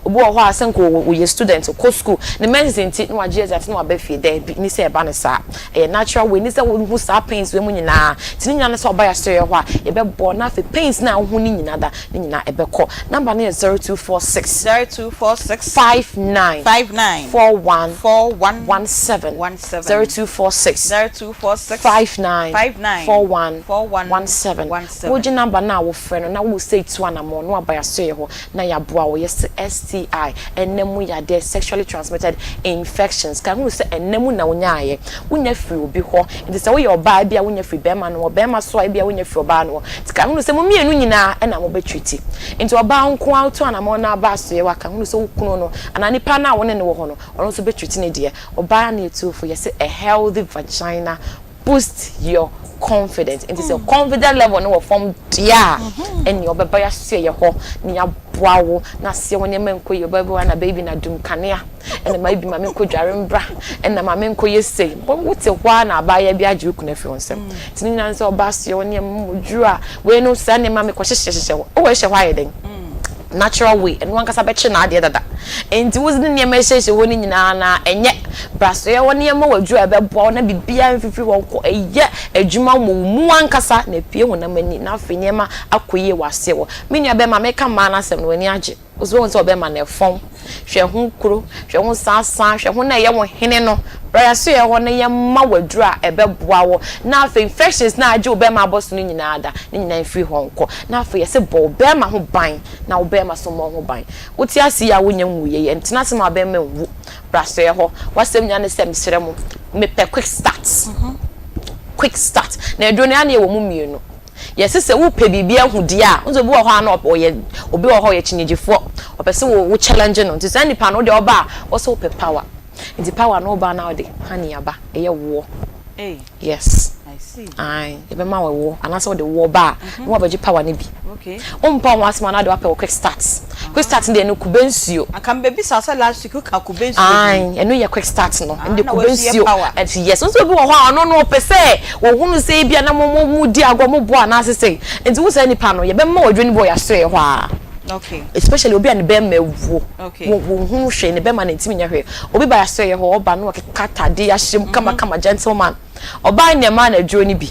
Obi wɔ hɔ a sɛ nka ɔyɛ student, ɔkɔ school, ne menses nti na wagye adzi ate na waba fie, daabi, nni sɛ ɛba no saa. Ɛyɛ natural way, nni sɛ wohu saa pains wei mu nyinaa. Nti ne nyina ne sɛ ɔba y'asoɛeɛ hɔ a, yɛbɛboa wo na afei pains no a wohu no nyina da Ne nyinaa ɛbɛkɔ. Number no yɛ 0246. 0246. 59. 59. 41. 41. 17. 17. 0246. 0246. 59. 59. 41. 41. 17. 17. Wogye number no a wofrɛ no na wosɛ tu anamɔn na waba yɛasoɛeɛ hɔ na yɛaboa wo. Yɛse S. STI, ɛnna mu yadeɛ, sexually transmitted infections. Ka hunu sɛ ɛnna mu na wonyaayɛ, wonya firi obi hɔ. Nti sɛ woyɛ ɔbaa bi a, wonya firi bɛrima no hɔ, bɛrima so a ebi a wonya firi ɔbaa no hɔ. Nti ka hunu sɛ mo mmienu nyinaa ɛna mo bɛtwiti. Nti ɔbaa nko ara to anamɔ na aba asoɛ wa, ka hunu sɛ wo kunu no anaa nipa no a wo ne no wɔ hɔ no, ɔno nso bɛtwiti ne deɛ. Ɔbaa ne etuofo yɛsɛ a healthy vagina boost your confidence. Nti sɛ confidence level no wɔ fam deɛ a, ɛnea ɔbɛba yɛasoɛ yɛ hɔ ne yɛaboa wo na aseɛ wɔ nneɛma nkɔ yie. Ɔbaa bi wɔ ha na baby na dum kanea, ɛna ma bi ma me nkɔ dware mbra, ɛna ma me nkɔ yɛ sei. Wote hɔ a na abaayewa bi agye wo kunu afiri wo nsam. Nti ne nyinaa sɛ ɔbaa asoɛ wɔ nneɛma mu duru a, wei no saa nneɛma mekɔ hyehyɛ hyehyɛ hɔ, wowɔ hyehyɛ hɔ ayɛ dɛn? Natural way ɛno ankasa bɛkye n'adeɛ dada. Nti wosi ne nneɛma ɛhyehyɛ hɔ no nyinaa na ɛnyɛ brasoɛ wɔ nneɛma wɔ aduru a ɛbɛboa wo na biribiara mfifiri hɔ nkɔ, ɛyɛ adwuma wɔ wo mu ankasa na epie honam ani na afei nneɛma akɔ yie wɔ aseɛ. Wɔ me nua bɛrima, meka mmaa n'asɛm no, w'ani agye. Wosi wɔn sɛ ɔbɛrima na ɛfɔm, hwɛ ho kuro, hwɛ ho saasaa, hwɛ ho na ɛyɛ wo hene no brasoɛ hɔ no, yɛma wɔ aduru a ɛbɛboa wo na afei infections na agye wo bɛrima abɔ so no nyinaa da ne nyinaa mfiri hɔ nkɔ. Na afei yɛsɛ bɔ wo bɛrima ho ban na wo bɛrima so mmɔ ho ban. Wote ase yi a wonya nwu yɛ, ntena ase ma bɛrima nwu. Brasoɛ hɔ wasɛm nyinaa ne sɛ, mesrɛ mo, mepɛ quick start, quick start. Na aduro no ano yɛ wɔ mu mmienu. Yɛsɛ sɛ wopɛ biribi ahu deɛ a nso, obi wɔ hɔ a na ɔyɛ, obi wɔ hɔ ɔyɛ kyinyigyefoɔ, ɔpɛ sɛ wo challenge no. Nti saa nipa no wode ɔba a, wɔsɛ wopɛ power. Nti power no, woba na wode honey aba, ɛyɛ woɔ. Yes, ayi, yɛbɛma wɔ woɔ anaasɛ wode woɔ ba a, na wabɛgye power no bi. Wompɛ ho asɛm anaa de wapɛ wɔ quick start. Quick start no deɛ no kube nsuo. Anka mbɛbisa sɛ last week woka kube nsuo bi. Ɛno yɛ quick start no. Ɛno de kube nsuo ɛnti yes, nso obi wɔ hɔ a ɔno no ɔpɛ sɛ wɔhunu sɛ ebi a na mo di agorɔ, mo boa anaasɛ sɛ nti wo saa nipa no, yɛbɛma wɔ adwene bi wɔ yɛasoɛ hɔ a, especially obi a ne bɛrima awuo, wɔn hunu hwee, ne bɛrima ne ntumi nyɛ hwee. Obi ba yɛasoɛ hɔ, ɔba no ɔkeka atade ahyɛ mu kamakama, gentleman. Ɔbaa nneɛma na aduro no bi,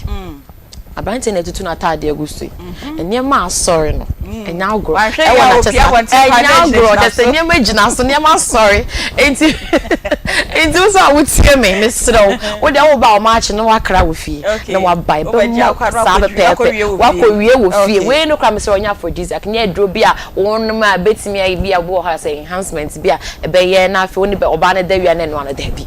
aberanteɛ na atutu n'ataade agu so yi, nneɛma asɔre no ɛnyɛ agorɔ. Ɛwɔ n'akyɛ sɛ ɛnyɛ agorɔ kyɛ sɛ nneɛma gyina so, nneɛma asɔre. Nti nso a wotie me, mesrɛ wo, wo deɛ woba a, ɔmo akyi na wakra wɔ fie na waba, ɛbɛma saa pɛpɛɛpɛ, wakɔ wie wɔ fie. Wei no kora, mesrɛ, ɔnyɛ aphrodisiac, nyɛ aduro bi a wɔnom a bɛtumi ayɛ bi a obi wɔ hɔ a sɛ enhancement bi a ɛbɛyɛ na afei wo ne ɔbaa no da wia na ɛno ano. Daabi,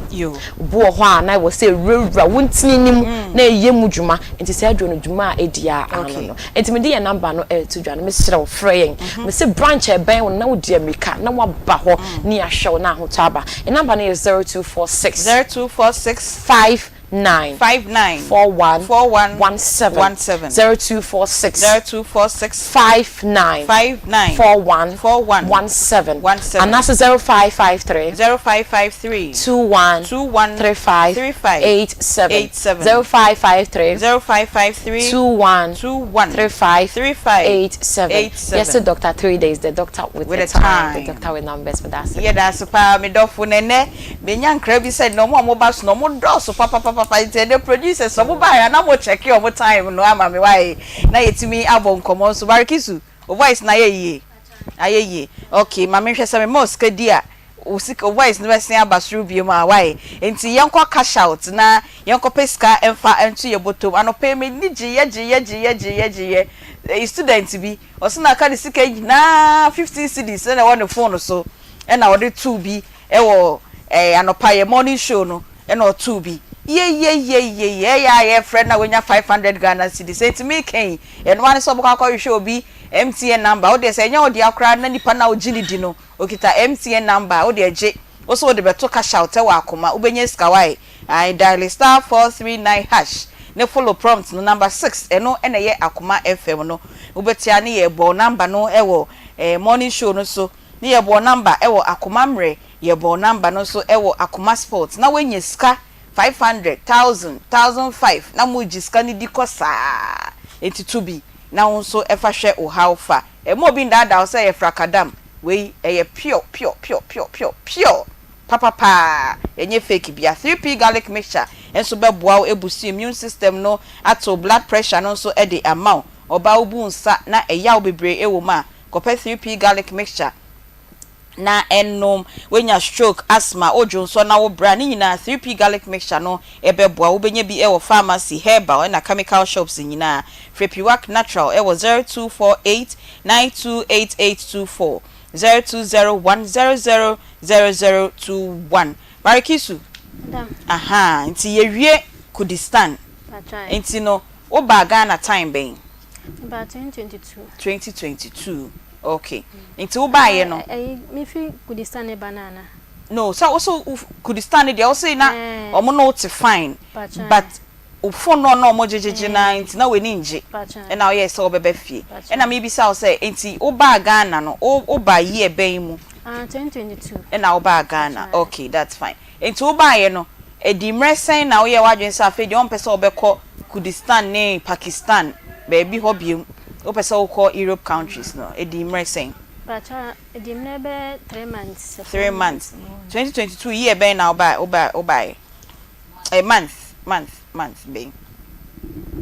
obi wɔ hɔ a na wɔ sɛ ewurawura wo ntini nim na ɛyɛ mu dwuma. Nti saa aduro no dwuma a ɛdi a ano no. Nti mede yɛn number no ɛreto dwa no, mesrɛ wo, frɛ yɛn. Mese branch a ɛbɛn wo na wodi amirika na waba hɔ ne yɛahwɛ wo na ahotɔ aba. Yɛn number no yɛ 0246 0246 59 59 41 41 17 17 0246 0246 59 59 41 41 17 17 anaasɛ 0553 0553 21 21 35 35 87 87 0553 0553 21 21 35 35 87. 87. Yes, doctor 3 days, the doctor with, With the a time, time. The doctor with numbers for that. Yɛda ase paa, me dɔfo. Nɛnɛ menya nkra bi sɛ na ɔmo a ɔmo ba so na ɔmo dɔɔso papapapa. Nti ɛnɛ producers, ɔmo ba yɛ na mo check ɔmo time no ama me wae na yɛtumi abɔ nkɔmɔ nso. Barikisu, o voice na ayɛ yie, ayɛ yie. Okay, maame, hwɛ sɛ me ma o sika di a, o sika o voice no bɛsen aba soro bio mu a wae. Nti yɛnkɔ cash out na yɛnkɔ pɛ sika ɛmfa ɛnto yɛ bɔtɔm. Anɔpɛ mi ni gye yɛ gye yɛ gye yɛ gye yɛ gye yɛ ɛyi, student bi ɔsi na aka ne sika nyinaa 15 cedis ɛna ɛwɔ ne phone so, ɛna ɔde tuu bi ɛwɔ anɔpa yɛ morning show no, ɛna ɔtuu bi yeyeyeyeye. Ɛyɛ a yɛfrɛ na wonya 500 Ghana cedis. Eti mi kɛn ɛno ano sɛ ɔbɛkɔ akɔhwehwɛ obi MTN number. Wode sɛ ɛnyɛ ɔde akora na nipa na ogye ne di no okita MTN number, wode agye wosɛ wode bɛto cash out ɛwɔ Akoma, wobɛnya sika wae. Ayi, dial *439# ne follow prompt no number 6. Ɛno ɛna ɛyɛ Akoma FM no. Wobɛtia ne yɛ bɔ number no ɛwɔ morning show no so, ne yɛ bɔ number ɛwɔ Akoma mmerɛ, yɛ bɔ number no nso ɛwɔ Akoma Sport na woanya sika 500, 1,000, 1,500 na mo gye sika no di kɔ saa. Eti tu bi na wo nso ɛfa hwɛ wo haw fa. Ɛmo obi ndaadaa sɛ ɛyɛ frakadam. Wei ɛyɛ pure, pure, pure, pure, pure, pure papapaa, ɛnyɛ fake bia. 3P Garlic Mixture nso bɛboa wo ebusu immune system no, ato blood pressure no nso ɛde ama wo. Ɔbaa, wo bu nsa na ɛyaw bebree ɛwɔ mu a, kɔpɛ 3P Garlic Mixture na ɛnom. Wonya stroke, asthma, odwo nso na wo bra ne nyinaa, 3P Garlic Mixture no ɛbɛboa. Wobɛnya bi ɛwɔ pharmacy, herbal ɛna chemical shops nyinaa. Frɛ Piwak Natural ɛwɔ 0248 928824. 020 100 0021. Barikisu, ahaa, nti yɛwie Kurdistan, nti no wobaa Ghana time bɛn? Mebaa 2022. 2022, ok. Nti wobaeɛ no. Ɛyi, mefi Kurdistan reba no ana? No, sɛ wo so Kurdistan no deɛ wo se na wɔn ne wo te fine, but Wo phone no a na ɔmo gyegyegye no ara nti na w'ani ngye ɛna woyɛɛ sɛ wobɛba fie. Ɛna mebisa wo sɛ nti wobaa Ghana no wo baa year bɛn mu? Ah 2022. Ɛna wobaa Ghana ok that's fine. Nti wobaeɛ no ɛdii mmerɛ sɛn na woyɛɛ w'adwene sɛ afei deɛ wompɛ sɛ wobɛkɔ Kurdistan ne Pakistan baabi hɔ biom wopɛ sɛ wokɔ Europe countries no ɛdii mmerɛ sɛn? Mpakyɛw ɛdii mmerɛ bɛyɛ three months sɛ four months. 3 months, 2022 year bɛn na wobaeɛ? Eh month month month bɛn.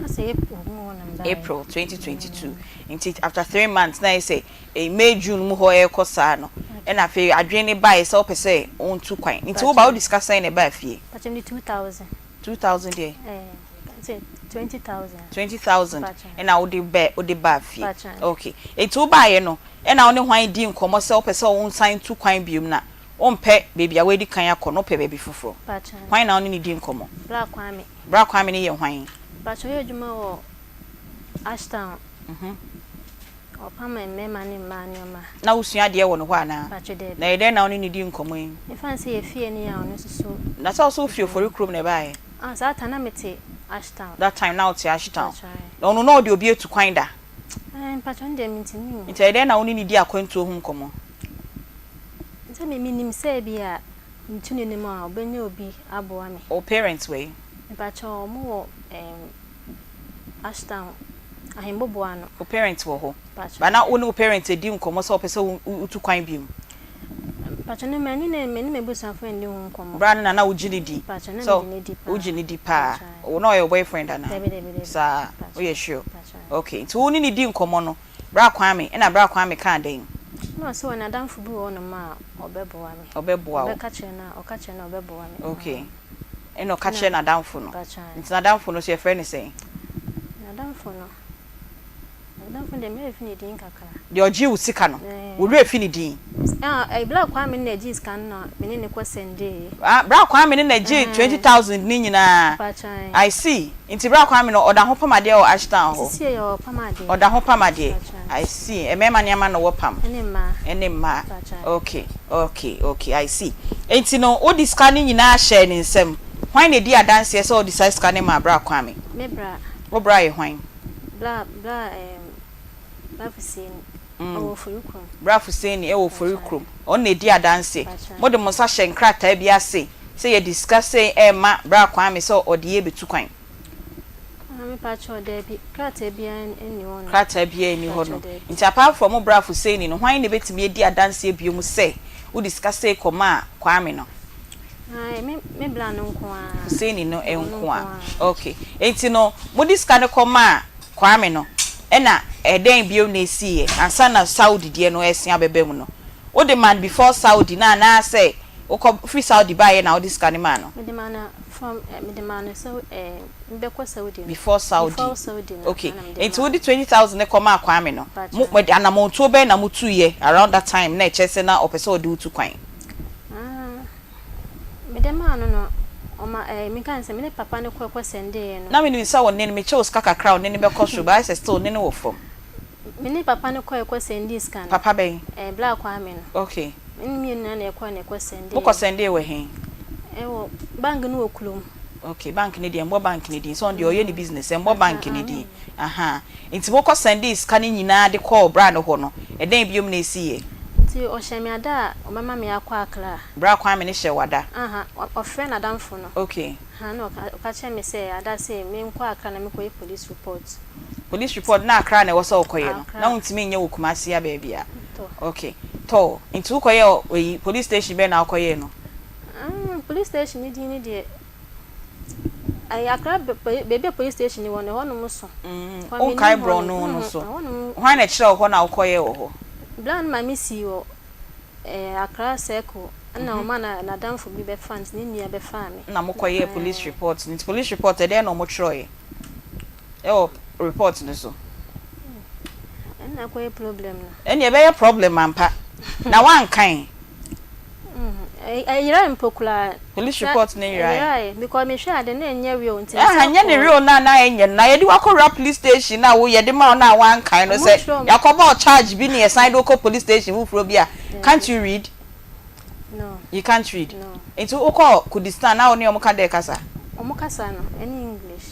Asɛ April mu hɔ na mebaeɛ. April 2022 nti after 3 months na ayɛ sɛ eh, May June mu hɔ ɛrekɔ saa no ɛna afei adwene no baeɛ sɛ wopɛ sɛ wontu kwan nti woba wode sika sɛn na ɛbaa fie? Pakyɛ mede 2000. 2000 deɛ? Eh, sɛ 20000. 20000 ɛna wode bɛ wode baa fie. Okay nti wobaeɛ no ɛna wo ne hwan dii nkɔmmɔ sɛ wopɛ sɛ wonsan tu kwan biom na Wompɛ baabi a woadi kan akɔ no, wopɛ baabi foforɔ. Hwan na wo ne no di nkɔmmɔ? Bra Kwame. Bra Kwame no yɛ hwan? Mpakyɛ ɔyɛ adwuma wɔ Ashtown. Ɔpam mmarima ne mmaa nneɛma. Na wosua adeɛ wɔ ne hɔ anaa? Mpakyɛ daabi. Na ɛyɛ dɛn na wo ne no di nkɔmmɔ yi? Mefa no sɛ yɛ fie ni a ɔno nso so. Na sɛ wo nso wofiri Ofori kurom na ɛbaeɛ? Ah saa time na mete Ashtown. That time na wote Ashtown. Mpakyɛ. Na ɔno na ɔde obi atu kwan da? Ɛɛ mpakyɛ ɔno deɛ mentumi o. Nti ɛyɛ dɛn na wo ne no di akwantuo ho nkɔmmɔ? Sɛ me menim sɛ ebia metu n'anim a ɔbɛnya obi aboa me. Wo parents wɔ he? Mepakyɛw ɔmo wɔ ɛɛm Ashtown, Ahemboboa ano. Wo parents wɔ hɔ? Mepakyɛw. But na wo ne wo parents adi nkɔmmɔ sɛ wopɛ sɛ wo tu kwan biom? Mepakyɛw no mani ne me ne m'abusuafo anni ho nkɔmmɔ. Bra no na na wogye no di? Mepakyɛw na megye no di paa. Wogye no di paa? Mepakyɛw. Na ɔyɛ wo boyfriend anaa? Dabi dabi dabi. Saa? Mepakyɛw. Woyɛ sure? Mepakyɛw. Okay, nti wo ne no di nkɔmmɔ no, Bra Kwame, ɛna Bra Kwame kaa dɛn? Ɛna ɔse wɔ n'adamfo bi wɔ hɔnom a ɔbɛboa me. Ɔbɛboa wo. Ɔbɛka kyerɛ no a, ɔka kyerɛ no a ɔbɛboa me. Okay. Ɛna ɔka kyerɛ n'adamfo no. Mpakyɛ ae. Nti n'adamfo no nso yɛfrɛ no sɛn? N'adamfo no, n'adamfo no deɛ me werɛ fi ne din kakra. Deɛ ɔgyee wo sika no, wo werɛ fi ne din? Ah, Bra Kwame no na ɛgyee sika no na me ne no kɔ sɛndee. Ah, Bra Kwame no na ɛgyee 20,000 no nyinaa? Mpakyɛ ae. I see. Nti bra Kwame no ɔda ho pam adeɛ wɔ Ashtown hɔ? Sisiei ɔpam adeɛ. Ɔda ho pam adeɛ. I see. Mmarima nneɛma na ɔwɔ pam? Ɛne mmaa. Ɛne mmaa. Okay, okay, okay, I see. Nti no wode sika no nyinaa hyɛɛ ne nsam. Hwan na ɛdi adanseɛ sɛ wode saa sika no maa bra Kwame? Me bra. Wo bra yɛ hwan? Bra, bra ɛɛm, bra Fuseini. Ɔwɔ Ofori kurom. Bra Fuseini ɛwɔ Ofori kurom. Ɔno na ɛdi adanseɛ. Mode mo nsa hyɛ nkrataa bi ase sɛ yɛde sika sei rema Bra Kwame sɛ ɔde yɛ bɛtu kwan? Ah, me pakyɛw, daabi, krataa biara nni hɔ nom. Krataa biara nni hɔ nom. Nti apart from Bra Fuseini no, hwan na ɛbɛtumi adi adanseɛ biom sɛ wode sika sei kɔmaa Kwame no? Ae, me, me bra no nko ara. Fuseini no nko ara. Okay. Nti no, mode sika no kɔmaa Kwame no, ɛna ɛdɛn bio na ɛsiiɛ ansa na Saudi deɛ no ɛresen abɛba mu no? Wode maa no before Saudi no anaasɛ wokɔ firi Saudi baeɛ na wode sika no maa no? Mede maa no from eh, mede maa no sɛ eh, mebɛkɔ Saudi no. Before Saudi. Before Saudi no. Okay. Na mede Nti maa wode no. 20,000 no kɔmaa Kwame no, mo, Mpakyɛ. anamɔntuo bɛn na motuiɛ around that time na ɛkyerɛ sɛ na ɔpɛ sɛ ɔde wo tu kwan? Ah, mede maa no no, ɔma eh, menka no sɛ me ne papa no kɔ kɔ sɛndeeɛ no. Na menim sɛ wo nne no, mekyɛ wo sika kakra a wo nne no bɛkɔ soro, but ayɛ sɛ still wo nne no wɔ fam. Me ne papa no kɔe kɔ sɛndii sika no. Papa bɛn? Eh, Bla Kwame no. Okay. Me ne mmienu nyinaa na yɛkɔe na yɛkɔ sɛndee. Mokɔ sɛndee wɔ he? Ɛwɔ, bank no wɔ kurom. Okay, bank no deɛ mbɔ bank no din, sɛ ɔno deɛ ɔyɛ ne business, mbɔ bank no din. Ahaa. Nti mokɔ sɛndee sika no nyinaa de kɔɔ bra no hɔ no, ɛdɛn biom na esiiɛ? Nti ɔhyɛɛ me ada a ɔbɛma me akɔ Accra. Bra Kwame no hyɛɛ wo ada? Aha, ɔfrɛɛ n'adamfo no. Okay. Aha, na ɔka kyerɛɛ me sɛ ada sei menkɔ Accra na menkɔyɛ police report. Police report na Accra na ɛwɔ sɛ wokɔyɛ no na wontumi nyɛ wɔ Kumasi ha baabi a? Ok tɔ nti wokɔyɛ wɔ eyi police station bɛn na wokɔyɛɛ no? Ah police station ne din ne deɛ ɛyɛ Accra baabi a police station wɔ no ɛhɔ nom so. Mm, wonkae borɔno no so? Hwan na ɛkyerɛ wo hɔ na wokɔyɛɛ wɔ hɔ? Bra no maame sii wɔ eh, Accra circle ɛna ɔma na n'adamfo bi bɛfa no ne nua bɛfaa me. Na mokɔyɛɛ police report no nti police report ɛdɛn na wɔtwerɛeɛ? Ɛwɔ report no so. Ɛna akɔyɛ problem no. Ɛnneɛ ɛbɛyɛ problem ampa. Na woankan? Ɛyerae mpo koraa. Police report no yerae? Ɛyerae because mehwɛɛ ade na ɛnyɛ real nti mesan kɔɔ. Ɛnyɛ ne real no a na ɛnyɛ no na yɛde wo akɔwura police station a wo yɛde ma wo no a woankan no sɛ yɛakɔbɔ wo charge bi na yɛsan de wo kɔ police station foforɔ bi a can't you read? No. You can't read? No. Nti wokɔɔ Kurdistan na wo ne wɔn ka dɛ kasa? Wɔn kasa no ɛne English.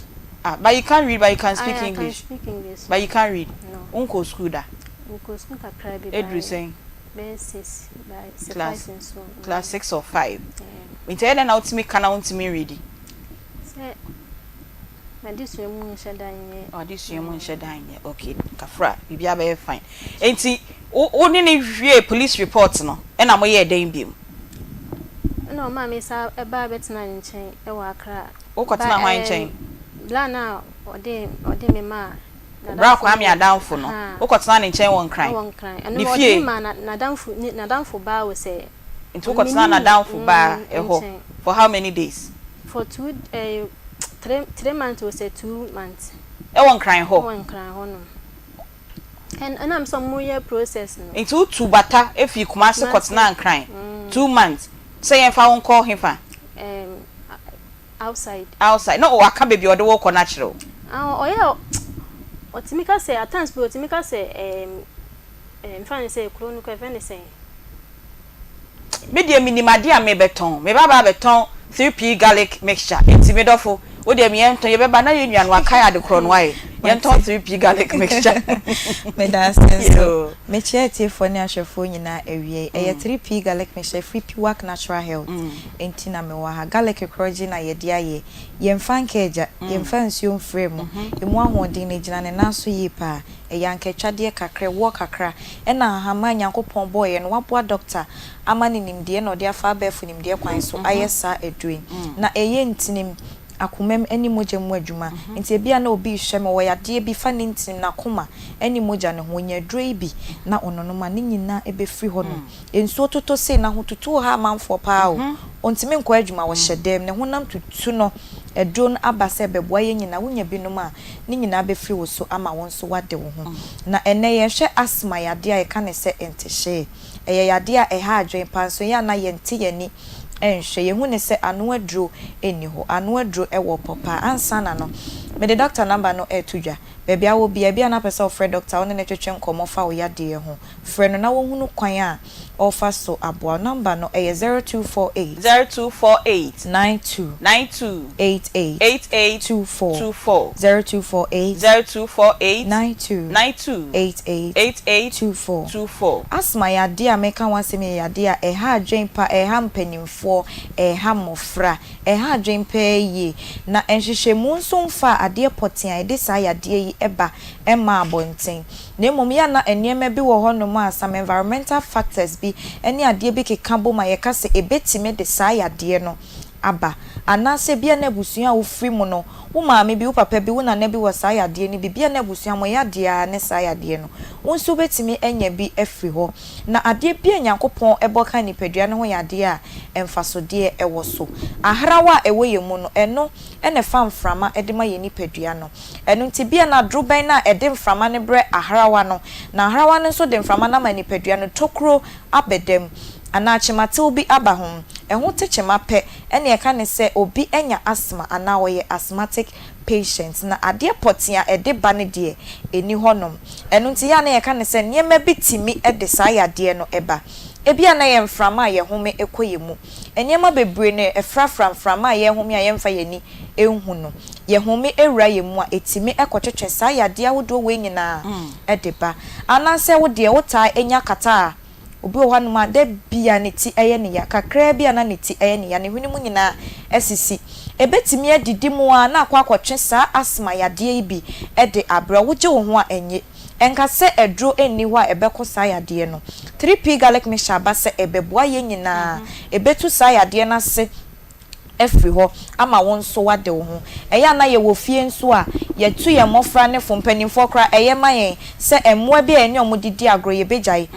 Ah but you can't read but you can speak English? I can speak English. But you can't read? No. Wonkɔɔ school da? Mekɔɔ school kakra bi. Ɛduru sɛn? Bɛyɛ six by sɛ Class five nso. class six or five. Yeah. Nti ɛyɛ dɛn na wotumi ka na wontumi nredi? Sɛ m'adesua mu nhyɛ da nyɛ. W'adesua mu nhyɛ da nyɛ. Okay, kafra, biribiara bɛyɛ fine. Nti wo wo ne no wiee police report no, ɛna moyɛɛ dɛn biom? Ɛna ɔmaa me san baa bɛtenaa ne nkyɛn wɔ Accra. Wokɔtenaa hwan nkyɛn? Bla no a ɔde ɔde me maa Bra Kwame adamfo no, wokɔtenaa ne nkyɛn wɔ Nkran? Wɔ Nkran. Ɛno Ne ɔde fie? me maa n'adamfo ne n'adamfo baa wɔ sɛ. Nti wokɔtenaa n'adamfo baa hɔ for how many days? For two eh, three three months wɔ sɛ 2 months. Ɛwɔ Nkran hɔ? Ɛwɔ Nkran hɔ nom. Ɛn ɛnam sɛ ɔmo yɛ process no. Nti wotu bata fii Kumasi kɔtenaa Nkran 2 months sɛ yɛmfa wo nkɔ hefa? Ɛɛm outside. Outside. Na waka baabi a ɔde wo rekɔ no akyerɛ wo? Ah, ɔyɛ ɔtumi ka sɛ at times bi ɔtumi ka sɛ ɛɛm ɛɛm fa no sɛ kuro no kɔ ɛfɛ ne sɛn. Me deɛ menim adeɛ a mebɛtɔn. Meba aba abɛtɔn 3P garlic mixture. Nti me dɔfo, wo deɛ me yɛntɔn, yɛbɛba na yɛn nua no akae ade korɔ no ayɛ. Yɛntɔn 3P garlic mixture. Meda ase nso. Mekyia atiefoɔ ne ahwɛfoɔ nyinaa awiei. Ɛyɛ 3P garlic mixture ɛfiri Piwak Natural Health nti na mewɔ ha. Garlic korɔgye na yɛde ayɛ. Yɛmfa nka agya, yɛmfa nsuo mfra mu. Ɛmu ahoɔden no ɛgyina ne nan so yie paa. Ɛyɛ ankatwadeɛ kakra, ɛwoɔ kakra, ɛna nhahamma a Nyankopɔn bɔeɛ no, waboa dɔkta ama no nimdeɛ na ɔde afa abɛɛfo nimdeɛ kwan so ayɛ saa aduro yi. Na ɛyɛ ntinim, akomam ne mogya mu adwuma. Nti ebia na obi rehwɛ me, ɔwɔ yadeɛ bi fa ne ntinim, n'akoma ne mogya no ho, ɔnya aduro yi bi na ɔnonom a, ne nyinaa bɛfiri hɔnom. Nsuo totɔ sei na ahotutuo ha amanfoɔ paa o. Ɔntumi nkɔ adwuma, ɔhyɛ dɛm, ne honam tutu no. Aduro no aba sɛ ɛbɛboa yɛn nyinaa. Wonya binom a, ne nyinaa bɛfiri wo so ama wo nso woade wo ho. Na ɛnnɛ yɛrehwɛ asthma yadeɛ a yɛka no sɛ ntehyee. Ɛyɛ yadeɛ a ɛha adwene paa nso ɛyɛ a na yɛnte yɛn ani nhwɛ. Yɛhu no sɛ ano aduro nni hɔ. Ano aduro wɔ pɔ paa. Ansa na no, mede dɔkta number no reto dwa. Baabi a wowɔ biara, ebia na wopɛ sɛ wofrɛ dɔkta, wo ne no twetwe nkɔmmɔ fa wo yadeɛ ho. Frɛ no na wɔnhunu kwan a ɔrefa so aboa wo. Number no, ɛyɛ 0248. 0248. 92. 92. 88. 88. 24. 24. 0248. 0248. 92. 92. 88. 88. 24. 24. Asthma yɛ adeɛ a meka ho asɛm yi yɛ adeɛ a ɛha adwene pa, ɛha mpanimfoɔ, ɛha mmɔfra, ɛha adwene paa yie. Na nhwehwɛmu nso mfaa adeɛ pɔtee a ɛde saa yadeɛ yi ba mmaa abɔnten. Na mmom yɛ a na nneɛma bi wɔ hɔnom a some environmental factors bi ne adeɛ bi keka bom a yɛka sɛ ɛbɛtumi de saa yadeɛ no aba. Anaasɛ ebia na abusua a wofiri mu no, wo maame bi, wo papa bi, wo nana bi wɔ saa yadeɛ no bi, ebia na abusua mo yadeɛ ara ne saa yadeɛ no, wo nso wobɛtumi anya bi afiri hɔ. Na adeɛ bi a Nyankopɔn bɔ ka nipadua no ho yɛ adeɛ a mfasodeɛ wɔ so. Ahrawa a ɛwɔ yɛn mu no, ɛno na ɛfa mframa de ma yɛn nipadua no. Ɛno nti, ebia na dorobɛn no a ɛde mframa no brɛ ahrawa no, na ahrawa no nso de mframa no ama nipadua no, tokuro abɛda mu, anaa kyematew bi aba ho. Ɛho te kyema pɛ na ɛka ne sɛ obi anya asthma anaa ɔyɛ asthmatic patient, na adeɛ pɔtee a ɛde ba no deɛ, ɛnni hɔnom. Ɛno nti, yɛ a na yɛka no sɛ nneɛma bi tumi de saa yadeɛ no ba. Ebia na ɛyɛ mframa a yɛhome kɔ yɛn mu. Nneɛma bebree na ɛfrafra mframa a yɛhome a yɛmfa yɛn ani nhu no. Yɛhome wura yɛn mu a, ɛtumi kɔtwetwe saa yadeɛ ahodoɔ wei nyinaa de ba. Anaasɛ wo deɛ wotaa nya kata a, obi wɔ hɔnom a da biara ne ti yɛ ne ya, kakraa bi a na ne ti yɛ ne ya, ne hwene mu nyinaa asisi. Ɛbɛtumi adidi mu ara na akɔ akɔtwe saa asthma yadeɛ yi bi de abrɛ wo. Wogye wo ho a, ɛnnye. Ɛnka sɛ aduro nni hɔ a ɛbɛko saa yadeɛ no. 3P Garlic Mixture aba sɛ ɛbɛboa yɛn nyinaa. Ɛbɛtu saa yadeɛ no ase afiri hɔ ama wo nso woade wo ho. Ɛyɛ a na yɛwɔ fie nso a, yɛtu yɛn mmɔfra ne fo, mpanimfoɔ koraa, ɛyɛ ma yɛn sɛ mmoa bi a yɛne wɔn de di agorɔ yɛbɛgyae.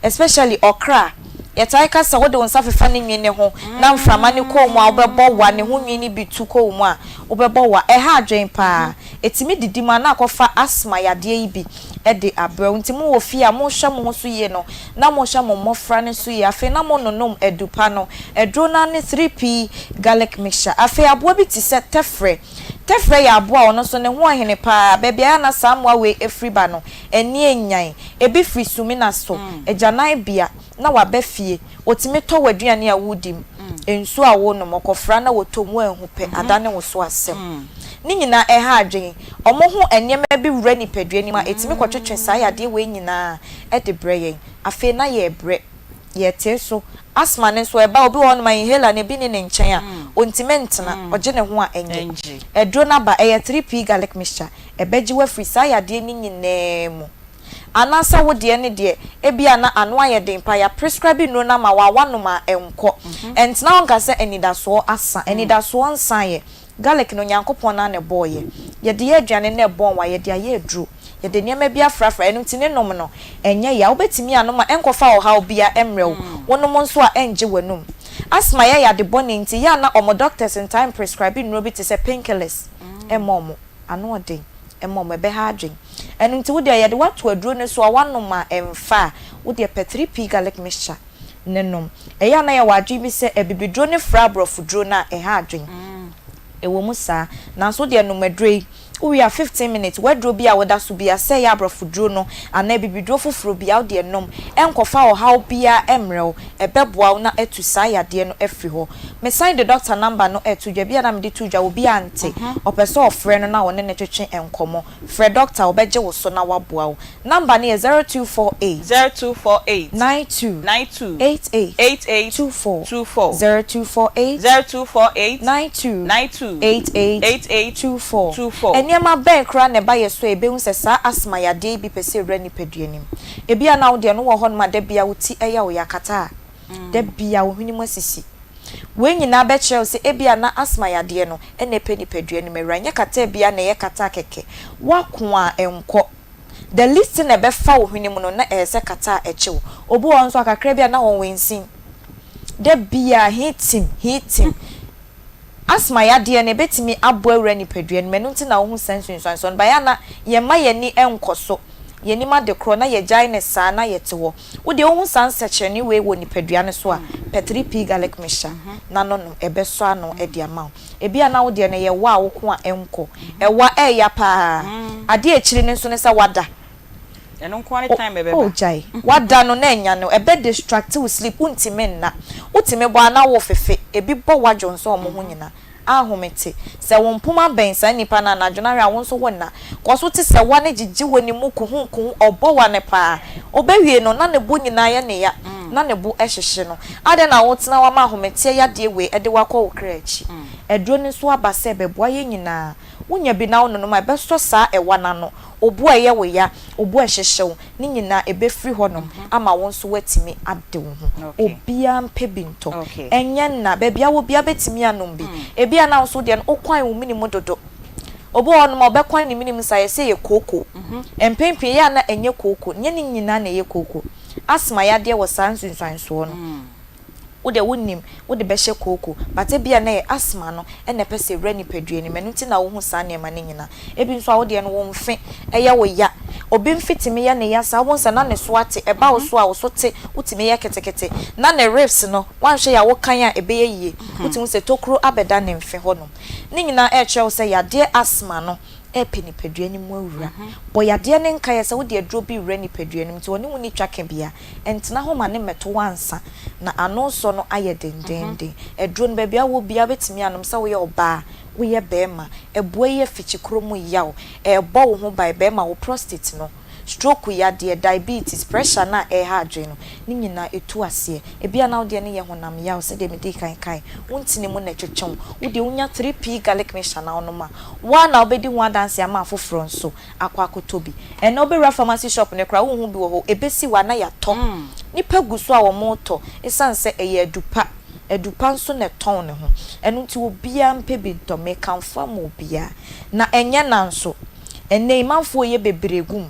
Especially ɔkra. Yɛtaa ka sɛ wode wo nsa fefa ne nwi no ho na mframa no kɔ wo mu a wobɛbɔ wa, ne ho nwi no bi tu kɔ wo mu a wobɛbɔ wa. Ɛha adwene paa. Ɛtumi didi mu a na akɔfa asthma yadeɛ yi bi de abrɛ wo. Nti mowɔ fie a monhwɛ mo ho so yie no na monhwɛ mo mmɔfra no nso yie. Afei na mononom adu pa no. Aduro no ara ne 3P garlic mixture. Afei aboa bi te sɛ tɛfrɛ. Tɛfrɛ yɛ aboa a ɔno nso ne ho ɔhene paa. Baabi a ɛyɛ a na saa mmoa wei firi ba no, ani nnyan. Ebi firi sumina so, agyananbea, na waba fie. Ɔtumi tɔ w'aduane a woredi mu, nsuo a worenom, ɔkɔfra na wɔtɔ mu, woanhu pɛ, adane wo so asɛm. Ne nyinaa ɛha adwene. Wɔn ho nneɛma bi wura nipadua no mu a, ɛtumi kɔtwetwe saa yadeɛ wei nyinaa de brɛ yɛn. Afei na yɛrebrɛ. Yɛtee so. Asthma no nso ɛba, obi wɔ hɔnom a inhaler no ebi nni ne nkyɛn a, ɔntumi ntena, ɔgye ne ho a ɛnyɛ. Aduro no aba, ɛyɛ 3P garlic mixture, ɛbɛgye wo afiri saa yadeɛ no nyinaa mu. Anaasɛ wo deɛ no deɛ, ebia na ano ayɛ den paa, yɛaprescribe nnuro no ama wo a, woanom a ɛnkɔ. Ɛntena hɔ nka sɛ anidasoɔ asa. Anidasoɔ nsaeɛ. Garlic no, Onyankopɔn no ara na ɛbɔeɛ. Yɛde yɛ aduane na ɛbɔn wa, yɛde ayɛ aduro. Yɛde nneɛma bi afrafra, ɛno nti ne nom no, ɛnyɛ ya. Wobɛtumi anom a ɛnkɔfa ɔhaw biara mmrɛ wo. Wonom nso a ɛngye w'anum. Asthma yɛ yade bɔne nti, yɛ a na wɔn doctors ntaa mprescribe nnuro bi te sɛ painkillers mma wɔn. Ano ɔden mma wɔn, ɛbɛha adwene. Ɛno nti wo deɛ yɛde wo ato aduro no so a woanom a ɛmfa a, wo deɛ pɛ 3P garlic mixture no nom. Ɛyɛ a na yɛwɔ adwene bi sɛ abibiduro no fra aborɔfoduro no a, ɛha adwene. Ɛwɔ mu saa, nanso wo deɛ nom aduro yi, wowie a 15 minutes, w'aduro bi a woda so biara, sɛ ɛyɛ aborɔfoduro no anaa abibiduro foforɔ biara, wo deɛ nom. Ɛnkɔfa ɔhaw biara mmrɛ wo, ɛbɛboa wo na atu saa yadeɛ no afiri hɔ. Mesan de dɔkta number no reto dwa, bi a na mede to dwa, obi ante, ɔpɛ sɛ ɔfrɛ no na ɔne no twetwe nkɔmmɔ. Frɛ dɔkta, ɔbɛgye wo so na waboa wo. Number no yɛ 0248. 0248. 92. 92. 88. 88. 24. 24. 0248. 0248. 92. 92. 88. 88. 24. 24. Nneɛma bɛn koraa na ɛba yɛn so a yɛbɛhu sɛ saa asthma yadeɛ yi bi pɛ sɛ ɛwura nipadua no mu? Ebia na wo deɛ no wɔ hɔnom a da biara wo ti yɛ wo ya, kata a da biara wo hwene mu asisi. Wei nyinaa bɛkyerɛ wo sɛ ebia na asthma yadeɛ no na ɛpɛ nipadua no mu awura. Ɛnyɛ kataa biara na ɛyɛ kataa kɛkɛ. Woako a ɛnkɔ. The least thing a ɛbɛfa wo hwene mu no na ɛyɛ sɛ kataa a ɛkye wo. Obi wɔ hɔ nso a kakra bi a na ɔwensin. Da biara heatim, heatim. Asthma yadeɛ no ɛbɛtumi abɔ awura nipadua no mu ɛno nti na wohu saa nsunsuansoɔ no. But ɛyɛ a na yɛmma yɛn ani nkɔ so. Yɛnnim ade korɔ na yɛgyae no saa na yɛte hɔ. Wo deɛ wohu saa nsɛkyerɛnne wei wɔ nipadua no so a, pɛ 3P garlic mixture na nonom, ɛbɛsɔ ano de ama wo. Ebia na wo deɛ no ɛyɛ wa a woko a ɛnkɔ. Ɛwa ɛɛya paa. Adeɛ akyiri no nso ne sɛ wada. Ɛno nko ara ne time ɛbɛba. Oh gyae. Wada no na ɛnya no, ɛbɛ distract wo sleep, wontumi nna. Wotumi bɔ a na wofefe, ebi bɔ w'adwonsɔ wɔn ho nyina. Ahomete. Sɛ wo mpoma bɛn saa nipa no anadwo no ahwɛ a wo nso wo nna. Kɔ so te sɛ wa no gyegye wɔ ne mu kuhukuhu, ɔbɔ wa no paa. Ɔbɛwie no na ne bo nyinaa yɛ ne ya, na ne bo hyehye no. Adɛn na wotena hɔ ama ahometeɛ yadeɛ wei de wo akɔ wo kra akyi? Aduro no nso aba sɛ ɛbɛboa yɛn nyinaa. Wonya bi na wononom a, ɛbɛsɔ saa ɛwa no ano. Wo bo a ɛyɛ wo ya, wo bo a ɛhyehye wo, ne nyinaa ɛbɛfiri hɔnom ama wo nso woatumi ade wo ho. Obiara mpɛ bi ntɔ. Ɛnyɛ nna. Baabi a wɔ biara bɛtumi anom bi. Ebia na wo nso wo deɛ no, wokwan wo mene mu dodo. Obi wɔ hɔnom a, ɔbɛkwan ne mene mu saa, yɛse ɛyɛ kooko. Mpɛn pii ɛyɛ a na ɛnyɛ kooko. Nyɛ ne nyinaa na ɛyɛ kooko. Asthma yadeɛ wɔ saa nsunsuansoɔ no. Wo deɛ wonnim, wode bɛhyɛ kooko, but ebia na ɛyɛ asthma no na ɛpɛ sɛ ɛwura nipadua no mu, ɛno nti na wohu saa nneɛma no nyinaa. Ebi nso a wo deɛ no wo mfe yɛ wo ya, obi mfe tumi yɛ ne ya saa, wobɛhu sɛ na ne so ate, ɛba wo so a wo so te, wotumi yɛ ketekete, na ne ribs no woanhwɛ yie a wokan a ɛbɛyɛ yie, wotumi hu sɛ tokuro abɛda ne mfe hɔnom. Ne nyinaa ɛrekyerɛ wo sɛ yadeɛ asthma no ɛrepɛ nipadua no mu awura. Bɔ yadeɛ no nkaeɛ sɛ wode aduro bi rewura nipadua no mu nti ɔne wo nni twaka biara. Ntena hɔ ma no mmɛto wo ansa na ano sɔ no ayɛ dendeenden. Aduro no, baabi a wowɔ biara wobɛtumi anom, sɛ woyɛ ɔbaa, woyɛ barima. Ɛboa yi afikyikuro mu yaw, ɛrebɔ wo ho ban, barima, wo prostate no, stroke yadeɛ, diabetes, pressure no a ɛreha adwene no, ne nyinaa ɛtu aseɛ. Ebia na wo deɛ no yɛ honam yaw sɛdeɛ medii kan kae, wo ntini mu na ɛtwetwe wo. Wo deɛ wonya 3P garlic mixture na wonom a, wo ara na wobɛdi ho adanseɛ ama afoforɔ nso. akɔ akɔtɔ bi. Ɛnnɛ wobɛwura pharmacy shop no koraa wonhu bi wɔ hɔ, ɛbɛsi hɔ a na yɛatɔ. Nnipa gu so a wɔretɔ ɛsiane sɛ ɛyɛ adu pa. Adu pa nso na ɛtɔn ne ho. Ɛno nti obiara mpɛ bi ntɔ. Mekamfo ama obiara. Na ɛnyɛ nna nso. Ɛnnɛ yi manfoɔ yɛ bebree gu mu.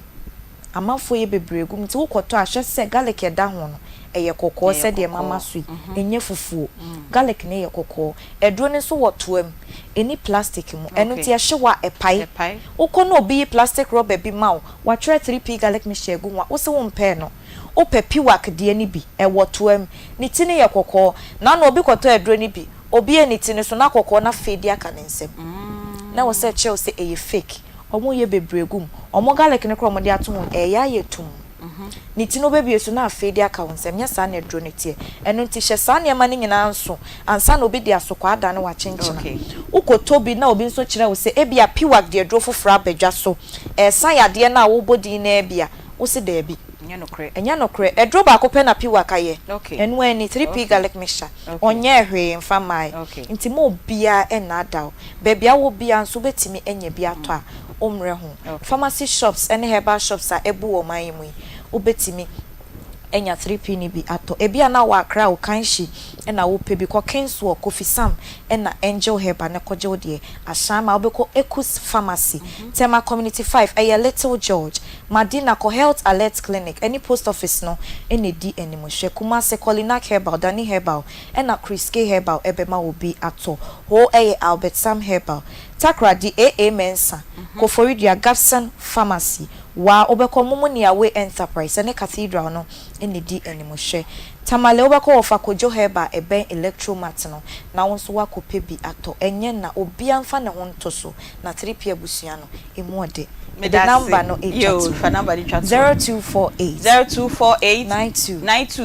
Amanfoɔ yɛ bebree gu mu nti wokɔtɔ a hwɛ sɛ garlic a ɛda ho no. Ɛyɛ kɔkɔɔ sɛdeɛ mama so yi, ɛnyɛ fufuo. Garlic no yɛ kɔkɔɔ. Aduro no nso wɔ toa mu, ɛnni plastic mu. Ɛno nti ɛhye hɔ a, ɛpae. Wokɔ na obi yi plastic rubber bi ma wo, watwerɛ 3P garlic mixture agu ho a, wose wompɛɛ no. Wopɛ Piwak deɛ no bi, ɛwɔ toa mu. Ne ti no yɛ kɔkɔɔ. Nano obi kɔtɔɔ aduro no bi, obiee ne ti no so na kɔkɔɔ no afeedi aka ne nsam. Na ɛwɔ sɛ ɛkyerɛ wo sɛ ɛyɛ fake. Wɔyɛ bebree gu mu. Wɔn garlic no koraa a wɔde ato ho no, ɛreyɛ ayɛ tumm. Ne ti no wobɛbue so na afei de aka wo nsam. Nyɛ saa na aduro no teɛ. Ɛno nti hyɛ saa nneɛma no nyinaa nso ansa na obi de asokwa adane wo akyenkyena. Wokɔtɔ bi na obi nso kyerɛ wo sɛ ebia Piwak de aduro foforɔ aba dwa so ɛresa yadeɛ no a wobɔ din no ara bi a, wose daabi. Ɛnyɛ nokorɛ. Aduro baako pɛ na Piwak ayɛ. Ɛno ara ni, 3P garlic mixture. Ɔnyɛɛ hwee mfa mmaeɛ. Nti mma obiara nnaadaa wo. Baabi a wowɔ biara nso wobɛtumi anya bi atɔ a wommrɛ ho. Pharmacy shops ne herbal shops a abu wɔ ɔman yi mu yi, wobɛtumi anya 3P no bi atɔ. Ebia na wɔ Accra o, Kanshi na wopɛ bi, kɔ Kingswell, Kofi Sam na Angel Herbal na kɔgye wo deɛ. Ashaiman wobɛkɔ Ekus Pharmacy, Tema Community 5, ɛyɛ Little George, Madina kɔ Health Alert Clinic ne Post Office no na ɛdi anim. Hwɛ Kumasi, Kolinak Herbal, Dani Herbal na Chris K Herbal bɛma wo bi atɔ. Hoo ɛyɛ Albert Sam Herbal. Takoradi, AA Mensah, Koforidua, Gabson Pharmacy, Waa wobɛkɔ Mumuni Away Enterprise ne Cathedral no na ɛdi anim. Hwɛ Tamale wobɛkɔ Wɔfa Kojo Herbal a ɛbɛn Electromart no na wo nso woakɔpɛ bi atɔ. Ɛnyɛ nna, obiara mfa ne ho nto so na 3P abusua no, ɛmu ɔdɛ. Mede number no retwa to hɔ, 0248 92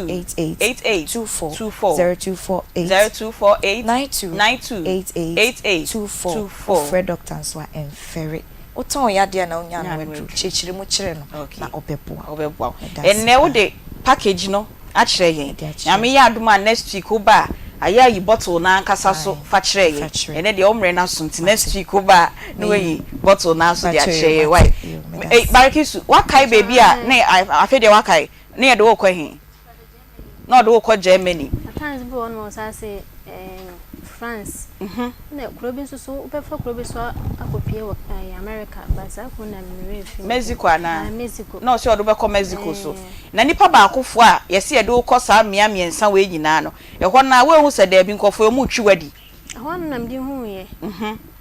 88 24, 0248 92 88 24. Wofrɛ doctor nso a, ɛmfɛre. Wotɔn yadeɛ anaa wonya ano aduru, kyerɛkyerɛ mu kyerɛ no na ɔbɛboa wo. Ɔbɛboa wo. Meda ase Ɛnnɛ paa. wode package no akyerɛ yɛn. Mede akyerɛ. Nyame yɛ adom a next week woba a, ayɛ ayi bottle no ankasa so Ae, fa kyerɛ fa yɛn. kyerɛ. Ɛnnɛ deɛ wo mmerɛ no aso nti next Mate. week woba a na Meyi. woayi bottle no ara nso de Mpakyɛ akyerɛ yoo, yɛn. Wai. mate. Yoo, meda Ei, ase. Barikisu, woakae baabi a ne afei deɛ woakae, ne yɛde wo rekɔ he? na ɔde wo kɔ Germany. At times bi wɔ hɔ nom a wɔsan se ɛɛm France. Ɛna kuro bi nso so wobɛfa kuro bi so akɔpie wɔ ɛɛ America but saa kuro no na me werɛ fi. Mexico anaa? Ah Mexico. Na ɔse ɔde wo bɛkɔ Mexico so. Na nipa baakofoɔ a yɛse yɛde wo kɔ saa mmea mmiɛnsa wei nyinaa no, ɛhɔ no ara woanhu sɛ daabi nkurɔfoɔ yi wɔretwi wo adi? Ɛhɔ no na mede huiɛ.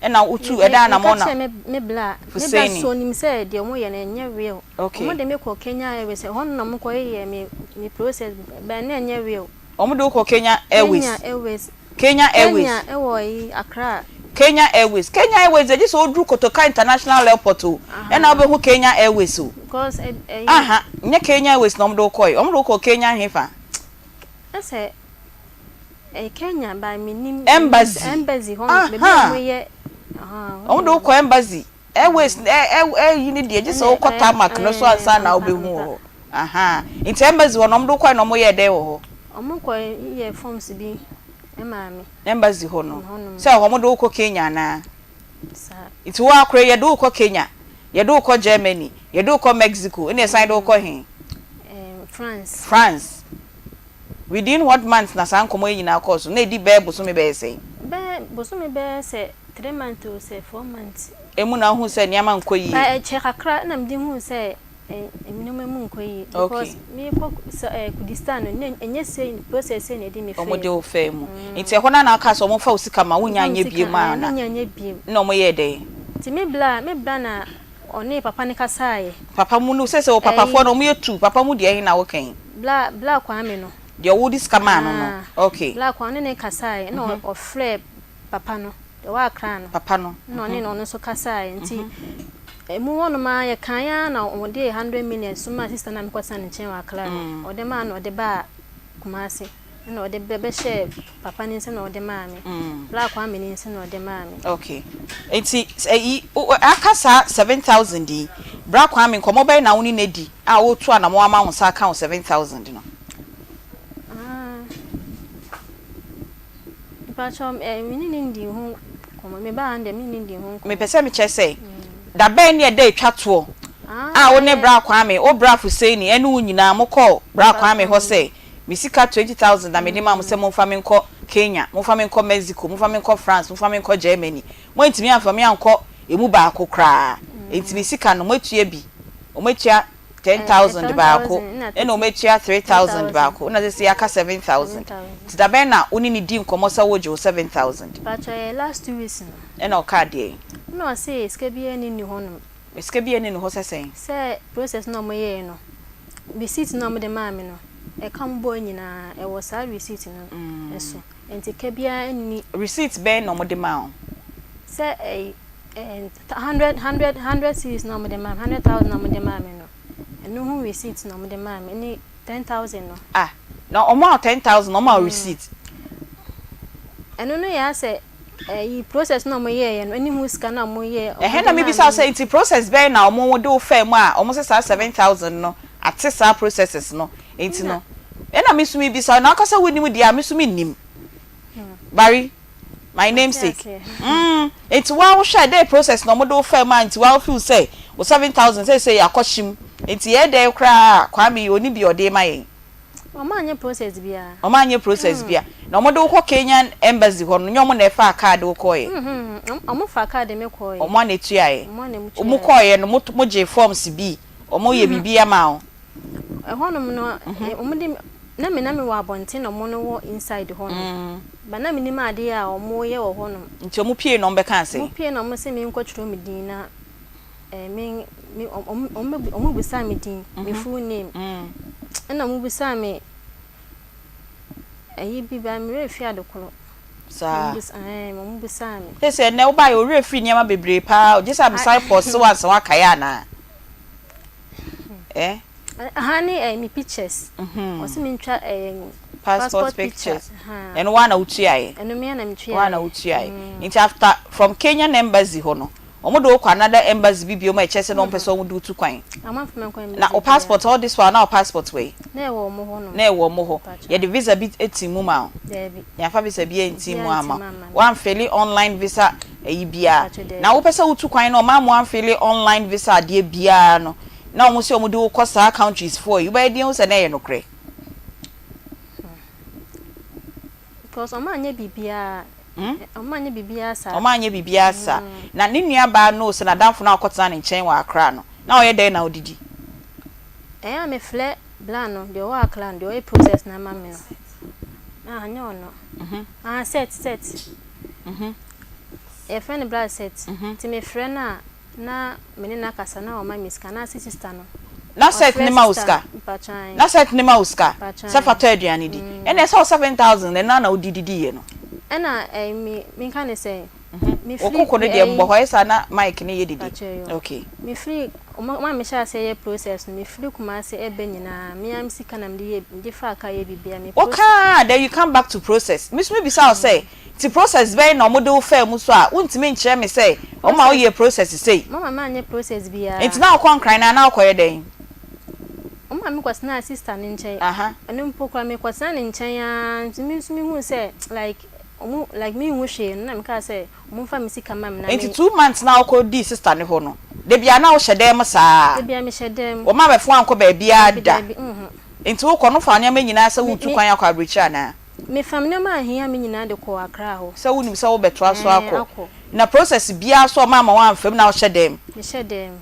Ɛna wotu ɛda anamɔn na. Meka kyerɛ me me bla, me bla Fuseni. so onim sɛ deɛ wɔyɛ no ɛnyɛ real. Okay. Wɔn de me kɔ Kenya Airways, ɛhɔ no na wɔn kɔ yɛ me me process but na ɛnyɛ real. Wɔn de wo kɔ Kenya Airways. Kenya Airways. Kenya Airways. Kenya ɛwɔ yi Accra. Kenya Airways. Kenya Airways deɛ gye sɛ woduru Kotoka International Airport o, ɛna wobɛhu Kenya Airways o. Because ɛ ɛyi. Aha, nyɛ Kenya Airways na wɔn de wo kɔe, wɔn de wo kɔɔ Kenya hefa? Ɛsɛ ɛyɛ Kenya but mennim. Embassy. Embassy hɔ no, baabi a wɔn yɛ. Aha. Wɔn de wo kɔ embassy. Airways air yi no deɛ gye sɛ wokɔ tarmac no so ansa na wobɛhu wɔ hɔ. Ahaa. Nti embassy hɔ no wɔn de wo kɔe no wɔn yɛɛ dɛn wɔ hɔ? Wɔn kɔ yɛɛ forms bi maa me. Embassy hɔ no. Sɛ wɔn de wo kɔ Kenya anaa? Saa. Nti wo ara koraa yɛde wo kɔ Kenya, yɛde wo kɔ Germany, yɛde wo kɔ Mexico, ɛna yɛsan de wo kɔ he? Ɛɛm France. France. Within what month na saa nkɔmmɔ yi nyinaa kɔɔ so? Na ɛdi bɛyɛ bosome bɛyɛ sɛn? Bɛyɛ bosome bɛyɛ sɛ three months o sɛ four months. Emu na wohuu sɛ nneɛma nkɔ yie? Ba ɛkyɛ kakra na mede huu sɛ nneɛma mu nkɔ yie. Okay. Because merekɔ sɛ Kurdistan no na ɛnyɛ sei process sei na ɛde me faa mu. Wɔde wo faa mu. Nti ɛhɔ no ara na wokaa sɛ wɔmfa wo sika ma wonnya nyɛ biom a na? Mennya nyɛ biom. Ɛna wɔyɛɛ dɛn? Nti me bra me bra na ɔne papa no kasaeɛ. Papa mu no seesei wo papafoɔ no wɔyɛ tu papa mu deɛ he na woka yi? Bra bra Kwame no. Deɛ wode sika maa no no okay. Bra Kwame ɔne no kasaeɛ ɛna ɔfrɛɛ papa no deɛ ɔwɔ Accra no. Papa no. Ɛna ɔne no ɔno nso kasaeɛ nti ɛmu hɔnom ara yɛkaeɛ ara na ɔde hundred million somaa sister no a mekɔtena ne nkyɛn wɔ Accra no ɔde maa no ɔde baa Kumasi. Ɛna ɔde bɛ bɛhyɛɛ papa no nsam na ɔde maa me. Bra Kwame ne nsam na ɔde maa me. Okay. Nti ɛyi aka saa 7000 yi, Bra Kwame nkɔmmɔ bɛn na wo ne no adi a woretu anamɔn ama wo nsa aka wo 7000 no? Ah, mpakyɛw eh, me ne no ndii ho nkɔmmɔ. Me baa ha no deɛ me ne no ndii ho nkɔmmɔ. Mepɛ sɛ mekyerɛ sɛ, da bɛn ne ɛda a etwa toɔ a wo ne Bra Kwame, wo Bra Fuseini ɛne wo nyinaa mokɔɔ Bra Kwame hɔ sɛ Me sika 20,000 na mede maa mo sɛ momfa me nkɔ Kenya, momfa me nkɔ Mexico, momfa me nkɔ France, momfa me nkɔ Germany. Moantumi amfa me ankɔ emu baako koraa. Enti me sika no, moatua bi. Wɔatua. 10,000 baako ɛna wɔn atua 3,000 baako ɛna sɛsɛ aka 7,000. Nti da bɛn na wo ne no dii nkɔmmɔ sɛ wogye wo 7,000? Mpakyɛ ɛyɛ last 2 weeks no. Ɛna ɔkaa deɛn? Ɛna ɔse sika biara nni ne hɔ nom. Sika biara nni ne hɔ sɛ sɛn? Sɛ process no a wɔyɛɛ no, receipt no a wɔde maa me no, ɛka wɔn bɔɔ nyinaa ɛwɔ saa receipt no so. Nti ka biara nni. Receipt bɛn na wɔde maa wo? Sɛ ɛyi 100 100 100 cedis na wɔde maa me, 100,000 na wɔde maa me no, ɛno ho receipt na wɔde maa me ne 10,000 no. Ah, na wɔn a 10,000 wɔn a receipt? Ɛno no yɛ asɛ ɛyi process na wɔn yɛɛ no ɛne ho sika na wɔn yɛ. Ɛhɛn na mi bisa sɛ nti process bɛn na wɔn de wo fɛ mu a wɔn sɛ saa 7,000 no ate saa processes no nti no, ɛna mi nso mi bisa na akasa wo nim deɛ a mi nso mi nim. Barry, my namesake. Nti wa wohwɛ dɛ process na wɔn de wo fɛ mu a nti wa feel sɛ wo 7,000 sɛ yɛ akɔhyim nti yɛ dɛ koraa Kwame yi oni bi ɔde ma yɛn. Wɔn anyɛ process biara. Wɔn anyɛ process biara na wɔn de wo kɔ Kenyan Embassy hɔ no, nyɛ wɔn na ɛfa kaa de wo kɔɔ yɛ? Wɔn fa kaa de me kɔɔ yɛ. Wɔn ana etua yɛ? Wɔn kɔɔ yɛ no, mo gye forms bi, wɔn yɛ biribi ama wo? Ɛhɔnom no, wɔn de na me wɔ abɔnten na wɔn no wɔ inside hɔ nom. Ba na me nim adeɛ a wɔn yɛ wɔ hɔnom. Nti wɔn pie na wɔn bɛka ase? Wɔn pie na wɔn sɛ me nkɔtwerɛ me din na me me wɔn bisa me din, me full name. Ɛna wɔn bisa me ɛyi bi ba me werɛ fi ade korɔ. Saa. Wɔn bisa me. Sɛ ɛnɛ wobaayɛ o werɛ firi nneɛma bebree paa o, gye sɛ amesan pɔ se wansa wakaeɛ anaa? Eh? Aha ne me pictures. Ɔsɛ me ntwa passport pictures. Ɛno wa na wotuaeɛ? Ɛno me na metuaeɛ. Wa na wotuaeɛ. Nti after from Kenyan Embassy hɔ no, wɔn de wokɔ another embassy bi bio ma ɛkyerɛ sɛ na wɔn pɛ sɛ wɔn de wotu kwan? Na o passport, all this while na o passport wɔ yi? Na ɛwɔ wɔn hɔ nom. Na ɛwɔ wɔn hɔ. Yɛde visa bi eti mu ma o? Daabi. Yɛnfa visa bi enti mu ama wo? Wɔamfill online visa ɛyi biara? Na wopɛ sɛ wotu kwan na ɔmaa mo amfill online visa adeɛ biara no, na wɔn sɛ wɔn de wo kɔ saa countries foɔ yi, wobɛyɛ deɛ ho sɛ na ɛyɛ nokorɛ? Because ɔmo anyɛ biribiara. Ɔmo anyɛ biribiara saa. Ɔmo anyɛ biribiara saa. Na ne nua baa no sɛ n'adamfo no a ɔkɔtena ne nkyɛn wɔ Accra no, na ɔyɛ dɛn na ɔdidi? Ɛyɛ a mefrɛ bra no, deɛ ɔwɔ Accra no, deɛ ɔyɛ process no ama me no. Ah, nyɛ ɔno. Ah, set set. Yɛfrɛ no bra set. Nti mefrɛ no a, na me ne no akasa na wama me sika, anaasɛ sister no. Na set ne ma wo sika? Na set ne ma wo sika sɛ fa tɔ aduane di? Ɛna ɛsɛ wo 7,000 ɛno na wodi didiiɛ no? Ɛna ɛyi me menka ne sɛ. Wo koko no deɛ mbɔ hɔ, ɛyɛ saa na mic no yɛ didi. Okay. Mefiri ɔmo a mehyɛ ase yɛ process no, mefiri Kumasi ɛbɛ nyinaa, me ara me sika na mede yɛ, mede faa car yɛ biribiara. Me process. Wokaa then you come back to process. Me nso mebisa wo sɛ, nti process bɛn na wɔde wo faa mu so a wontumi nkyerɛ me sɛ wɔn ma woyɛɛ process sei? Wɔn ma manyɛ process biara. Nti na wokɔ Nkran no a na wokɔyɛ dɛn? Wɔn ma mekɔtenaa sister no nkyɛn. Ɛno mpo koraa mekɔtena ne nkyɛn ara nti me nso mehuu sɛ like wɔn like menhu hwee no na mekaa sɛ wɔmfa me sika ma me na me. Nti 2 months na wokɔ dii sister no hɔ no, da biara na wohyɛ dan mu saa? Da biara mehyɛ dan mu. Wɔn abɛfo ankɔ baabiara da? Dabi dabi, mhm. Nti wokɔ no wofa nneɛma nyinaa sɛ woretu kwan akɔ aburokyire anaa? Mefa me nneɛma a ɛhia me nyinaa de kɔɔ Accra hɔ. Sɛ wonim sɛ wobɛtoa so akɔ. Akɔ. Na process biara so ɔma ama woamfa mu na wohyɛ dan mu? Mehyɛ dan mu.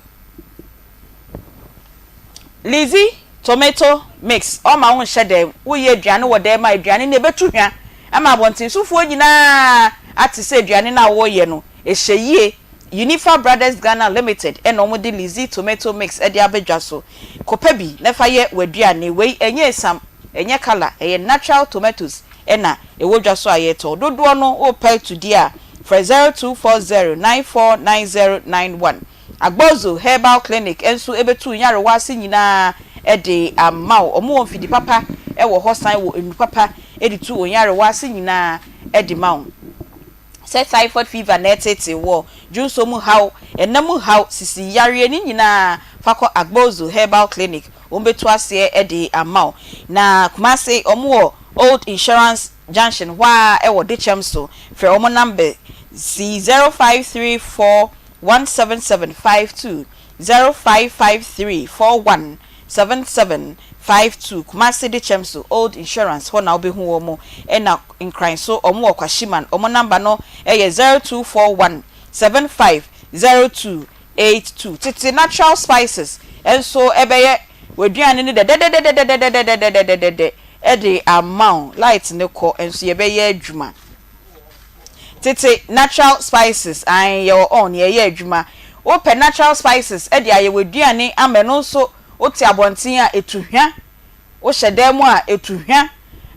Lizzy tomato mix ɔma wo nhyɛ dan mu. Woyɛ aduane wɔ dan mu a, aduane no ɛbɛtu hwa ama abɔntensofoɔ nyinaa ate sɛ aduane no a woreyɛ no, ɛhyɛ yie. Unifa Brothers Ghana Limited na wɔde Lizzy tomato mix de aba dwa so. Kɔpɛ bi na fa yɛ w'aduane. Wei ɛnyɛ esiam, ɛnyɛ colour, ɛyɛ natural tomatoes na ɛwɔ dwa so a yɛtɔn. Dodoɔ no worepɛ atudie a, frɛ 0240 949091. Agbozo Herbal Clinic nso bɛtu nyarewa ase nyinaa de ama wo. Wɔwɔ mfidi papa wɔ hɔ san wɔ nnuru papa de tu wo nyarewa ase nyinaa de ma wo. Sɛ typhoid fever na ɛreteetee woɔ, dwonsɔ mu haw, ɛna mu haw, sisi yareɛ, ne nyinaa fa kɔ Agbozo Herbal Clinic. Wɔbɛtu aseɛ de ama wo. Na Kumasi wɔwɔ Old Insurance Junction hɔ ara wɔ Dekyɛm so. Frɛ wɔn number si 0534 17752, 0553 41 7752. Kumasi Dekyɛm so Old Insurance hɔ na wobɛhu wɔn. Ɛna Nkran so wɔn wɔ Kwashiman. Wɔn number no yɛ 0241 750282. Tete Natural Spices nso bɛyɛ. W'aduane no dɛdɛdɛdɛdɛdɛdɛdɛdɛdɛdɛdɛ de ama wo. Light no kɔ nso yɛbɛyɛ adwuma. Tete natural spices, ae yɛwɔ on, yɛyɛ adwuma. Wopɛ natural spices de ayɛ w'aduane ama ɛno nso wote abɔnten a ɛtu hwa, wohyɛ dan mu a ɛtu hwa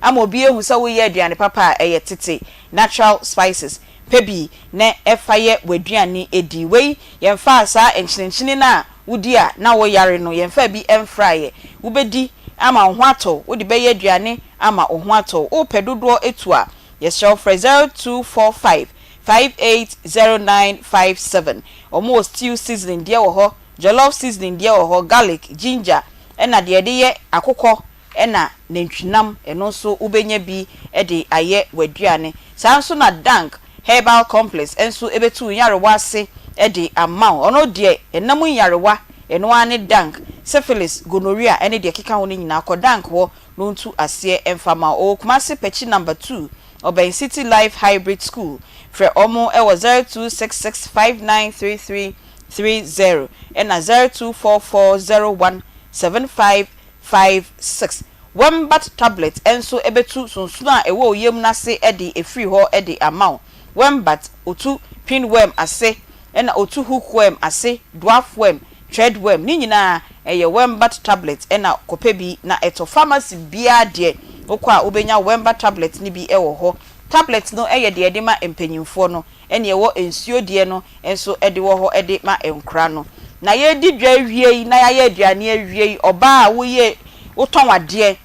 ama obi ahu sɛ woreyɛ aduane papa a, ɛyɛ tete natural spices. Pɛ bi na fa yɛ w'aduane di. Wei yɛmfaa saa nkyenenkyene no a wodi a na woyare no, yɛmfaa bi mfraeɛ. Wobɛdi ama wo ho atɔ wo, wode bɛyɛ aduane ama wo ho atɔ wo. Wopɛ dodoɔ tu a, yɛsrɛ wo frɛ 0245 580957. Wɔn wɔ stew seasoning deɛ wɔ hɔ, jollof seasoning deɛ wɔ hɔ, garlic, ginger, ɛna deɛ yɛde yɛ akokɔ ɛna nantwinam, ɛno nso wobɛnya bi de ayɛ w'aduane. Saa nso na Dank Herbal Complex nso bɛtu wo nyarewa ase de ama wo. Ɔno deɛ ɛna mu nyarewa, ɛno ara ne Dank, syphilis, gonorrhea ne deɛ ɛkeka ho no nyinaa, kɔ Dank hɔ na ɔntu aseɛ mfa mma wo. Ɔwɔ Kumasi Pɛkyi Number 2, ɔbɛn City Life Hybrid School. Frɛ wɔn wɔ 0266 593330 ɛna 0244 0175 5, 6. Wembat tablet nso bɛtu sonsono a ɛwɔ wo yam no ase de afiri hɔ de ama wo. Wembat, ɔtu pinworm ase, ɛna ɔtu hookworm ase, dwarf worm, threadworm, ne nyinaa ɛyɛ Wembat tablet na kɔpɛ bi na ɛtɔ. Pharmacy biara deɛ wokɔ a wobɛnya Wembat tablet no bi wɔ hɔ. Tablet no yɛ deɛ yɛde ma mpanyinfoɔ no. ɛne ɛwɔ nsuo deɛ no nso de wɔ hɔ de ma nkora no. Na yɛredi dwa awie yi na yɛayɛ aduane awie yi, ɔbaa a woyɛ wotɔn adeɛ,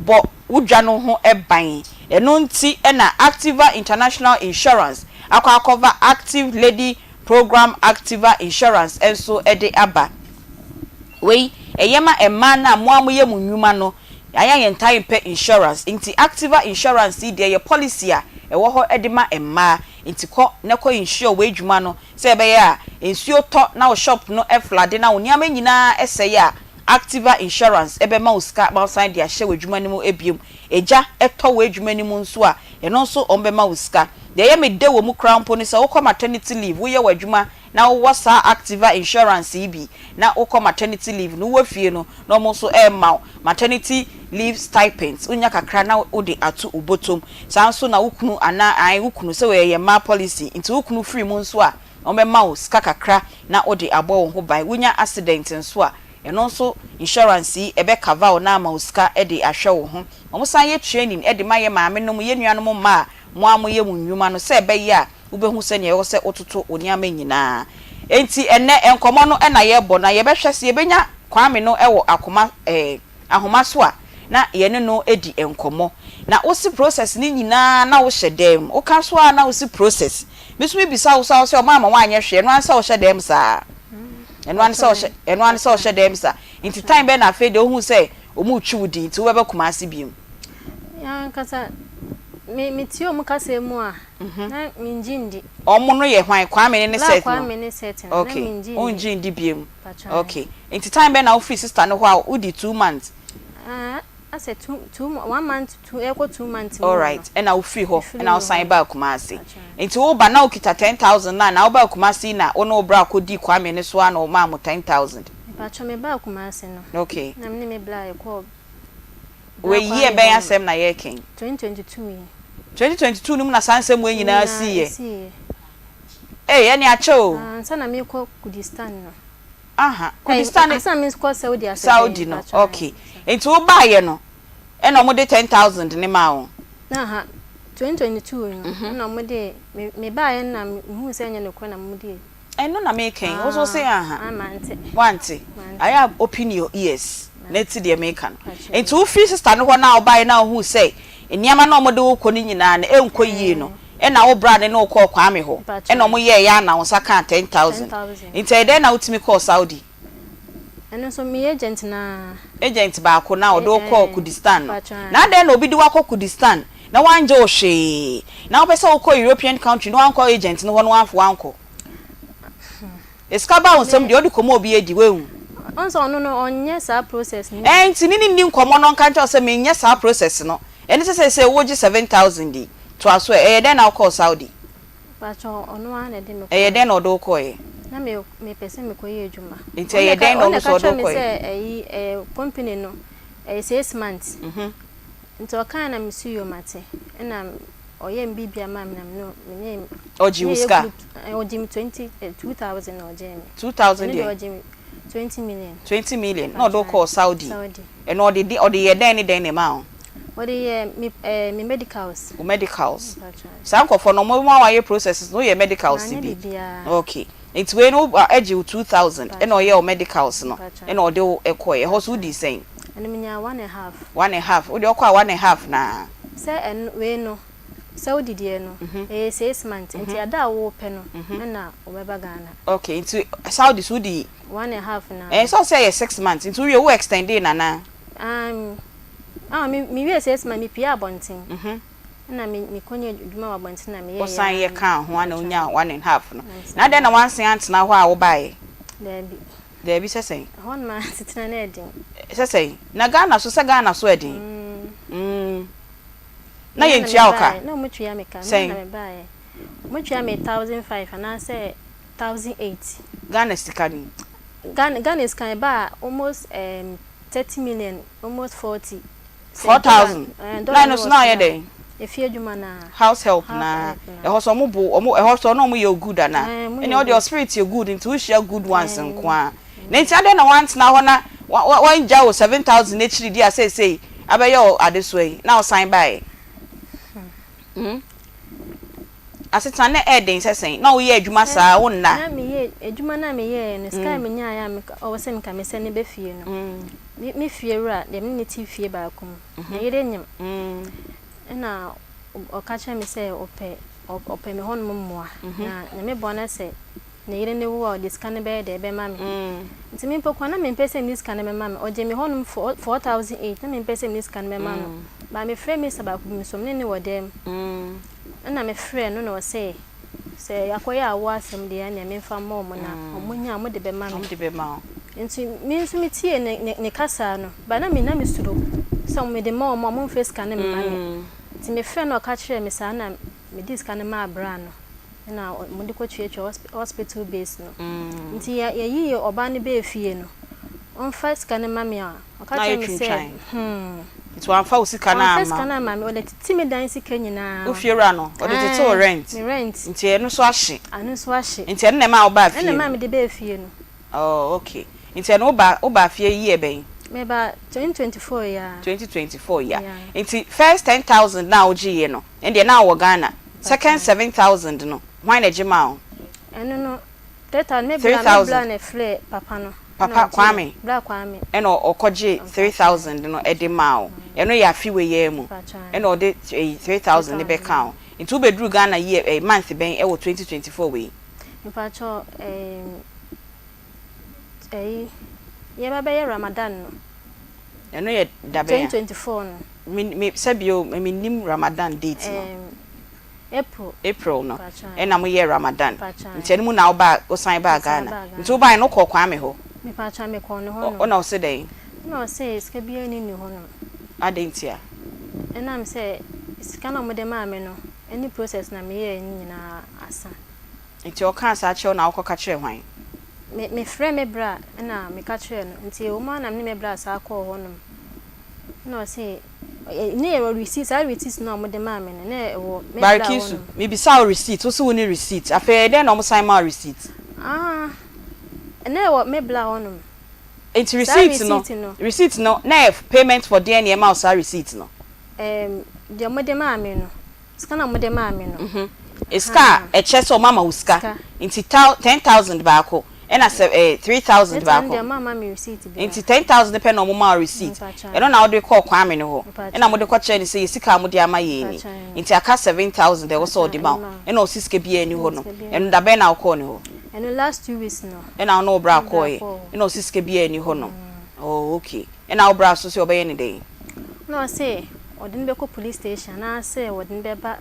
bɔ wo dwa no ho ban. Ɛno nti na Activa International Insurance akɔ akɔfa Active Lady Program Activa Insurance nso de aba. Wei ɛyɛ ma mmaa no a mo ara moyɛ mo nnwuma no, yɛayɛ a yɛntaa mpɛ insurance nti Activa Insurance yi deɛ ɛyɛ policy a ɛwɔ hɔ de ma mmaa. Nti kɔ na kɔ insure w'adwuma no sɛ ɛbɛyɛ a nsuo tɔ na wo shop no flade na wo nneɛma nyinaa sɛe a, Activa Insurance bɛma wo sika ma woasan de ahyɛ w'adwuma no mu biom. Egya tɔ w'adwuma no mu nso a, ɛno nso wɔbɛma wo sika. Deɛ ɛyɛ me dɛ wɔ mu koraa mpo ne sɛ wokɔ maternity leave, woyɛ w'adwuma na wowɔ saa Activa insurance yi bi na wokɔ maternity leave no, wowɔ fie no na wɔn nso rema wo maternity leave stipends, wonya kakra na wode ato wo bɔtɔm. Saa nso na wo kunu anaa ae wo kunu, sɛ ɛyɛ mmaa policy nti wo kunu firi mu nso a, wɔbɛma wo sika kakra na wode abɔ wo ho ban. Wonya accident nso a, ɛno nso insurance yi ɛbɛ cover wo na ama wo sika de ahwɛ wo ho. Wɔsan yɛ training de ma yɛn maamenom, yɛn nuanom mmaa a mo ara moyɛ mo nnwuma no sɛ ɛbɛyɛ a wobɛhu sɛnea ɛwɔ sɛ wototo wo nneɛma nyinaa. Enti ɛnnɛ nkɔmmɔ no na yɛrebɔ na yɛbɛhwɛ sɛ yɛbɛnya Kwame no wɔ akoma eh, ahoma so a na yɛne no adi nkɔmmɔ. Na wose process no nyinaa na wohyɛ dɛm. Woka so ara na wose process. Me nso mebisa wo sɛ wo sɛ ɔma ama woanyɛ hwee, ɛno ara ne sɛ wohyɛ dɛm saa. Ɛno ara ne sɛ wohyɛ, ɛno ara ne sɛ wohyɛ dɛm saa. Nti time bɛn na afei deɛ wohuu sɛ wɔretwi wo din nti wobɛba Kumasi biom? Me ankasa me metie wɔn kasa mu a na mengye ndi. Wɔn no yɛ hwan? Kwame ne ne Bla Seth no? Kwame ne Seth no na Okay, mengye ndi. wongye ndi biom. Mpakyɛw. Okay, nti time bɛn na wofiri sister no hɔ a wodi 2 months? Ah, asɛ two two 1 month two ɛkɔ 2 months mu no. Alright, ɛna wofiri hɔ Mefiri ɛna hɔ wosan no. baa Kumasi. Mpakyɛw. Nti woba na wokita 10,000 no a na wobaa Kumasi yi na wo ne wo bra kɔdii Kwame no so ara na ɔmaa mo 10,000? Mpakyɛw mebaa Kumasi no. Okay. Na me ne me bla yɛkɔɔ Wei year bɛn asɛm na yɛreka yi? 2022 yi. 2022 no mu na saa nsɛm wei nyinaa Nyinaa siiɛ? esiiɛ. Ei, ɛne akyɛ o. Ah, ansa na merekɔ Kurdistan no. Aha, Ei, Kurdistan ne ansa na merekɔ Saudi asɛ Saudi dɛn, no, mpakyɛw, okay. Nti wobaeɛ no, ɛna wɔde 10,000 no maa wo? Aha, 2022 no, ɛna wɔde, me, mebaeɛ no na mehuu sɛ ɛnyɛ nokorɛ na wɔde Ɛno na meka yi, wo nso wo se aha. Ah, mante. Woante? Mante. Ayɛ a open your ears na ti deɛ meka no. Nti wo firi sister no hɔ na wobaeɛ na wohuu sɛ nneɛma no a wɔde wo kɔ no nyinaa no ɛnkɔ yie no, ɛna wo bra no ne wo kɔɔ Kwame hɔ, ɛna wɔn yɛɛyɛ a na wo nsa kaa 10,000. Nti ɛyɛ dɛn na wotumi kɔɔ Saudi? Ɛno nso me agent no ara. Agent baako no a ɔde wo kɔɔ Kurdistan no. Na adɛn na obi de wo akɔ Kurdistan na wangye wo hwee, na wopɛ sɛ wokɔ European country na wankɔ agent no hɔ na wamfa wo ankɔ? Sika ba wo nsam deɛ wode kɔma obi adi, woahu? Ɔhu sɛ ɔno no ɔnyɛ saa process no bi. Ɛɛ nti ne no nni nkɔmmɔ na ɔnka nkyerɛ wo sɛ menyɛ saa process no. Ɛne sɛ seesei wogye 7000 yi, toa so ɛ, ɛyɛ dɛn na wokɔɔ Saudi? Mpakyɛw ɔno ara na ɛde me Ɛyɛ kɔeɛ. dɛn na ɔde wo kɔeɛ? Na me mepɛ sɛ mekɔyɛ adwuma. Nti ɛyɛ dɛn na ɔno nso ɔde wo kɔe? Ɔno na ɛka kyerɛɛ me sɛ ɛyi ɛɛ company no ɛyɛ 6 months. Nti ɔkae na mese yoo mate. Ɛna ɔyɛɛ me biribia maa me na me ne me ne Ɔgyee wo sika? Ɔgyee me 20 2000 na ɔgyee me. 2000 deɛ? Ɛno deɛ ɔgyee me 20 million. 20 million na ɔde wo kɔɔ Saudi? Saudi. Ɛno ɔde de ɔde yɛɛ dɛn ne dɛn na ɛmaa wo? Ɔde yɛɛ me ɛɛ me medicals. Wo medicals. Saa nkorɔfoɔ no wɔn ma wayɛ processes no woyɛ medicals bi? Manyɛ biribiara. Okay. Nti wei no wo ɛgye wo 2000 ɛna ɔyɛɛ wo medicals no ɛna ɔde wo kɔɛ. Ɛhɔ nso wodii sɛn? Ɛno menyaa one and half. One and half. Wodeɛ wokɔ a one and half naa. Sɛ ɛno wei no Saudi deɛ no ɛyɛ six months nti ada a wopɛ no ɛna wobɛba Ghana. Okay nti Saudi so wodi. One and half naa. Ɛɛ sɛ ɔsɛ ɛyɛ 6 months nti wowie wo extendee no anaa? Aane ah me me wie 6 months me pue abɔnten ɛna me me kɔ nyɛ adwuma wɔ abɔnten na me yɛ Wo san yɛ kaa ho ana wonyaa one and half no na adɛn na wansan antena hɔ a wobaeɛ? Daabi. Daabi sɛ sɛn? Ɛhɔ nom asetena no ɛden. Sɛ sɛn? Na Ghana so sɛ Ghana so ɛden? Mm. Na yɛntua wo ka? Na wɔn tua me ka. Sɛn? Na me baeɛ. Wɔn tua me 1005 anaasɛ 1008. Ghana sika ni? Ghana Ghana sika ɛba a almost um, 30 million almost 40. 4000? Na ɛno so na ɔyɛ dɛn? Efie adwuma naa. House help naa. Ɛhɔ so ɔmo bo ɔmo ɛhɔ so ɔno ɔmo yɛ good ana? Ɛnna ɔde spirit yɛ good nti wohyia good ones nko ara. Na nti adɛn na wantena hɔ na wangya wo 7000 n'akyiri di a seesei abɛyɛ wo adesoa yi na wosan baeɛ? Hmm? Asetena na ɛyɛ den sɛ sɛn? Na woyɛ adwuma saa wonna? Na meyɛ adwuma no a meyɛɛ no sika a menyaeɛ a ɔwɔ sɛ nka mesɛne ba fie no me fie wura deɛ me ne no te fie baako mu ne yere nyem ɛna ɔka kyerɛ me sɛ ɔpɛ ɔpɛ me hɔnom mmoa na Nyame boa no sɛ ne yere no wu a ɔde sika no bɛyɛ dɛ bɛma me nti me mpo koraa na mempɛ sɛ mede sika no bɛma me ɔgye me hɔnom 4008 na mempɛ sɛ mede sika no bɛma no but mefrɛ Mr baako bi nso me ne no wɔ dan mu ɛna mefrɛ no na ɔse sɛ yɛakɔyɛ awoɔ asɛm deɛ ɛneɛ memfa mma ɔmo na ɔmo nya a ɔmo de bɛma me nti me nso metiee ne ne ne kasaa no but na me na mesuro sɛ mede ma ɔmo a ɔmo mfa sika no mma me nti mefrɛ no ɔka kyerɛɛ me saa na mede sika no maa bra no na wɔde kɔtuatua hospital base no. Nti yɛyii ɔbaa no bɛɛ fie no, ɔmfa sika no ma me a, ɔka kyerɛ me sɛ, hmm. Nti wamfa wo sika no amma? Wamfa sika no amma me, ɔde tete me dan sika nyinaa. Wo fiewura no, ɔde tete wo rent? Me rent. Nti ɛno nso ahye? Ɛno nso ahye. Nti ɛno na ɛmaa wobaa fie no? Ɛno na ɛmaa mede bɛɛ fie no. Oh, okay. Nti ɛno woba wobaa fie year bɛn? Mebaa 2024 yi ara. 2024 yi ara. Nti first 10,000 no a wogyeeɛ no, ɛndeɛ na wowɔ Ghana. Second 7,000 no, hwan na ɛgye maa wo? Ɛno no, 3,000, me bra, me bra na ɛfrɛɛ papa no. Papa Kwame? Bra Kwame. Ɛna ɔkɔgyee 3,000 no de maa wo. Ɛno yɛ afe wei ara mu. Ɛna ɔde 3,000 no bɛkaa wo. Nti wobɛduruu Ghana year, eh, month bɛn wɔ 2024 wei? Mpakyɛw, ehm, ɛyi, yɛba bɛyɛ Ramadan no. Ɛno yɛ da bɛn a? 2024 no. Me, me, sɛbi o, me mennim Ramadan date no. Ehm, April. April no, Mpakyɛw. ɛna mo yɛɛ Ramadan. Mpakyɛw. Nti ɛno mu na wobaa, wosan baa Mesan Ghana. baa Ghana. Nti wobaeɛ no wokɔɔ Kwame hɔ? Mepakyɛw, mekɔɔ ne hɔ nom. Ɔna ɔse dɛn? Ɛna ɔse sika biara nni ne hɔ nom. Adɛn ntia? Ɛnam sɛ sika no a wɔde maa me no, ɛne process na meyɛɛ no nyinaa asa. Nti ɔkaa saa kyerɛ wo na wokɔka kyerɛɛ hwan? Me mefrɛɛ me bra na meka kyerɛɛ no, nti ɛwɔ mu ara na me ne me bra saa kɔɔ hɔ nom. Ɛna ɔse, ne yɛwɔ receipt, saa receipt no a wɔde maa me no, na ɛwɔ me bra hɔ Barikisu, nom. mebisaa wo receipt, wose wonni receipt, afei ɛyɛ dɛn na wɔsan maa wo receipt? Ah, na ɛwɔ me bra hɔ nom. Nti Saa receipt no, receipt no. receipt no, na ɛyɛ payment for deɛn na yɛmaa wo saa receipt no? Ɛɛm, deɛ wɔde maa me no. Sika na wɔde maa me no. Sika a ɛkyerɛ sɛ wɔama wo sika. Nti 10,000 baako ɛna sɛ ɛɛ 3,000 baako. Deɛ wɔamma me receipt biara. Nti 10,000 pɛ na wɔmaa wo receipt. Ɛno na wode kɔɔ Kwame no hɔ. Ɛna mode kɔkyerɛɛ no sɛ yɛ sika a mode ama yɛn ni. Nti aka 7,000 a ɛwɔ sɛ ɔde ma wo. Ɛna ɔse sika biara nni hɔ nom. Ɛno da bɛn na wokɔɔ ne hɔ? Ɛno last 2 weeks no. Ɛna wo ne wo bra kɔeɛ. Ɛna ɔse sika biara nni hɔ nom. Oh okay. Ɛna wo bra nso se ɔbɛyɛ no dɛn? Ɛna ɔse ɔde no bɛkɔ police station anaasɛ wɔde no bɛba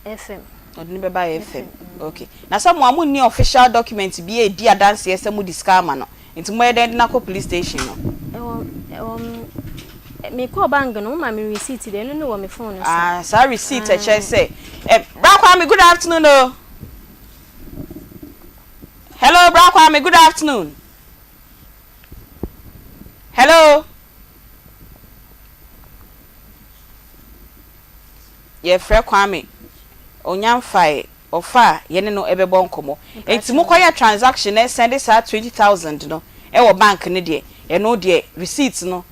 FM. Ɔde no bɛba FM. Okay. Na sɛ mo a monni official document bi a ɛdi adanseɛ sɛ mode sika ama no, nti mobɛyɛ dɛn de no akɔ police station no? Ɛwɔ, ɛwɔ, mekɔɔ bank no, wɔma me receipt deɛ, ɛno no wɔ me phone no so. Ah, saa receipt a ɛkyerɛ sɛ, eh, Bra Kwame, good afternoon o. Hello Bra Kwame, good afternoon. Hello. Yɛfrɛ Kwame, ɔnya mfae, ɔfa a yɛne no bɛbɔ nkɔmmɔ. Enti mokɔyɛ transaction na ɛsɛnde saa 20,000 no wɔ bank no deɛ, ɛno deɛ receipt no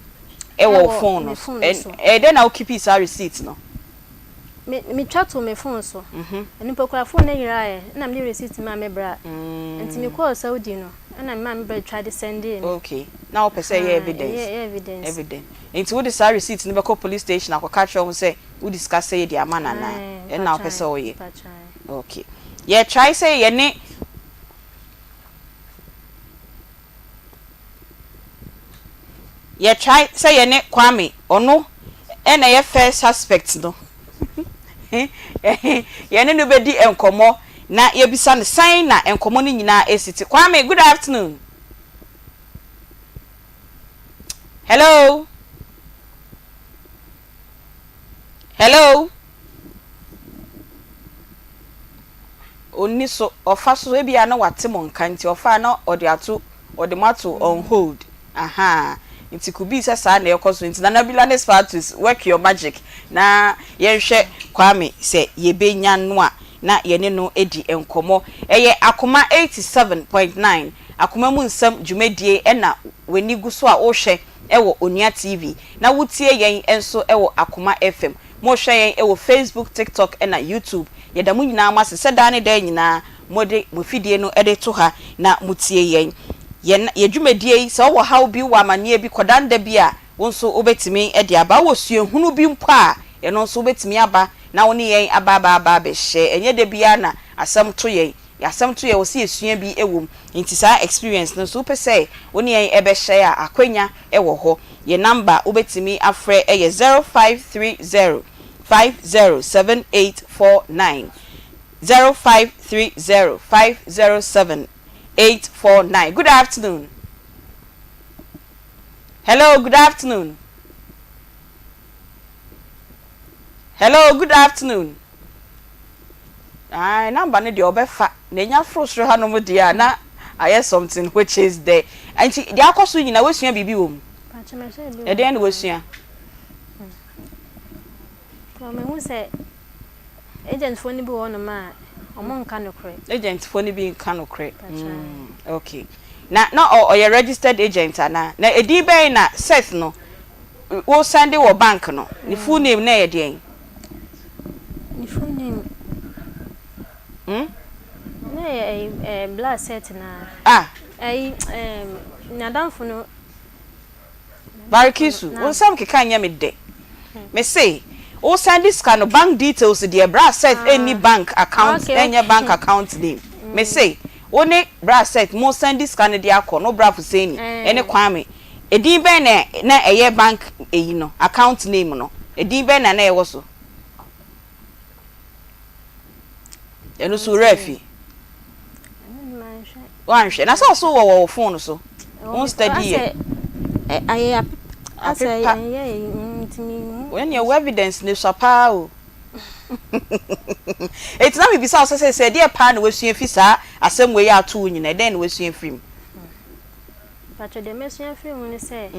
wɔ wo phone no so. Ɛyɛ dɛn na wo keepii saa receipt no? Me metwa too me phone so. Ɛno mpo koraa phone no yeraeɛ ɛna mede receipt maa me bra. Nti mekɔɔ Saudi no ɛna memaa me bra twa de sɛndee me. Okay, na wopɛ sɛ ɛyɛ evidence? Ɛyɛ evidence. Evidence. Nti wode saa receipt no bɛkɔ police station akɔka akyerɛ wɔn sɛ wode sika sɛi de ama no anaa? Ɛno na wopɛ sɛ woyɛ? Okay. Yɛ try sɛ yɛne. Yɛ try sɛ yɛne Kwame, ɔno na ɛyɛ first suspect no, yɛne no bɛdi nkɔmmɔ na yɛbisa no sɛn na nkɔmmɔ no nyinaa ɛsi te. Kwame, good afternoon. Hello? Hello? Onni so, ɔfa so ebia na wate mo nka nti ɔfa a na ɔde ato ɔde mo ato on hold ahaa nti could be sɛ saa na ɛkɔ so nti Nana Bila ne Spartus work your magic na yɛnhwɛ Kwame sɛ yɛbɛnya no a na yɛne no adi nkɔmmɔ. Ɛyɛ Akoma 87.9 Akoma mu nsɛm dwumadie ɛna w'ani gu so a wohwɛ ɛwɔ Onua TV na wotie yɛn nso ɛwɔ Akoma FM. Mohwɛ yɛn wɔ Facebook, TikTok ɛna YouTube. Yɛda mo nyinaa mo ase sɛ daa ne daa nyinaa mode mo afidie no de to ha na motie yɛn. Yɛn yɛn dwumadie yi, sɛ wowɔ haw bi, wowɔ amaneɛ bi, kɔdanda bi a, wo nso wobɛtumi de aba. Wowɔ suahunu bi mpo a, ɛno nso wobɛtumi aba na wo ne yɛn aba aba aba abɛhyɛ. Ɛnyɛ da biara na asɛm to yɛn. Asɛm to yɛn, ɛwɔ sɛ yɛsua bi wɔ mu. Nti saa experience no nso wopɛ sɛ wo ne yɛn bɛhyɛ a, akwanya wɔ hɔ. Yɛn number a wobɛtumi afrɛ yɛ 0530 507849, 0530 507849. Good afternoon. Hello, good afternoon. Hello, good afternoon. Ae, number no deɛ ɔbɛfa na enya foro soro hanom deɛ a na ayɛ something which is the nti deɛ akɔ so nyinaa woasua biribi wɔ mu? Ɛdeɛn na woasua? Mahu sɛ agentfoɔ no bi wɔ hɔnom a wɔn nka nokorɛ. Agentfoɔ no bi nka nokorɛ. Mm, okay. Na na ɔyɛ registered agent anaa? Na edin bɛn na Seth no wo sɛnde wɔ bank no ne full name na ɛyɛ deɛn? Ne full name. Hmm? Na ɛyɛ ɛyi ɛɛ Bla Seth na. Ah. Ɛyi ɛɛm n'adamfo no. Barikisu, wo nsɛm keka nyɛ me dɛ. Me se, wo sɛnde sika no bank details deɛ Bra Seth nni bank account ɛnyɛ bank account name. Me se, wo ne Bra Seth mo sɛnde sika no de akɔ no Bra Fuseni ɛne Kwame Edin bɛn na na ɛyɛ bank eyi no, account name no? Edin bɛn na na ɛwɔ so? Ɛno so werɛ afi. Woanhwɛ. Na sɛ ɔso wɔ wɔ wo phone so. Wo study yɛ. Apepa. Wei neɛ wo evidence no sua paa o. Enti na mebisa wo sɛ sɛ sɛ ɛdeɛ paa na wasua fi saa asɛm wei a ato wo nyina, ɛdɛn na wasua firi mu? Mpakyɛ deɛ masua afiri mu ne sɛ,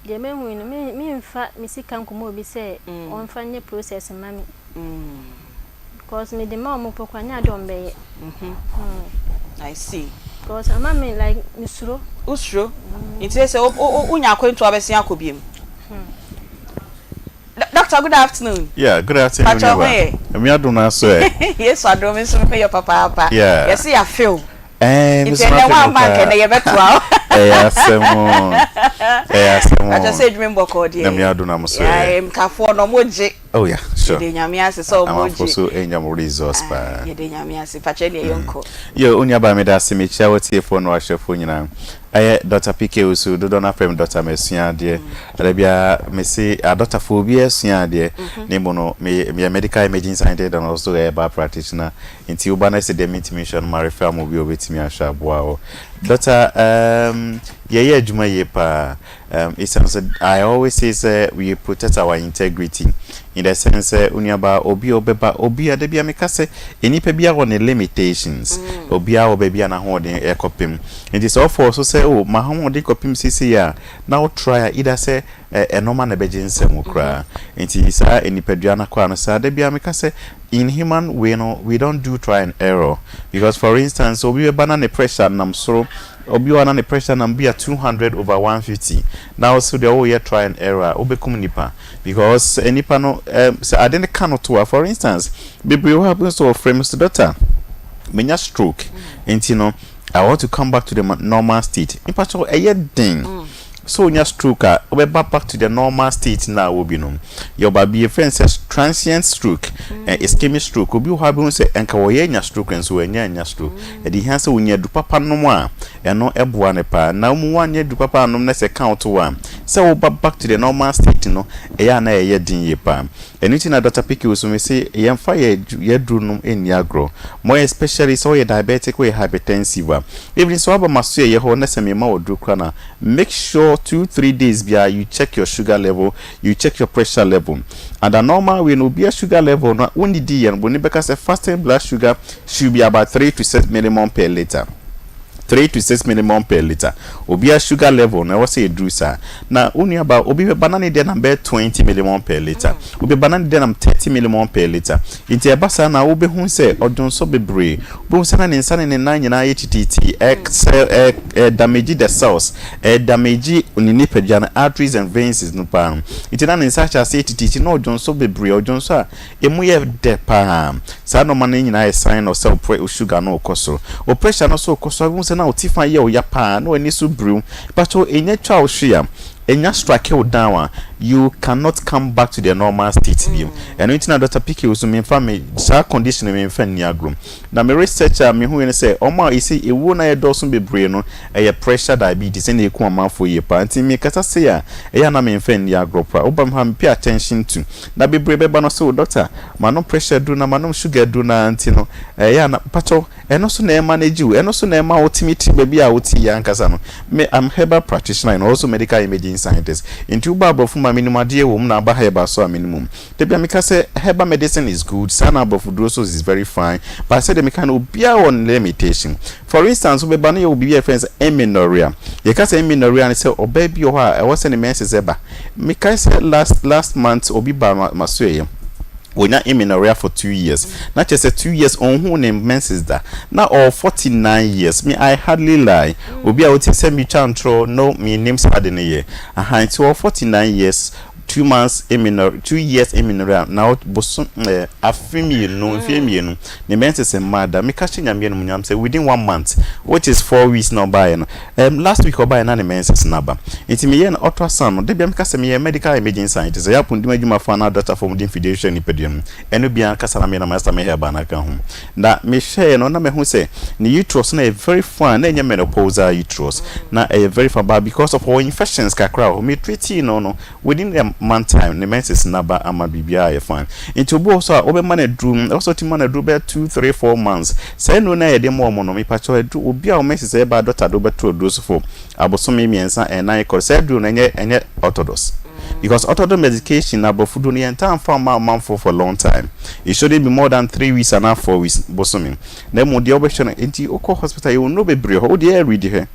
deɛ mahu yi no, memfa me sika nkɔma obi sɛ ɔmfa nyɛ process mma me. Because mede ma wɔn mpo koraa, nyɛ adeɛ a wɔbɛyɛ. I see. Because ama me like mesuro. Wosuro? Nti sɛ wonya akwantu a wobɛsen akɔ biom? Doctor, good afternoon. Yeah, good afternoon. Pacho ho ye. Emi adom na so eh. Yesu adom me nso me ho yɛ papaapa. Yeah. Yɛse yɛafe wo. Eh, me Nti nso ɛnɛ mafe no woamma anka paa. ɛnɛ yɛbɛtoa wo. Ɛyɛ asɛm o. Ɛyɛ asɛm o. Pacho sɛ adwuma mu bɔkɔɔ deɛ. Nyame adom na mo so Yeah, ɛ. Mkafoɔ no ɔmo gye. Oh yeah, sure. Yɛde Nyame ase sɛ ɔmo Amanfoɔ gye. so anya mo results Ah, paa. yɛde Nyame ase. Pacho ɛneɛ yɛnkɔ. Yo, onuabaa meda ase mekyia w'atiefoɔ ne w'ahwɛfoɔ nyinaa. Ɛyɛ Dɔkta PK Owusu, dodoɔ no ara frɛ me Dɔkta Masua adeɛ. Da biara mese adɔktafoɔ obiara sua adeɛ, na mmom no me meyɛ medical imaging scientist and also a herbal practitioner. Nti woba na sɛ deɛ mentumi nhwɛ no ma refer ama obi a ɔbɛtumi ahwɛ aboa wo. Dɔkta, um, Yɛyɛ adwuma yie paa. Um, ɛsiane sɛ I always say sɛ we protect our integrity in the sense sɛ onuabaa obi a ɔbɛba obi a da bi a meka sɛ nnipa biara wɔ ne limitations, obiara wɔ baabi a n'ahoɔden ɛkɔpem. Nti sɛ ɔfɔ so sɛ oh m'ahoɔden kɔpem seesei a na wo try a either sɛ ɛnɔma na ɛbɛgye nsam koraa. Nti saa nipadua no akɔ ano saa da bi a meka sɛ in human way no, we don't do try and error, because for instance obi bɛba na ne pressure nam soro, obi wɔ na ne pressure nam bi a 200 over 150, na also deɛ ɔyɛ try and error a wobɛkum nipa, because nipa no sɛ ade ne ka no to a, for instance bebree wɔ ha bi nso wɔfrɛ me so, "Doctor, menya stroke nti no I want to come back to the normal state." Nipa kyɛw ɛyɛ den so onya stroke a wobɛba back to the normal state na wɔ bi no. Yɛwɔ bi yɛfrɛ no sɛ transient stroke, ischemic stroke. Obi wɔ hɔ a bɛhu sɛ ɛnka wɔyɛ nya stroke nso wɔanya nya stroke. Ɛde hia sɛ wonya adu papa nom a ɛno ɛboa ne paa, na mu wanyɛ adu papa nom na sɛ ka to a sɛ woba back to the normal state no, ɛyɛ a na ɛyɛ den yie paa. Ɛno nti na Dr. PK so me sɛ yɛmfa yɛ yɛduru nom ɛnni agorɔ, more especially sɛ woyɛ diabetic, woyɛ hypertensive a, even sɛ woaba ma so yɛyɛ hɔ na sɛ mema wɔ duro kora na make sure 2-3 days bia you check your sugar level, you check your pressure level. And the normal way no, obi sugar level no wonnidi yɛ no bɔne bɛka sɛ fasting blood sugar should be about 3 to 6 millimole per litre, 3 to 6 millimole per litre. Obiara sugar level na ɛwɔ sɛ eduru saa. Na wo nua obi bɛba na ne deɛ nam bɛyɛ 20 millimole per litre, obi bɛba na ne deɛ nam 30 millimole per litre. Nti ɛba saa na wobɛhu sɛ ɔdwonsɔ bebree, wobɛhu sɛ na ne nsa ne ne nan nyinaa yɛ tititi, ɛ ɛ ɛ damage the cells, ɛ damage ne nipadua no arteries and veins no paa. Nti na ne nsa ahyɛ ase tititi na ɔdwonsɔ bebree, ɔdwonsɔ a emu yɛ dɛ paa. Saa nneɛma no nyinaa yɛ sign of sɛ o sugar no kɔ soro, o pressure no so kɔ soro. Wobɛhu sɛ na o ti fa yɛ o ya paa na w'ani so biriw patro. Enya twa o hwe a enya strike you down a, you cannot come back to the normal state bio. Ɛno nti na Dr. PK so memfa me saa condition memfa nni agorɔ. Na me research a mehu ne sɛ ɔmo a ɛsɛ ewuo na yɛ dɔɔso bebree no ɛyɛ pressure, diabetes ɛna eku amanfoɔ yie paa. Nti mekasa se a ɛyɛ ana memfa nni agorɔ paa. Woba mu ha me pay attention to na bebree bɛba no sɛ, "O doctor, manom pressure duro na manom sugar duro na." Nti no ɛyɛ ana patɔ ɛno so na ɛma n'agyi wo, ɛno so na ɛma wotumi ti baabi a wote yɛ ankasa no. Me, I'm herbal practitioner and also medical imaging scientist. Nti woba aborɔfo ma menim adeɛ wɔ mu na aba herbal so a menim mu. Dabi a meka sɛ herbal medicine is good, saa na aborɔfo duro so is very fine, but sɛdeɛ meka no, obiara wɔ ne limitation. For instance, wobɛba no yɛ wɔ biribi a yɛfrɛ no sɛ amenorrhea. Yɛka sɛ amenorrhea no sɛ ɔbaa bi wɔ hɔ a ɛwɔ sɛ ne menses ɛba. Mekae sɛ last last month obi ba ma so yɛ wonya amenorrhea for 2 years, na kyerɛ sɛ 2 years ɔnhu ne menses da, na ɔwɔ 49 years. Me, I hardly lie. Obi a wote sɛ metwa ntorɔ no, menim saa de no yɛ aha. Nti ɔwɔ 49 years, 2 months amenorrhea, 2 years amenorrhea, na bosom afe 2, mfeɛ 2 ne menses mmaa da. Meka hyɛ Nyame no mu nyam sɛ within one month, which is 4 weeks, na ɔbaeɛ no, last week ɔbaeɛ na ne menses naba. Nti meyɛ no ultrasound no. De bia meka sɛ meyɛ medical imaging scientist, ɛyɛ apɔndim adwumafoɔ anaa doctor fo de mfidie hwɛ nipadua mu. Ɛno bia kasa na meyɛ na mayɛ meyɛ herbal na ka ho na mehwɛɛ no na mehu sɛ ne uterus no yɛ very fine, na ɛnyɛ menopausal uterus, na ɛyɛ very fine, but because of all infections kakra hɔ, me treat no within a month time ne menses naba ama biribiara yɛ fine. Nti obi wɔ so a wobɛma no aduru, ɛwɔ sɛ wotumi ma no aduru bɛyɛ 2, 3, 4 months. Saa nnuro no a yɛde ma ɔmo no, mepakyɛw, aduru obi a wo menses ɛba, doctor de wobɛto aduro so fo abosome 3, 4 kɔ. Saa aduru no ɛnyɛ orthodox, because orthodox medication na aborɔfo duro no yɛn ntaa nfa ma amanfo for long time. It shouldn't be more than 3 weeks anaa 4 weeks bosome. Na emu deɛ wobɛhwɛ no, nti wokɔ hospital yɛwɔ nnuro bebree hɔ, wode ɛredi hwɛ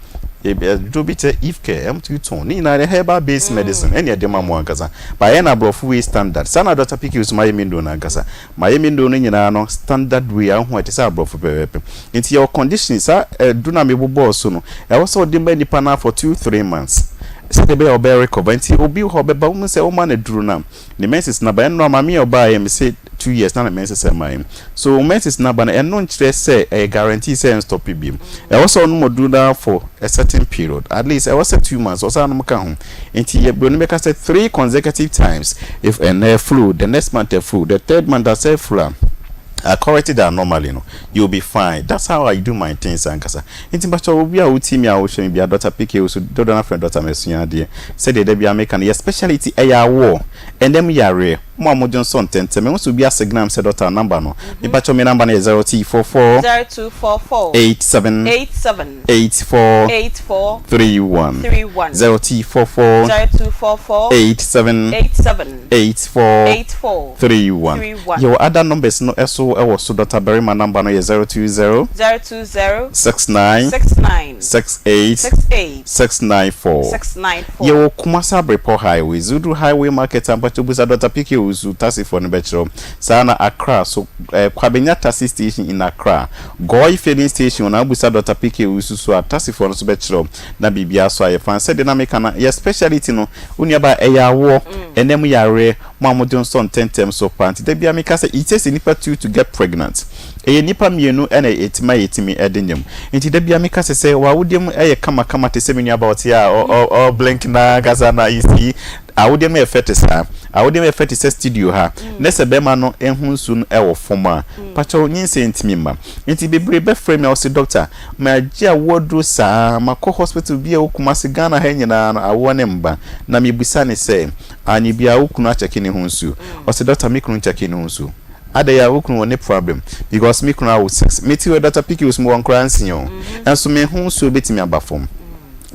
aduro bi kyɛ Eve Care M2 tone ne nyinaa yɛ herbal based medicine ɛne ɛde ma mo ankasa ba yɛ na aborɔfo wei standard. Saa na Dr. PK so mayɛ me nduro no ankasa, mayɛ me nduro no nyinaa no standard way a ho ɛte sɛ aborɔfo pɛpɛɛpɛ. Nti yɛwɔ condition saa ɛdu na mebobɔɔ so no, ɛwɔ sɛ ɔde ma nipa no for 2-3 months sɛdeɛ ɛbɛyɛ ɔbɛyɛ recover. Nti obi hɔ ɔbɛba wɔn sɛ ɔma no duro na ne menses na ba. Ɛno a maame yɛ ɔbaa yɛ me sɛ 2 years na ne menses ɛma yɛ so menses na ba no, ɛno nkyerɛ sɛ ɛyɛ guarantee sɛ ɛn stop bi mu. Ɛwɔ sɛ ɔnom ɔduro na for a certain period, at least ɛwɔ sɛ 2 months ɔsɛ anom ka ho. Nti yɛ buroni bɛka sɛ three consecutive times. If ɛnɛ flow, the next month flow, the third month asɛ flow a corrected that normally no, you'll be fine. That's how I do my things ankasa. Nti mpakyɛ obi a woti mi a wohwɛ mi bia, Dr. PK so dodo na friend Dr. Mesua adeɛ sɛdeɛ da bia meka no, yɛ speciality ɛyɛ awoɔ ɛnɛm yareɛ. Mo a mo dwonsɔ ntɛntɛm, mehu sɛ obi asignal me sɛ doctor number no. Mepakyɛw me number no yɛ 0244 0244 87 87 84 84 31. 31. 0244 0244 87 87 84 84 31. 31. Yɛwɔ other numbers no ɛso ɛwɔ so. Doctor Barima number no yɛ 020 020 69 69 68 68 694. 694. Yɛwɔ Kumasi Abrepɔ Highway, Zudru Highway Market a mpakyɛw bisa Dɔkta PK Owusu, taxifoɔ no bɛkyerɛ wo. Saa na Accra so eh, Kwabenya Taxi Station in Accra, Goi Filling Station na wobisa Dɔkta PK Owusu so a, taxifoɔ no nso bɛkyerɛ wo na biribiara so ayɛ fine. Sɛdeɛ na meka no, yɛ speciality no, wo nuabaa, ɛyɛ awoɔ, ɛnam yareɛ, mo a modwo nsɔ ntɛntɛm so paa. Nti da biara meka sɛ, it takes nnipa two to get pregnant. Ɛyɛ nnipa mmienu na ɛtumi a yɛtumi de nyam. Nti da biara meka sɛ, sɛ w'awodeɛ mu yɛ kamakama te sɛ me nuabaa ɔte a ɔ blink no ankasa na you see, awodeɛ mu yɛ fɛ te saa. Awodeɛ mu yɛ fɛ te sɛ studio ha. Na sɛ bɛrima no ho nsu no wɔ fam a, pakyɛw nyinsɛn ntumi mma. Nti bebree bɛfrɛ me a wɔse doctor, magye awoɔ aduro saa, makɔ hospital bi a ɛwɔ Kumasi, Ghana ha nyinaa no awoɔ no mma. Na mebisa no sɛ, anyɛ biara wo kunu akyɛke ne ho nsuo? Ɔse doctor me kunu nkyɛke ne ho nsuo. Adɛn a wo kunu wɔ ne problem because me kunu awo six me ti wɔ Doctor Pickles mu wɔ nkora nsia o ɛnso me ho nsuo bɛtumi aba fam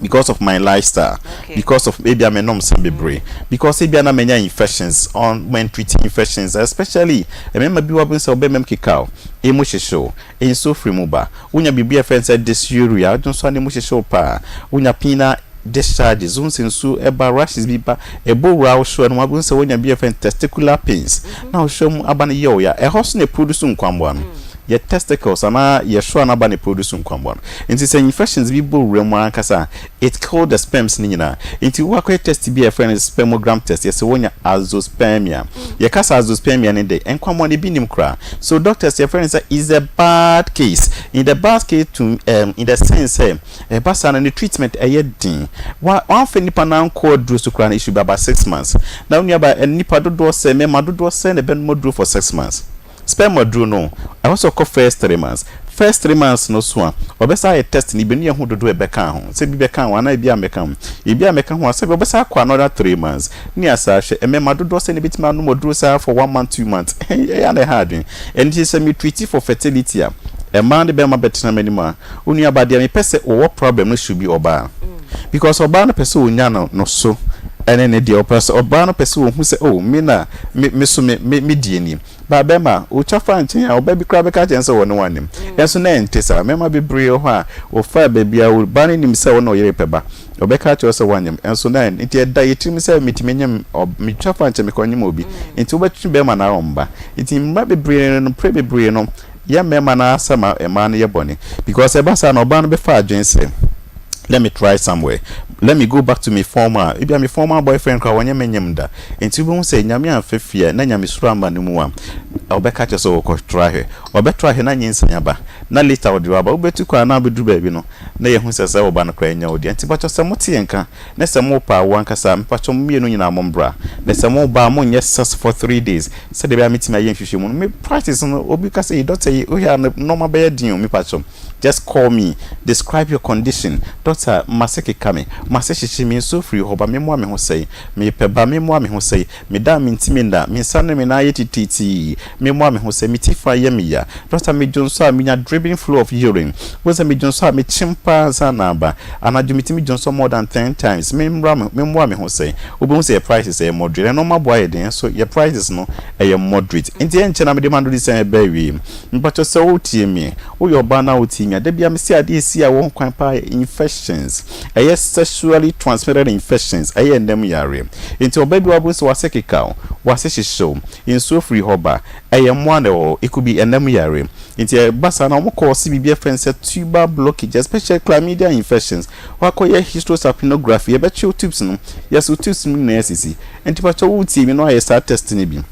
because of my lifestyle because of ebia me nom sa bebree because ebia na manya infections on when treating infections especially mmarima bi wɔ abɛn sɛ ɔbɛma mu keka o emu hyehye o nsuo firi mu ba wonya biribi a ɛfrɛ no sɛ dysuria wodwo nso a na emu hyehye wo paa wonya penile discharges wohu sɛ nsuo ɛba rashes bi ba ɛbɔ wura wo so ɛno wabɛhu sɛ wonya bi a ɛfrɛ no testicular pains na wo hwɛ mu aba no yɛ wo ya ɛhɔ so na ɛproduce nkwamboa no yɛ testicles anaa yɛ soa no aba na ɛproduce nkwamboa no nti sɛ infections bi bɔ wura mu ankasa a it kill the sperms no nyinaa nti woakɔyɛ test bi a yɛfrɛ no spermogram test yɛsɛ wonya azoospermia yɛka sɛ azoospermia no de nkwamboa no ebi nim koraa so doctors yɛfrɛ no sɛ is a bad case in the bad case to um, in the sense sɛ ɛba saa no ne treatment ɛyɛ den wa wamfa nipa no ankɔ aduro so koraa no it should be about 6 months. Na wo nuaba nipa dodoɔ sɛ mmarima dodoɔ sɛ na ɛbɛnom aduro for 6 months? Sperm aduro no ɛwɔ sɛ ɔkɔ first 3 months. First 3 months no so a ɔbɛsa ayɛ test no bi no yɛ ho dodoɔ ɛbɛka ho sɛ bi bɛka ho anaa ebi amɛka ho, ebi amɛka ho a sɛ ɔbɛsa akɔ another 3 months ne asa ahwɛ. Mmarima dodoɔ sɛ na ebɛtumi anom aduro saa for one month, 2 months? Ɛyɛ ana ɛha adwene. Ɛno ti sɛ me treat for fertility a mmaa ne bɛrima bɛtena m'anim a, wo nuaba deɛ mepɛ sɛ ɔwɔ problem no should be ɔbaa because ɔbaa no pɛ sɛ ɔnya no so ɛne ne deɛ ɔpɛ sɛ ɔbaa no pɛ sɛ ɔhu sɛ, oh, me na me so me die ni ba bɛrima ɔtwa fa nkyɛn a ɔbaa bi koraa bɛka kyɛn sɛ wɔne wanim. Ɛnso na ɛnte saa. Mmarima bebree wɔ hɔ a wɔfa baabi a ɔbaa no nim sɛ ɔne ɔyere pɛ ba, ɔbɛka kyerɛ sɛ wanyam. Ɛnso na nti ɛda yɛ tirim sɛ metumi nyam, metwa fa nkyɛn mekɔ nyam obi nti wobɛtwe bɛrima na ɔmba. Nti mmaa bebree no pere bebree no yɛ mmarima no asɛm a mmaa no yɛ bɔne because ɛba saa na ɔbaa no bɛfa adwene sɛ, let me try somewhere, let me go back to me former, ebia me former boyfriend koraa wɔnyɛ me nyam da. Nti wobɛhu sɛ Nyame amfa fie na Nyame suro ama no mu a ɔbɛka kyerɛ sɛ wɔkɔ try hwɛ, ɔbɛtry hwɛ na nyinsɛn aba na later ɔde waba wobɛtu kwan na wobɛduru baabi no na yɛhu sɛ wɔba no koraa nya wo deɛ. Nti mpakyɛ sɛ mote yɛn ka na sɛ mopa awo ankasa, mpakyɛ mo mmienu nyinaa mombra na sɛ moba a monyɛ sex for 3 days sɛdeɛ ɛbɛyɛ a metumi ayɛ nhwehwɛmu no. Me practice no, obi ka sɛ, "Doctor yi wohwɛ a nneɛma bɛyɛ den o." Mepakyɛ, just call me, describe your condition. "Doctor, mase keka me, mase hyehye me, nsuo firi hɔ ba, memmoa me ho sɛe, mepɛ ba, memmoa me ho sɛe, meda a mentimi nda, me nsa ne me nan ayɛ titiritii, memmoa me ho sɛ me ti fa yɛ me ya. Doctor, medwo nso a menya dribbling flow of urine, wo sɛ medwo nso a mekyem paa ansa na aba anadwo, metumi dwo nso more than 10 times, memmra me memmoa me ho sɛe." Wobɛhu sɛ yɛ prices ɛyɛ moderate. Ɛno ɔma yɛ den nso yɛ prices no ɛyɛ moderate. Nti ɛnkyɛ na mede ma no de sɛn ɛbɛ awie. Mpakyɛ sɛ wotie me, woyɛ ɔbaa na wotie me a, da bia mese adeɛ esi a wɔn kwan paa yɛ infections, ɛyɛ sexually transmitted infections, ɛyɛ nnam yareɛ. Nti ɔbaa bi wabɔ sɛ wase keka wo, wase hyehye wo, nsuo firi hɔ ba, ɛyɛ mmoa na ɛwɔ hɔ, it could be ɛnam yareɛ. Nti ɛba saa na wɔn kɔɔ si biribi ɛfɛn sɛ tubal blockage, especially chlamydia infections. Wakɔyɛ hysterosalpingography, yɛbɛkyew tubes no, yɛso tubes no nyinaa sisi. Nti pakyɛ wotie mi na wayɛ saa test no bi.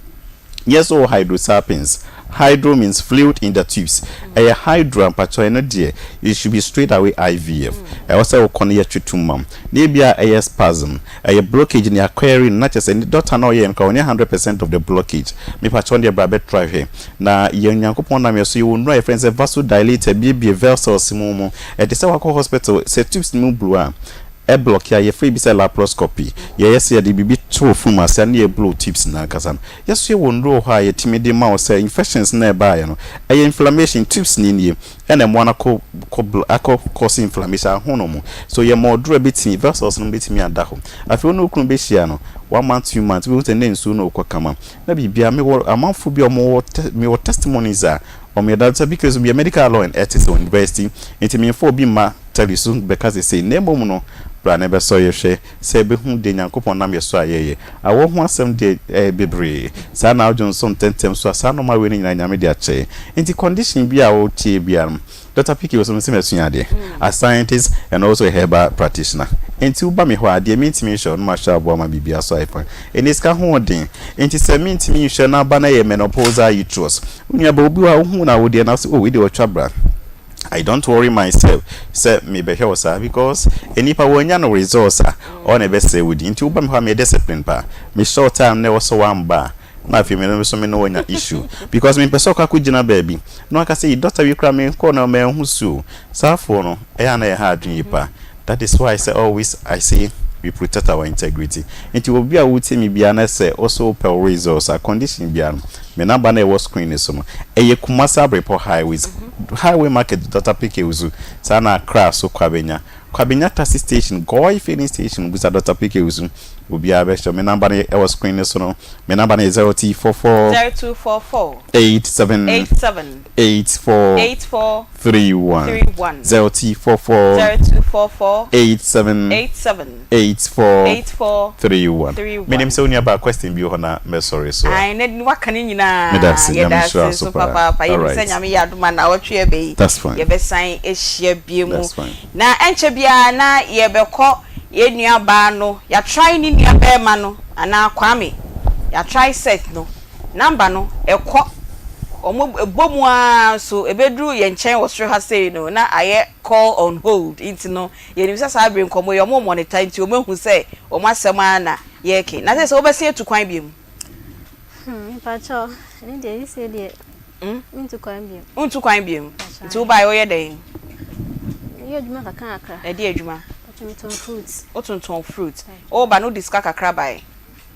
Yes, o hydrosalpinx. Hydro means fluid in the tubes. Ɛyɛ hydro mpakyɛ ɛno deɛ it should be straight away IVF. Ɛwɔ sɛ wokɔ no yɛtwe tum mam na ebi a ɛyɛ spasm, ɛyɛ blockage ne aquarium na kyerɛ sɛ doctor na ɔyɛ no kora ɔnyɛ 100% of the blockage. Mepakyɛ deɛ bra bɛtra hwɛ na yɛn Nyankopɔn nam yɛ so. Yɛwɔ nnuro a yɛfrɛ no sɛ vasodilator, biebie vessels mu. Ɛte sɛ wakɔ hospital sɛ tubes no mu blow a. Ɛblɔke a, yɛfrɛ bi sɛ laparoscopy. Yɛyɛ sɛ yɛde biribi to wo funu mu ase a na yɛblow tubes no ankasa no. Yɛso yɛwɔ nnuro wɔ hɔ a yɛtumi de ma wo sɛ infections no a ɛbaeɛ no, ɛyɛ inflammation, tubes no nie, ɛna mmoa no akɔ kɔ akɔ cause inflammation ahono mu. So yɛma wo duro a ɛbɛtumi, vessels no bɛtumi ada hɔ. Afei wo ne wo kunu bɛhyia no, one month, 2 months, wobɛhu sɛ na nsuo no rekɔ kama. Na biribiara, mewɔ amanfoɔ bi a wɔwɔ, mewɔ testimonies a wɔyɛ that sɛ because meyɛ medical law and ethics wɔ university, nti memfa obi mma tele so bɛka sesei, na mmom no, bra na bɛsɔ yɛ hwɛ sɛ yɛbɛhu deɛ Nyankopɔn nam yɛ so a yɛyɛ. Awɔ ho asɛm deɛ ɛyɛ bebree. Saa na wodwo nso ntɛntɛm so a, saa nnoɔma wei no nyinaa Nyame de akyɛ yɛn. Nti condition bi a wotie biara no, Doctor Picky wɔ so mese masua adeɛ, a scientist and also a herbal practitioner. Nti woba me hɔ a, deɛ mentumi nhwɛ wo no mahyɛ aboa ma biribiara so ayɛ fine. Ɛnɛ sika ho ɔden, nti sɛ mentumi nhwɛ na aba na ɛyɛ menopausal uterus. Wo nua ba obi wɔ hɔ a wohu no awodeɛ na wose oh wei deɛ ɔtwa bra. I don't worry myself sɛ mebɛhwɛ wo saa because nnipa wɔanya no results a ɔno na ɛbɛsɛe wo din. Nti woba me hɔ a meyɛ discipline paa. Mehyɛ wo time na ɛwɔ sɛ woamba a na afei me nso me ne wo anya issue because mempɛ sɛ ɔkɔ akɔgyina baabi na waka sɛ yi doctor wei koraa menkɔɔ no manhu su o. Saa foɔ no ɛyɛ a na ɛha adwene yie paa. That is why sɛ always I say we protect our integrity. Nti obi a wotie me biara na sɛ wo so wopɛ wo results a condition biara no me number no a ɛwɔ screen no so no ɛyɛ Kumasi Abrepɔ highways highway market Doctor PK Wusu saa na Accra so Kwabenya Kwabenya taxi station Goi filling station busa Doctor PK Wusu obiara bɛhyɛ wo me number no ɛwɔ screen no so no me number no yɛ 0244 0244 87 87 84 84 31 31 0244 0244 87 87 84 84 31 31. Menim sɛ wo nuabaa question bi wɔ hɔ na mɛsɔre so a. Ae na waka ne nyinaa. Meda ase, Nyame Yɛda nhyira wo ase so so paa. papaapa. Yɛnim sɛ Alright. Nyame yɛ adom a naawɔtwe ɛbɛ yi That's fine. yɛbɛsan ahyia bio mu. That's fine. Na ɛnkyɛ biara na yɛbɛkɔ yɛn nua baa no, yɛatry ne nua bɛɛma no anaa Kwame, yɛatry Seth no number no ɛkɔ, wɔn bɔ mu ara nso ɛbɛduru yɛn nkyɛn wɔ soro ha sei no na ayɛ call on hold nti no yɛnim sɛ saa bere nkɔmmɔ yi wɔn monitor nti wɔn ahu sɛ wɔn asɛm ara na yɛreke. Na sɛ sɛ wobɛsen atu kwan biom? Hmm, mepakyɛw, ɛno deɛ seisei deɛ mentu kwan biom. Wontu kwan biom? Nti wobaeɛ woyɛ dɛn? Meyɛ adwuma kakra kakra. Ɛdeɛ adwuma? Mpakyɛw metɔn fruits. Wotontɔn fruit. Woba no wode sika kakra baeɛ?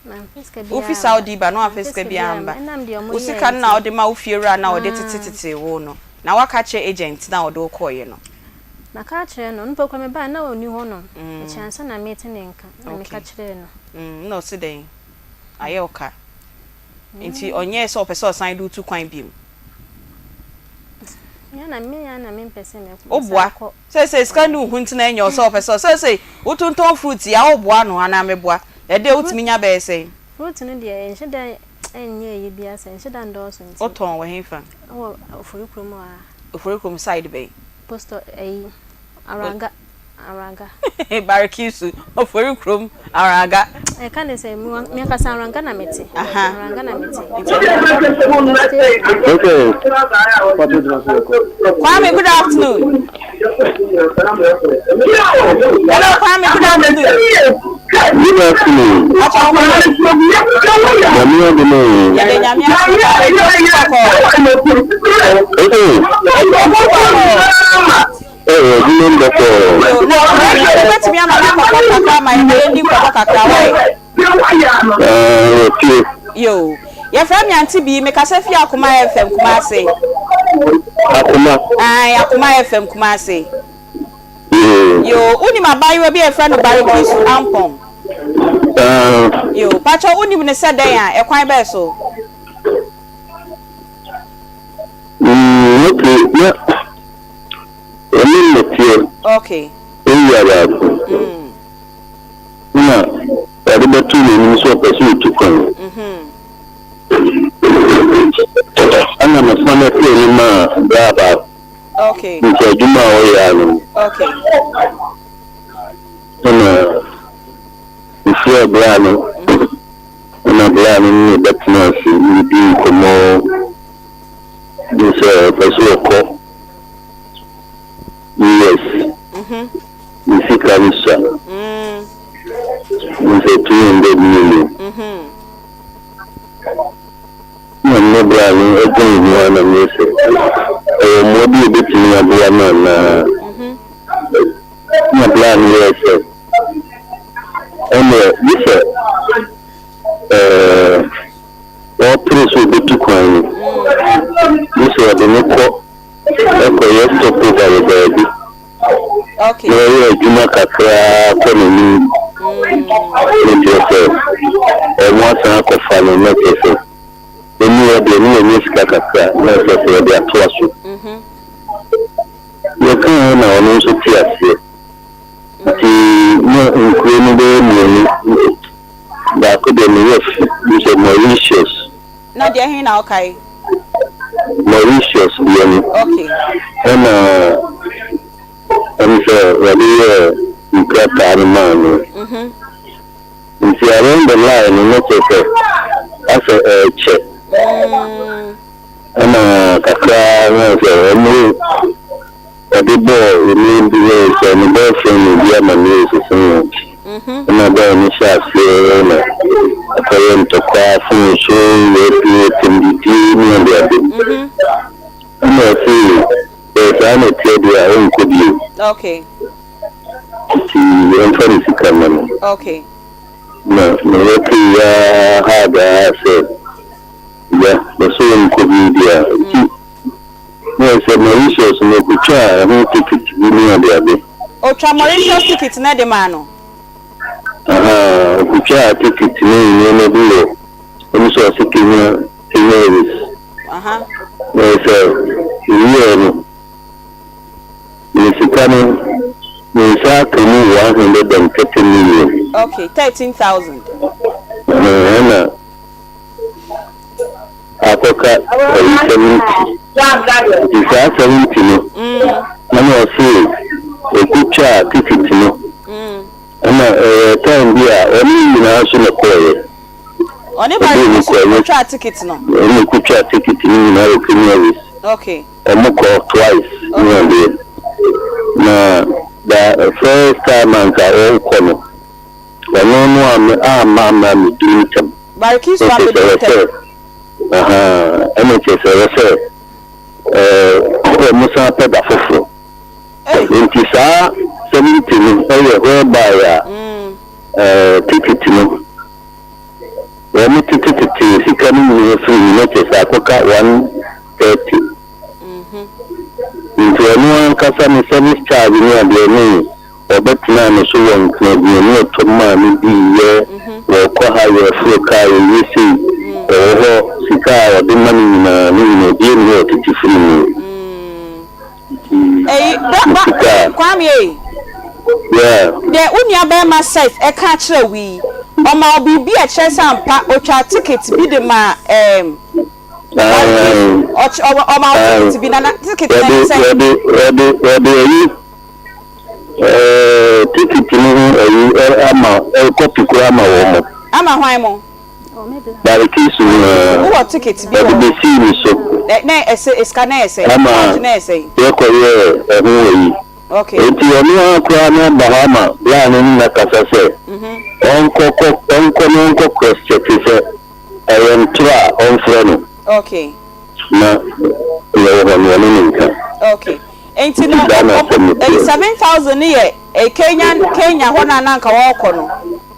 Mamfa sika biara Wofi amma. Saudi ba no woamfa Mamfa sika sika biara biara amma. amma. Ɛnam deɛ Wo wɔyɛɛ sika no na nti. wode ma wo fiewura no a ɔde Ah. tetetete wo no. Na woaka akyerɛ agent no a ɔde wo kɔeɛ no? Maka akyerɛ no. Ɔno mpo koraa mebaeɛ no na ɔnni hɔnom. Ɛkyɛɛ ansa na merete ne nka na meka Okay. kyerɛɛ no. Mm, na ɔse dɛn? Ayɛ wo ka. Nti ɔnyɛɛ sɛ ɔpɛ sɛ ɔsan de wo tu kwan biom? Me ara na me ara na mempɛ sɛ mɛsan Woboa. akɔ. Seesei sika nni wo ho nti na ɛnyɛ wo sɛ ɔpɛ sɛ seesei wotontɔn fruit yi a woboa ano anaa meboa? Ɛdeɛ wotumi nya bɛyɛ sɛn? Fruit no deɛ ɛnhyɛ da nyɛ ayi biara sɛ ɛnhyɛ da ndɔɔso nti. Wotɔn wɔ hefa? Wɔ Oforikrom hɔ ara. Oforikrom side bɛn? Post ayi Awraga. Awraga. Barikisu, Ofori kurom, Awraga. Ɛka ne sɛ me ankasa Awraga na mete. Awraga na mete. Kwame, good afternoon. Hello, Kwame, good afternoon. Good afternoon. Nyame adom o. Yɛde nyame ase kɔkɔɔ. Ɛwɔ adwuma mu bɔkɔɔ. Yo, na wobɛtumi ama no akɔ fam kakra ma yɛn na yɛndi nkɔmmɔ kakra, wai? Ɛɛ, wɔtie. Yo, yɛfrɛ me Auntie Bii, mekasa fi Akoma FM, Kumasi. Akoma? Ae, Akoma FM, Kumasi. Yoo. Yo, wonim abaayewa bi a yɛfrɛ no Barikisu Ampong? Ɛɛ. Yo, pakyɛ wonim no sɛ dɛn a, ɛkwan bɛn so? Mm, okay, na. Ɔne nnɛteɛ owia baako na ɔde bɛtoo n'anim sɛ ɔpɛ sɛ ɔtu kwan. Ɛna mefa no fee no maa braa baako. Nti adwuma a ɔyɛ ara no. Ɛna mefrɛɛ braa no, ɛna braa no ne me bɛtenaa ase ne yɛdii nkɔmmɔ. Ne sɛ ɔpɛ sɛ ɔkɔ US ne sika no sua ne sɛ 200 million na me bra no dwen ho a na meyɛ sɛ ɛwɔ mmoa bi a ɛbɛtumi aboa no anaa na bra no yɛɛ sɛ. Ɔkɔyɛ stopover wɔ baabi na ɔyɛ adwuma kakra kɔ n'anim na kyerɛ sɛ wɔn asan akɔfa no na kyerɛ sɛ ɛni hɔ deɛ ne yɛnyɛ sika kakra na kyerɛ sɛ yɛde atoa so. Yɛkaeɛ na ɔno nso te aseɛ nti na nkuro no bɛyɛ mmienu baako deɛ me werɛ fi sɛ Mauritius. Na deɛ he na wokae? Mauritius deɛ no. Okay. Ɛna ɛne sɛ wɔde yɛɛ nkrataa no maa no. Mhm. Nti along the line no na kyerɛ sɛ asɛ ɛɛkyɛ. Mm. Ɛna kakra na sɛ ɔmo ɔde bɔɔ emu bi ne sɛ ne boyfriend bi ama ne sese no. Ɛna bɔɔ no hyɛ aseɛ na ɛkɔyɛ ntɔkwa fon so yɛpie atɛmdidie ne ade ade. Ɛna ɔse sɛ saa na ɛteɛ deɛ a ɔnkɔ bio. Okay. Nti yɛmfa ne sika mma no. Okay. Na meyɛ ara hard ara sɛ ya bɛsɛ ɔnkɔ bio deɛ a nti na ɛsɛ Mauritius no ɔkɔtwaa ɛho ticket bi ne ade ade. Ɔtwa Mauritius ticket no de maa no? Ahaa, ɔkɔtwaa ticket ne nneɛma bi wɔ ɛne sɛ ɔse Kenya, Kenya Airways. Aha. Na ɛsɛ ɔwieɛ no, ne sika no, ne nsa aka mu 130 million. Okay, 13,000. Ɛhɛn, ɛna akɔka ɛyi 70. Nti saa 70 no, ɛna ɔse ɔkɔtwaa ticket no, ɛna ɛyɛ time bi a ɔne ne nyinaa nso na ɛkɔɔeɛ. Ɔne Barry nso kɔtwaa ticket no? Ɔne kɔtwaa ticket no nyinaa wɔ Kenya Airways. Okay. Ɔmo kɔɔ twice ne adeɛ. Na the first time anka ɔrekɔ no, Ɔno no a amma amma ammeduru ntɛm. Barikisu Ɛna kyerɛ sɛ ammeduru ɛwɔ ntɛm. sɛ, ahaa, ɛna kyerɛ sɛ ɛwɔ sɛ ɛɛ wɔsan pɛ da foforɔ. Ei! Nti saa 70 no yɛ whereby a ɛɛ ticket no wɔn tetetetee sika no nyinaa firi mu na kyerɛ sɛ akɔka 130. Nti ɔno ankasa ne service charge ne adeɛ ne Wɔbɛtenaa ne so wɔ ntenadeɛ ne ɛtɔ maa no diiɛ, wɔrekɔ ha, yɛreforo kaa, yɛyɛ sei, ɔwɔ hɔ, sika a ɔde ma no nyinaa, ne nyinaa, obiara nni hɔ a ɔtete firi mu. Nti, Eyi, bra, ne bra, sika a. Kwame ei. Yeah. Deɛ wo nua barima Seth ɛka akyerɛ wo yi, ɔma wo biribi a ɛkyerɛ sɛ ampa ɔtwaa ticket bi de maa ɛɛm, Ae. Ɔky, ɔma wo ticket bi na na ticket no Wɔde, ɛne sɛn? wɔde, wɔde, wɔde ayi. Ɛɛ tikiti no ho ayi ama kɔpi koraa ama wɔn mo. Ama hwan mo? Barikisu no ara. Wowɔ tikiti bi wɔ hɔ? Wɔde besii me so. Na ɛsɛ sika na ɛyɛ sɛn? Ama Charge na ɛyɛ sɛn? yɛkɔyɛɛ ɛho ayi. Okay. Enti ɔno ara koraa no aba hɔ ama bra no ne no akasa sɛ ɔnkɔ kɔ ɔnkɔ na ɔnkɔ cross check sɛ ɛyɛ ntorɔ a ɔmfrɛ no. Okay. Na yɛwɔ hɔ no ɔne no nka. Okay. Nti no Nti saa na asɛm no ɛyi teɛ. 7000 no yɛ ɛyi Kenya Kenya hɔ no a na anka wɔrekɔ no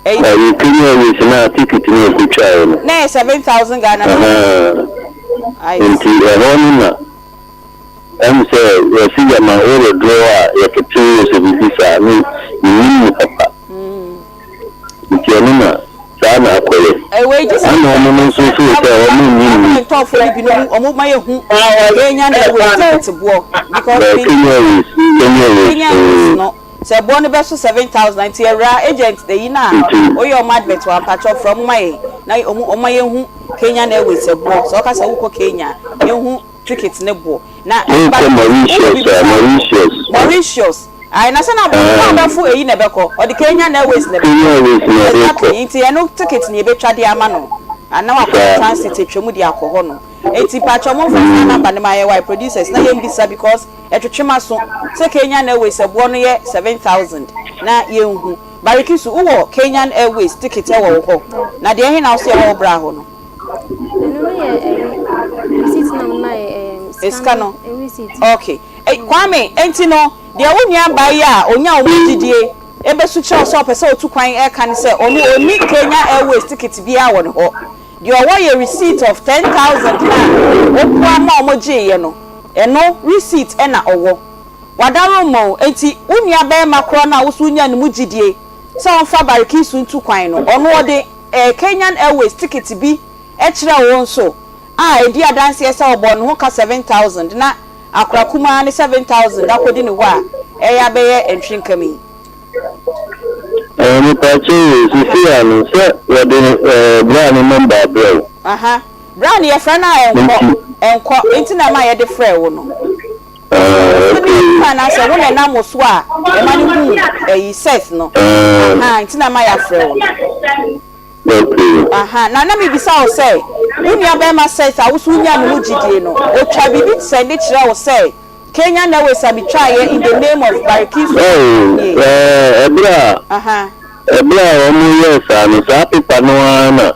ɛyi. Ɛyɛ Kenya Airways no a ticket no a ɛkɔtwaeɛ no. Na ɛyɛ 7000 Ghana cedis. Ahaa. I see. Nti ɛhɔ no na ɛm sɛ yɛse gyama woredraw a yɛtete wo sɛ biribi saa me mennim mu papa. Nti ɛno na saa na akɔyɛ. Wei gye sɛ Ɛna ɔmo no nso feel sɛ ɔmo nnye nni. Government tɔfoɔ no bi no ɔmo ma yɛ hu Kenya na ɛwɔ ticket boɔ because Bɛɛ me Kenya Airways Kenya Airways Kenya Airways mm. no sɛ boɔ no bɛso 7000 nti awura agent eyi na Nti. oyɛ ɔmo advert wɔ ampakyɛw frɛ ɔmo ma yɛ na ɔmo ɔmo ma yɛ hu Kenya Airways ɛboɔ sɛ ɔka sɛ wokɔ Kenya yɛ hu ticket ne boɔ na Wokɔ wowɔ Mauritius biribi a saa Mauritius. Mauritius Ae na sɛ na na ɔbɛfo eyi na ɛbɛkɔ ɔde Kenyan Airways na Kenya ɛbɛkɔ Airways na ɔde rekɔ. exactly nti ɛno ticket na yɛbɛtwa de ama no ana wakɔyɛ Saa. transit atwa mu de akɔ hɔ no nti pakyɛw momfa saa number no ma yɛn wai producers na yɛmbisa because ɛtwetwe m'aso sɛ Kenyan Airways ɛboɔ no yɛ 7000 na yɛnhu Barikisu wowɔ Kenyan Airways ticket ɛwɔ wo hɔ na deɛ ɛhe na wose ɛwɔ wo bra hɔ no. Ɛno no yɛ ɛyi receipt na mo ma yɛ ɛɛ sika no receipt. Okay Kwame enti no deɛ wo nua baa yi a onya wo mu gyidie ɛbɛsu kyerɛ wo sɛ ɔpɛ sɛ otu kwan ɛka ne sɛ ɔno ɔnni Kenya Airways ticket biara wɔ ne hɔ deɛ ɔwɔ yɛ receipt of 10,000 no a woboa ma ɔmo gyeeɛ no. Ɛno receipt na ɔwɔ. W'adaworoma o, enti wo nua barima korɔ no a wo nso wonyaa ne mu gyidie sɛ ɔmfa Barikisu ntu kwan no, ɔno ɔde eh, Kenyan Airways ticket bi kyerɛɛ wo nso a ɛdi adanseɛ sɛ ɔbɔɔ ne ho ka 7000 na akora kumaa ne 7000 akɔdi ne hɔ a ɛyɛ abɛyɛ ntwenkam yi. Eh, mepakyɛw o, sesei a no, sɛ wɔde eh, bra no number abrɛ wo. Aha, bra no yɛfrɛ no a ɛnkɔ, ɛnkɔ, nti na ɛma yɛde frɛɛ wo no. Ah, Wo ne okay. yɛn anaasɛ wo na ɛnam wo so a ɛma no huu ɛyi Seth no. Ah. Aha, nti na ɛma yɛafrɛ wo no. Okay. Aha, na na mebisa wo sɛ, wo nua bɛrima Seth a wo so wonyaa ne mu gyidie no, ɔtwa biribi sɛnde kyerɛ wo sɛ Kenyan Airways a metwaeɛ in the name of Barikisu Oh, nie? eh, ɛberɛ a, Aha. ɛberɛ a wɔn yɛɛ saa no, saa paper no ara na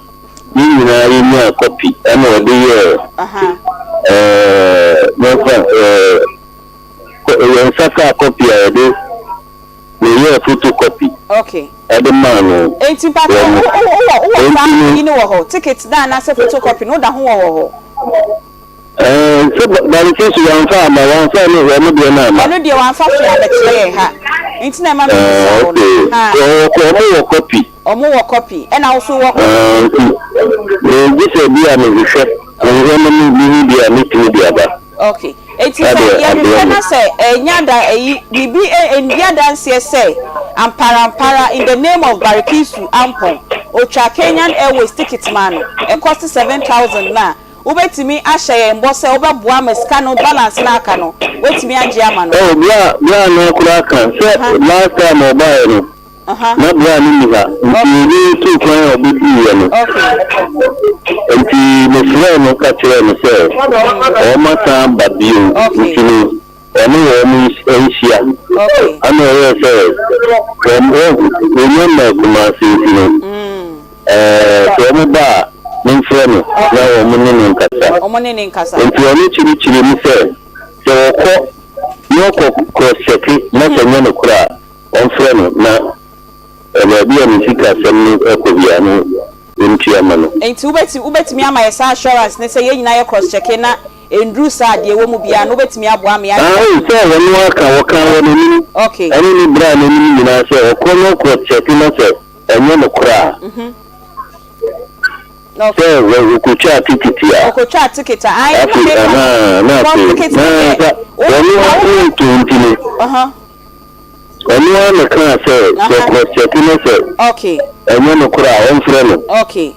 yɛn nyinaa yɛnyaa copy ɛna ɔde yɛɛ, Aha. eh, mɛfa, eh, yɛn nsa kaa copy a yɛde meyɛɛ photocopy Okay. de maa no Enti mpakyɛw wɔ wo wo wowɔ wowɔ saa Enti no. yi no wɔ hɔ? Ticket no anaasɛ photocopy no woda ho wɔ wɔ hɔ? Ɛɛ sɛ Barikis wamfa amma wamfa ne wɔn deɛ no amma. Ɔno deɛ wamfa hwee ammɛkyerɛ yɛn ha nti na ɛma Ɛɛ mebisa wo no. okay Ahaa. Wɔn wɔn wɔ copy. Wɔn wɔ copy ɛna wo nso wowɔ copy. Ɛɛ nti ɛɛ gye sɛ bi a mehwehwɛ mehwehwɛ na mehu bi a mɛtumi de aba. Ok, enti sɛ yɛhwehwɛ na sɛ ɛnya da ɛyi biribi ɛndi adanseɛ sɛ ampara ampara in the name of Barikisu Ampong otwa Kenyan Airways ticket maa no ɛkɔste 7000 no a wobɛtumi ahyɛ yɛn bɔ sɛ wobɛboa ma sika no balance no a aka no woatumi agye ama no? Oh bra bra no koraa ka sɛ last time ɔbaeɛ no Na bra no nni ha, nti obi tuu kwan a ɔbɛduiɛ no. Nti mefrɛɛ no ka kyerɛɛ no sɛ wɔasan aba bio, nti no ɔne wɔn nhyia. Ɛna ɔyɛɛ sɛ wɔn wɔnnya mmaa Kumasi nti no, ɛɛ sɛ wɔba a memfrɛ no na wɔn ne no nkasa. Nti ɔno kyirikyiri mu sɛ sɛ wɔkɔ na ɔkɔ cross checke na sɛ ɛnyɛ nokorɛ a, Ɔmfrɛ no na baabi a ne sikasɛm no kɔ biara no ɔntua ma no. Nti wobɛtumi wobɛtumi ama yɛ saa assurance no sɛ yɛn nyinaa yɛ cross checke na ɛnduru saa a deɛ ɛwɔ mu biara no wobɛtumi aboa ama yɛagye Aane, atom? sɛ ɔno ara ka, ɔkaa wɔ n'anim Okay. ɛne ne bra no anim nyinaa sɛ ɔkɔ na ɔcross checke na sɛ ɛnyɛ nokorɛ a, Okay. sɛ wɔkɔtwaa tikiti a, Ɔkɔtwaa ticket a, aane ɛno na afei, meka no, ahaa, na because afei, ticket no na deɛ, sɛ wo ɔno na ara wo ntoo nti no, Uh-huh. Ɔno ara na ɛkaa sɛ, sɛ ɔkrɔskyɛke no sɛ ɛnyɛ nokorɛ a, ɔmfrɛ no. Okay.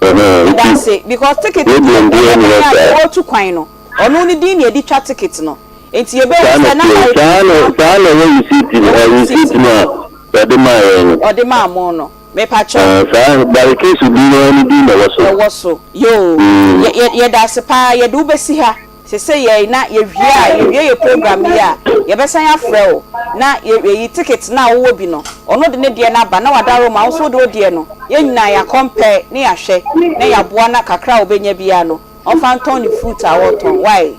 Ɛhɛn, nti Medase because ticket ne deɛ deɛ ɛyɛ ndeɛ dɛn nyɛ a saa. deɛ ɔretu kwan no ɔno ne din na yɛde twa ticket no nti yɛbɛhu Saa na sɛ na ɛteɛ, Harry saa na saa na ɛwɔ receipt no, ɛwɔ ɛ receipt receipt no a wɔde maa yɛn no. ɔde maa mo no mepakyɛw. Ɛɛ, saa Barikesu din no ara ne din na ɛwɔ so. Ɛwɔ so yoo Mm. yɛ yɛ yɛdase paa yɛde wo bɛsi ha. Sesei yɛn na yɛwie a, yɛwie yɛ program yi a, yɛbɛsan afrɛ wo na yɛ yɛyi ticket no a wowɔ bi no, ɔno de ne deɛ no aba na wada Roma, wo nso wode wo deɛ no, yɛn nyinaa yɛakɔmpɛɛ na yɛahwɛ na yɛaboa na kakra a ɔbɛnya biara no, ɔmfa ntɔn ne fruit a ɔretɔn. Wai?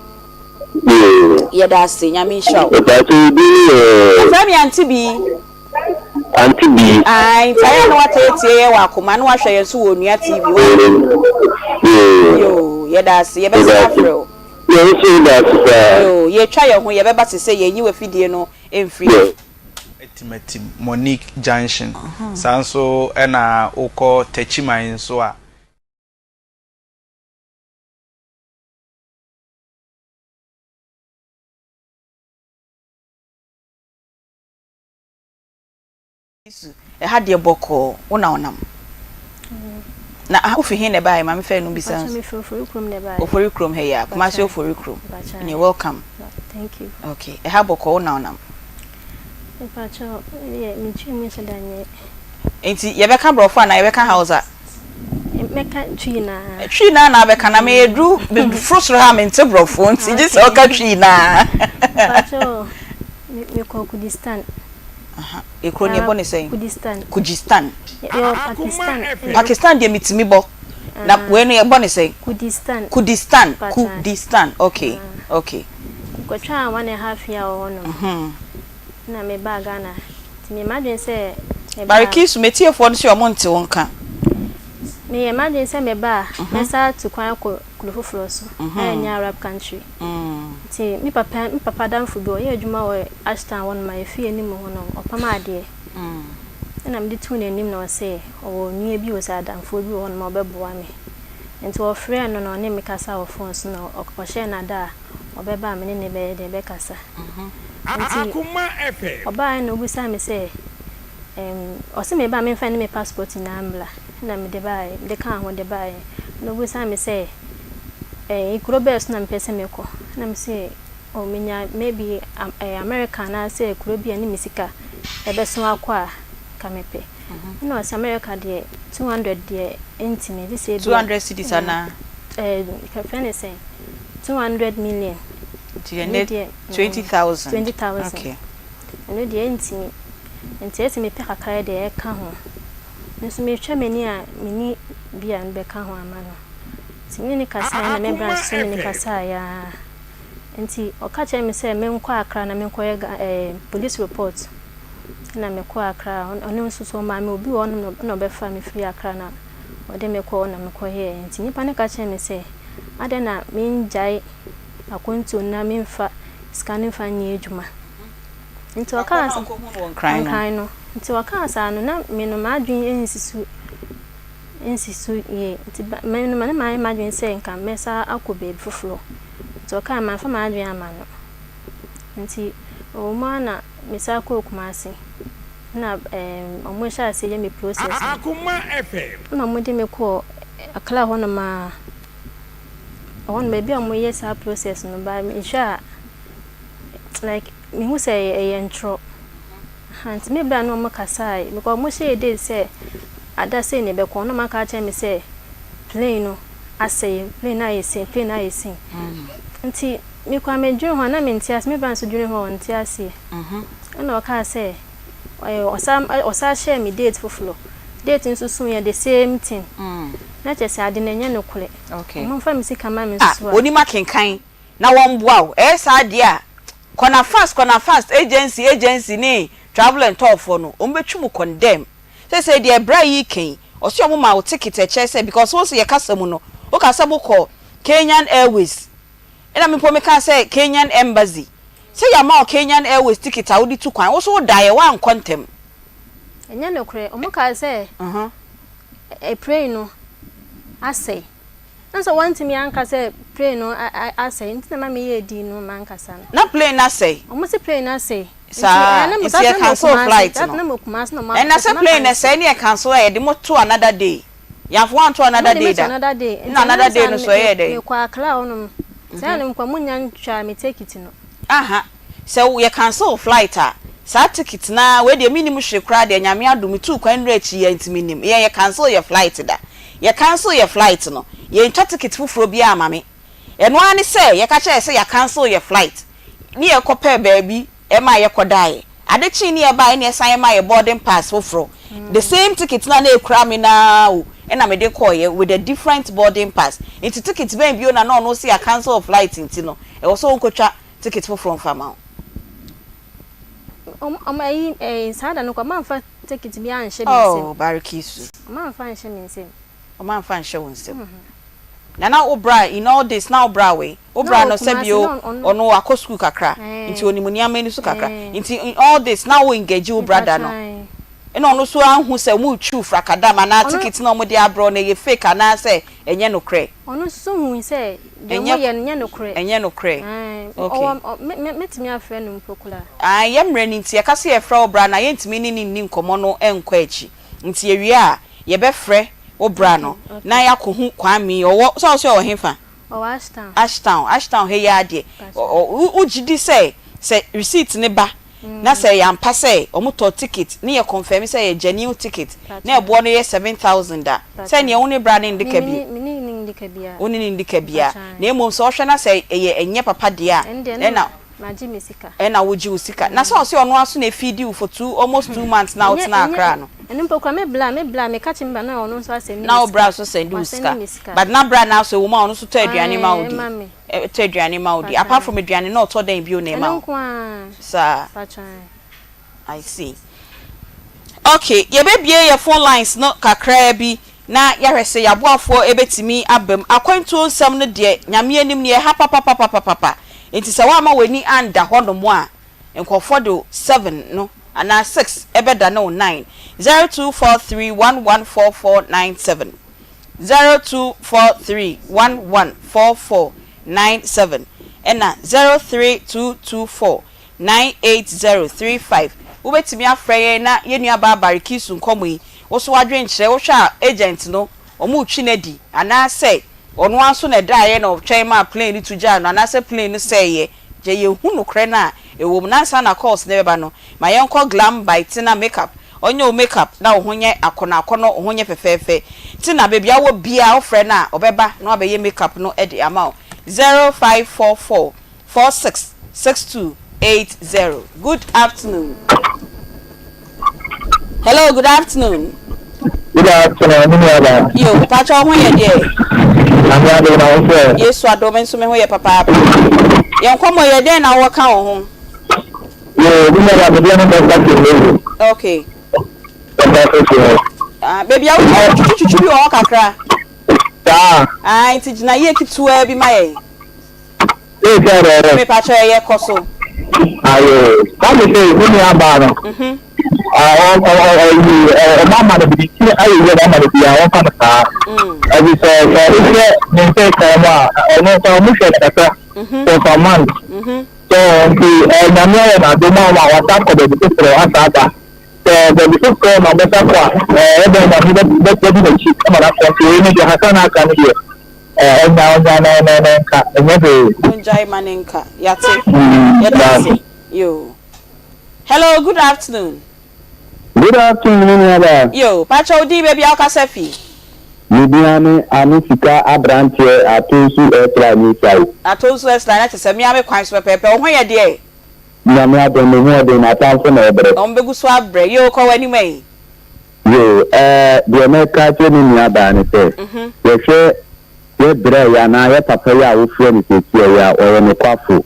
Yoo. Yɛda ase, Nyame nhyira wo. Mepakyɛ wo din yɛ. Yɛfrɛ me Auntie Bee. Auntie Bee. Ae, nti ayɛ a na wataa atie yɛn wɔ akoma na wahwɛ yɛn nso wɔ Onua TV. Wai? Yoo. Yoo, yɛda ase. Yɛbɛsan afrɛ wo. Yɛn nso yɛda ase paa. Yoo, yɛtwa yɛn ho, yɛbɛba sesei, yɛnyi w'afidie no mfiri hɔ. Atimatim, Monique Junction. Saa nso na wokɔ Techiman nso a. Yesu, ɛha deɛ bɔkɔɔ, wo na wonam. Na aha wofi he na ɛbaeɛ? Maame fɛ no bisa Mpakyɛ mefiri Ofori kurom na ɛbaeɛ. Ofori kurom ha yi a, Kumasi Ofori kurom. Mpakyɛ. You're welcome. Thank you. Okay, ɛha bɔkɔɔ, wo na wonam. Mpakyɛ deɛ metwi mu nhyɛ da nyɛ. Nti yɛbɛka borɔfo anaa yɛbɛka Hausa? Mɛka Twi naa. Twi naa na abɛka na meyɛ duru foro soro ha mente borɔfo nti gye sɛ ɔka Twi naa. Mpakyɛ mekɔ Kurdistan. Aha, ekuro no yɛbɔ ne sɛn? Kurdistan. Kurdistan. Yɛwɔ Pakistan. Pakistan deɛ metumi bɔ. Na wei no yɛbɔ ne sɛn? Kurdistan. Kurdistan, Kurdistan, okay, okay. Mekɔtwaa one and half year wɔ hɔnom. Na mebaa Ghana. Nti meyɛ m'adwene sɛ meba a. Barikisu, m'atiefoɔ no se wɔn nte wo nka. Meyɛ m'adwene sɛ meba a, mɛsan atu kwan akɔ kuro foforɔ so, a ɛnyɛ Arab country. Nti me papa me papa adamfo bi ɔyɛ adwuma wɔ Ashtown hɔ nom a efie anim hɔ nom ɔpam adeɛ. Ɛna mede too n'anim na ɔse ɔwɔ nua bi wɔ sɛ adamfoɔ bi wɔ hɔ nom a ɔbɛboa me. Nti ɔfrɛɛ no na ɔne me kasa wɔ phone so na ɔhyɛɛ no ada a ɔbɛba a me ne no bɛyɛ dɛn bɛkasa. Nti ɔbaeɛ na ɔbisaa me sɛ ɛɛm ɔse meba a memfa ne me passport nyinaa mbra ɛna mede baeɛ mede kaa ho de baeɛ. Ɛna ɔbisaa me sɛ ɛɛ kuro bɛn so na mepɛ sɛ mekɔ ɛna mese oh menya maybe ɛɛ America anaasɛ kuro bi a ɛne me sika ɛbɛso akɔ a nka mepɛ. Ɛna ɔse America deɛ 200 deɛ ɛntumi gye sɛ ebia 200 cedis anaa? Ɛɛ yɛfrɛ no sɛn 200 million. Nti ɛnɛ 20,000. 20,000. Okay. Ɛno deɛ ɛntumi. Nti ɛsɛ mepɛ kakra deɛ ɛka ho. Me nso metwa m'ani a menni bi a mebɛka ho ama no. Nti me ne no kasaeɛ na me bra nso ne no kasaeɛ ara. Nti ɔka kyerɛɛ me sɛ menkɔ Accra na menkɔyɛ ga ɛɛ police report. Ɛna mekɔɔ Accra, ɔno nso so ɔmaa me obi wɔ hɔnom na ɔbɛfaa me firii Accra na ɔde me kɔɔ hɔ na mekɔyɛeɛ. Nti nnipa no ka kyerɛɛ me sɛ adɛn na mengyae akwantuo no na memfa sika no mfa nyɛ adwuma. Nti ɔkaa sa Nkran no. Nti ɔkaa saa no na me no m'adwene nsi so nsi so yie. Nti me no na mayɛ m'adwene sɛ nka mɛsan akɔ baabi foforɔ. Nti ɔkaa mamfa m'adwene amma no. Nti ɛwɔ mu ara na mesan kɔɔ Kumasi na ɛɛm wɔn hyɛɛ aseɛ yɛ me process no. Ɛna wɔde me kɔɔ Accra hɔnom ara. Ɛhɔnom baabi a wɔyɛ saa process no but mehwɛ a like mehu sɛ ɛyɛ ntorɔ. Aha nti me bra ne wɔn kasae because wɔn hyɛɛ date sɛ ada sei na ɛbɛkɔ na wɔn aka akyerɛ me sɛ plane no asɛe, plane no ayɛ sei, plane no ayɛ sei. Nti me koraa me dwene ho a na me nte aseɛ, me bra nso dwene ho a ɔnte aseɛ. Ɛna ɔkaa sɛ ɔsan ɔsan hyɛɛ me date foforɔ, date nso so yɛ the same thing. Na kyerɛ sɛ ade no ɛnyɛ nokorɛ. Wɔn mfa me sika mma me A nso so a. Onim akenkan na wɔmboa wo. Ɛyɛ saa deɛ a, kɔ na fast kɔ na fast agency agency ne travel and tour foɔ no, wɔn bɛtwi mo condemn. Seisei deɛ bra yi reka yi, ɔse wɔn ma wo ticket ɛkyerɛ sɛ because wo se yɛ kasa mu no, wo ka sɛ mo kɔ Kenyan Airways, ɛna me mpo me kaa sɛ Kenyan Embassy, sɛ yɛama wo Kenyan Airways ticket a wode tu kwan, wo so wo daeɛ woankɔ ntɛm. Ɛnyɛ nokorɛ, wɔn kaa sɛ plane no asɛe. Na sɛ wɔantumi anka sɛ plane no asɛe nti na ma meyɛɛ din no m'ankasa no. Na plane no asɛe? Wɔn se plane no asɛe. Saa, nti yɛ cancel flight no. Ɛna sɛ plane no sɛe ne yɛ cancel a yɛde mo to another day. Yɛamfa wo anto another day da. Nna another day no so ɛyɛɛ dɛn? Mekɔ Accra hɔnom. Saa na mekɔ, monnya ntwaa me ticket no. Aha. Sɛ yɛ cancel flight a, saa ticket no ara, wei deɛ mennim hwee koraa deɛ, Nyame adom metuu kwan nnura akyi yi ara nti mennim, yɛn yɛ cancel yɛ flight da. Yɛ cancel yɛ flight no, yɛntwa ticket foforɔ biara ama me. Ɛno ara ne sɛ yɛka kyerɛ yɛ sɛ yɛ cancel yɛ flight, ne yɛkɔ pɛɛ baabi ma yɛkɔ daeɛ. Ade kyee ne yɛbaeɛ ne yɛsan maa yɛ boarding pass foforɔ. The same ticket no a na ɛkura me no ara o, ɛna mede kɔeɛ with a different boarding pass. Nti ticket bɛn bio na na ɔno se yɛ cancel flight nti no, ɛwɔ sɛ ɔnkɔtwa ticket foforɔ mfa ma wo. Ɔmo ɔmo ayi ɛɛ saa da no koraa ɔmo anfa ticket biara anhyɛ me nsam. Oh Barikisu. Ɔmo anfa anhyɛ me nsam. Ɔmo anfa anhyɛ wo nsam. Na na wo bra in all this na wo bra wei wo bra no sɛbi o ɔno wakɔ school kakra nti onim nneɛma ani so kakra nti in all this na wo engage wo brother no ɛna ɔno nso anhu sɛ ɔmo retwiw frakadam anaa ticket na ɔmo de abrɛ wo no ɛyɛ fake anaa sɛ ɛnyɛ nokorɛ. Ɔno nso hui sɛ deɛ ɔmo yɛ no nyɛ nokorɛ. Ɛnyɛ nokorɛ. Okay. Ɔwɔ me me mɛtumi afrɛ no mpo koraa. Ae yɛ mmerɛ no nti yɛka sɛ yɛfrɛ wo bra no a yɛntumi ne no nni nkɔmmɔ no nkɔ akyi nti yɛwie a yɛbɛfrɛ wo bra no na yɛakɔhu Kwame yi ɔwɔ sɛ ɔsɛ ɔwɔ hefa? Ɔwɔ Ashtown. Ashtown Ashtown ha yi ara deɛ wo gye di sɛ sɛ receipt no ba na sɛ ɛyɛ ampa sɛ wɔn tɔ ticket ne yɛ confirm sɛ ɛyɛ genuine ticket na ɛboɔ no yɛ 7000 a sɛ neɛ wo ne bra no ndi ka bio? Me ne no ndi ka biara. Wo ne no ndi ka biara na mmom sɛ ɔhwɛ na sɛ ɛyɛ ɛnyɛ papa deɛ a ɛna Magye me sika. Ɛna wogye wo sika. Na sɛ ɔse ɔno ara so na ɛfeedi wo for two almost 2 months na wotena Accra no. Ɛno mpo koraa me bra me bra meka kyerɛ me bra na ɔno nso asɛnde me Na wo sika. bra nso sɛnde wo sika. Wasɛnde me sika. But na bra no ara so ɛwɔ mu a ɔno nso tɔ aduane ma wo Ɛɛ di. ma me. Tɔ aduane ma wo di. Pakyɛ Apart from aduane na ɔtɔ dɛn bio na ɛma Ɛno wo? nko ara. Saa. Pakyɛ ae. I see. Ok, yɛbɛbue yɛ phone lines no kakraa bi na yɛahwɛ sɛ yɛaboafoɔ bɛtumi aba mu. Akwantuo nsɛm no deɛ, Nyame anim no, ɛha papapapapapa. Nti sɛ woamma w'ani anda hɔnom a, nkurɔfoɔ de 7 no anaa 6 bɛdane wo 9. 0243114497, 0243114497 ɛna 03224 98035. Wobɛtumi afrɛ yɛn na yɛn nuabaa Barikisu nkɔmmɔ yi, wo nso w'adwenkyerɛ, wohwɛ a agent no wɔretwi no adi anaasɛ ɔno ara nso na ɛdaeɛ na ɔtwɛn maa plane no tu gyaa no anaasɛ plane no sɛeɛ. Gye yɛnhu nokorɛ no a ɛwɔ mu. Na ansa na calls no bɛba no, ma yɛnkɔ Glam by Tina Makeup. Ɔnyɛ wo makeup na wo ho nyɛ akɔnnɔ akɔnnɔ, wo ho nyɛ fɛfɛɛfɛ. Tina, baabi a wowɔ biara wofrɛ no a, ɔbɛba na wabɛyɛ makeup no de ama wo. 0544 46 6280 Good afternoon. Hello, good afternoon. Good afternoon, me nua ba. Yo, pacha wo ho yɛ deɛ? Nyame adom na wo sɛ. Yesu adom nso me ho yɛ papaapa. Yɛn nkɔmmɔ yɛ dɛn na wowɔ ka wo ho? Yo, me nua ba, me deɛ ne Dr. Kimberly. Okay. Dr. Kimberly. Ah, baby a wogyina twitwi twitwi bi wɔ hɔ kakra. Saa. Ah, nti gyina yie ketewa bi ma yɛn. Ee sɛ dɛ dɛ. Mepakyɛw ɛyɛ kɔ so. Ayoo kwame sei me nua baa no ɔyi ɔmo ama no bibi ti ayɛ yie ɔmo ama no bi a ɔmfa no saa ɛbi sɛ sɛ wohwɛ ne nsa kan mu a ɔno nsa ɔmo hwɛ no kakra for some months so nti nyame ayɛ no adom a ɔmo a wasa akɔ baabi foforɔ asa aba sɛ baabi foforɔ na ɔbɛsa kɔ a ɛbɛn nyame bɛdi n'akyi ama no akɔ nti wei ne deɛ kakra na aka no deɛ Ɔnya ɔnya ne ne ne nka ɛnyɛ hwee. Ongyae ma ne nka yate yɛda ase yoo hello good afternoon. Good afternoon me nua baa. Yoo pakyɛ wo din baabi a wokasa fi. Me din ane Ame Sika abranteɛ Atonsu Esra new site. Atonsu Esra na kyesɛ me ara me kwan so pɛpɛɛpɛ wo ho yɛ deɛ. Nyame adom me ho ɔden m'atamfo na ɛbrɛ. Wɔn bɛgu so abrɛ yoo kɔ w'anim ɛyi. Yoo, ɛɛ, deɛ mɛka akyerɛ me nuabaa ne sɛ, yɛhwɛ yɛ bra yi anaa yɛ papa yi a wofrɛ no seesei yi a, ɔyɛ nokwafo.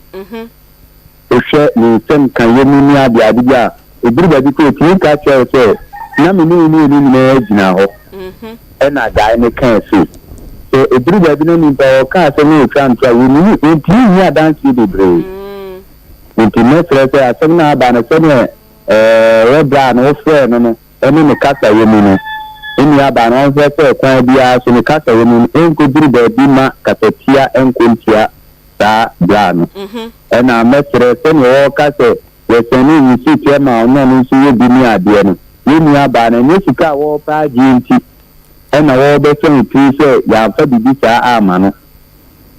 Wohwɛ ne nsɛm ka yɛ mu ne adeade bi a, ɛduru baabi koraa ɔtumi ka kyerɛ wo sɛ, na me ne wo mmienu nyinaa gyina hɔ ɛna guy no kaa sei. Sɛ ɛduru baabi na nipa ɔka asɛm na ɔtwa ntorɔ a, wɔnnim, wɔntumi nni adanseɛ bebree. Nti mɛsrɛ sɛ asɛm no a aba no sɛdeɛ Ɛɛ, wɔ berɛ a na wofrɛɛ no no ne ne kasayɛ mu no, ne nuabaa no, ɔnhwɛ sɛ kwan biara so ne kasayɛ mu no ɛnkɔduru baabi mma kasatia nkɔ ntia saa bra no. Ɛna mɛsrɛ, sɛdeɛ wɔka sɛ yɛsɛne receipt ma ɔno ɔno nso yɛ bi ne adeɛ no, yɛn nuabaa no, ɛnyɛ sika a wɔrepɛ agyeɛ nti na wɔrebɛsɛn tiri sɛ yɛamfa biribi saa amma no,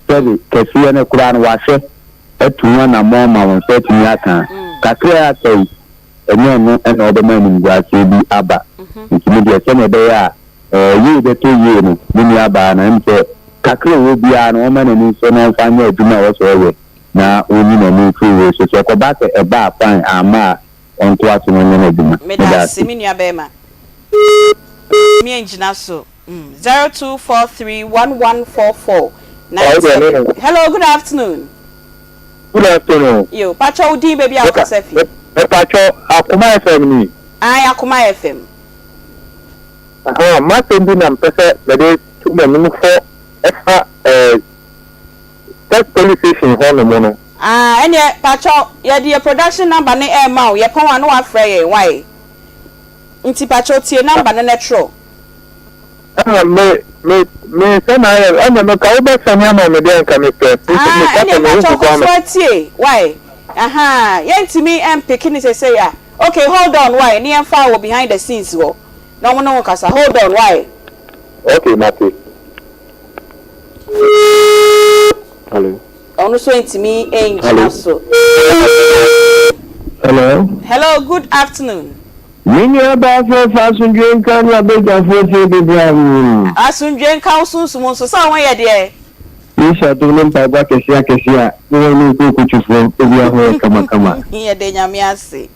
sɛbe kɛseɛ no koraa no wahwɛ. atu ho anammɔn ma wo nsa atumi aka a, kakra a aka yi, ɛnyɛ ɛno na ɔbɛma animguaseɛ bi aba. Nti me deɛ, sɛdeɛ ɛbɛyɛ a yie bɛtɔ yie no, me nuabaa no, ɛm sɛ kakra a ɔwɔ biara no, ɔmma n'ani nsɔ na ɔmfa nyɛ adwuma a ɛwɔ sɛ ɔyɛ na ɔnyi n'ani mfiri wei so. Sɛ ɛkɔba sɛ ɛba a, fine, amma a, ɔntoa so na ɔnyɛ n'adwuma. Meda Meda ase, ase. me nua bɛrima. Me angyina so. 0243114497 Hello, good afternoon. Good afternoon. Yo, pacho wo din baby a wokasa fi. Me pacho Akoma FM ni. Ai Akoma FM. Aha, m'asɛm bi na mpɛ sɛ mede to m'anim fɔ ɛfa eh, first police station hɔ nom no. Ah, ɛneɛ pacho yɛde yɛ production number no ɛɛma wo, yɛpɔn a na wafrɛ yɛn, wai? Nti pakyɛw tie number no na twerɛ. Ɛna me me me nsa na ayɛ ɛna me ka wo bɛ sani ama me deɛ nka me pɛ. Ah ɛneɛ mpakyɛw kɔ so ara tie wai ahaa yɛntumi mpeke no sesei a ok hold on wai ne yɛnfa wɔ behind the scenes hɔ na wɔn ne wo nkasa hold on wai. Ok mate. Hello. Ɔno nso ntumi ngyina so. Hello. Hello good afternoon. Me nua baa fɛfɛ asomdwoe nka ne abadwafoɔ fie bebree amen. Asomdwoe nka wo sunsum nso sɛ wo ho yɛ deɛ. Yesu adom ne mpaebɔ akɛseɛ akɛseɛ a ne wɔn ne nkonkotwifoɔ obiara ho yɛ kamakama. Yɛda Nyame ase.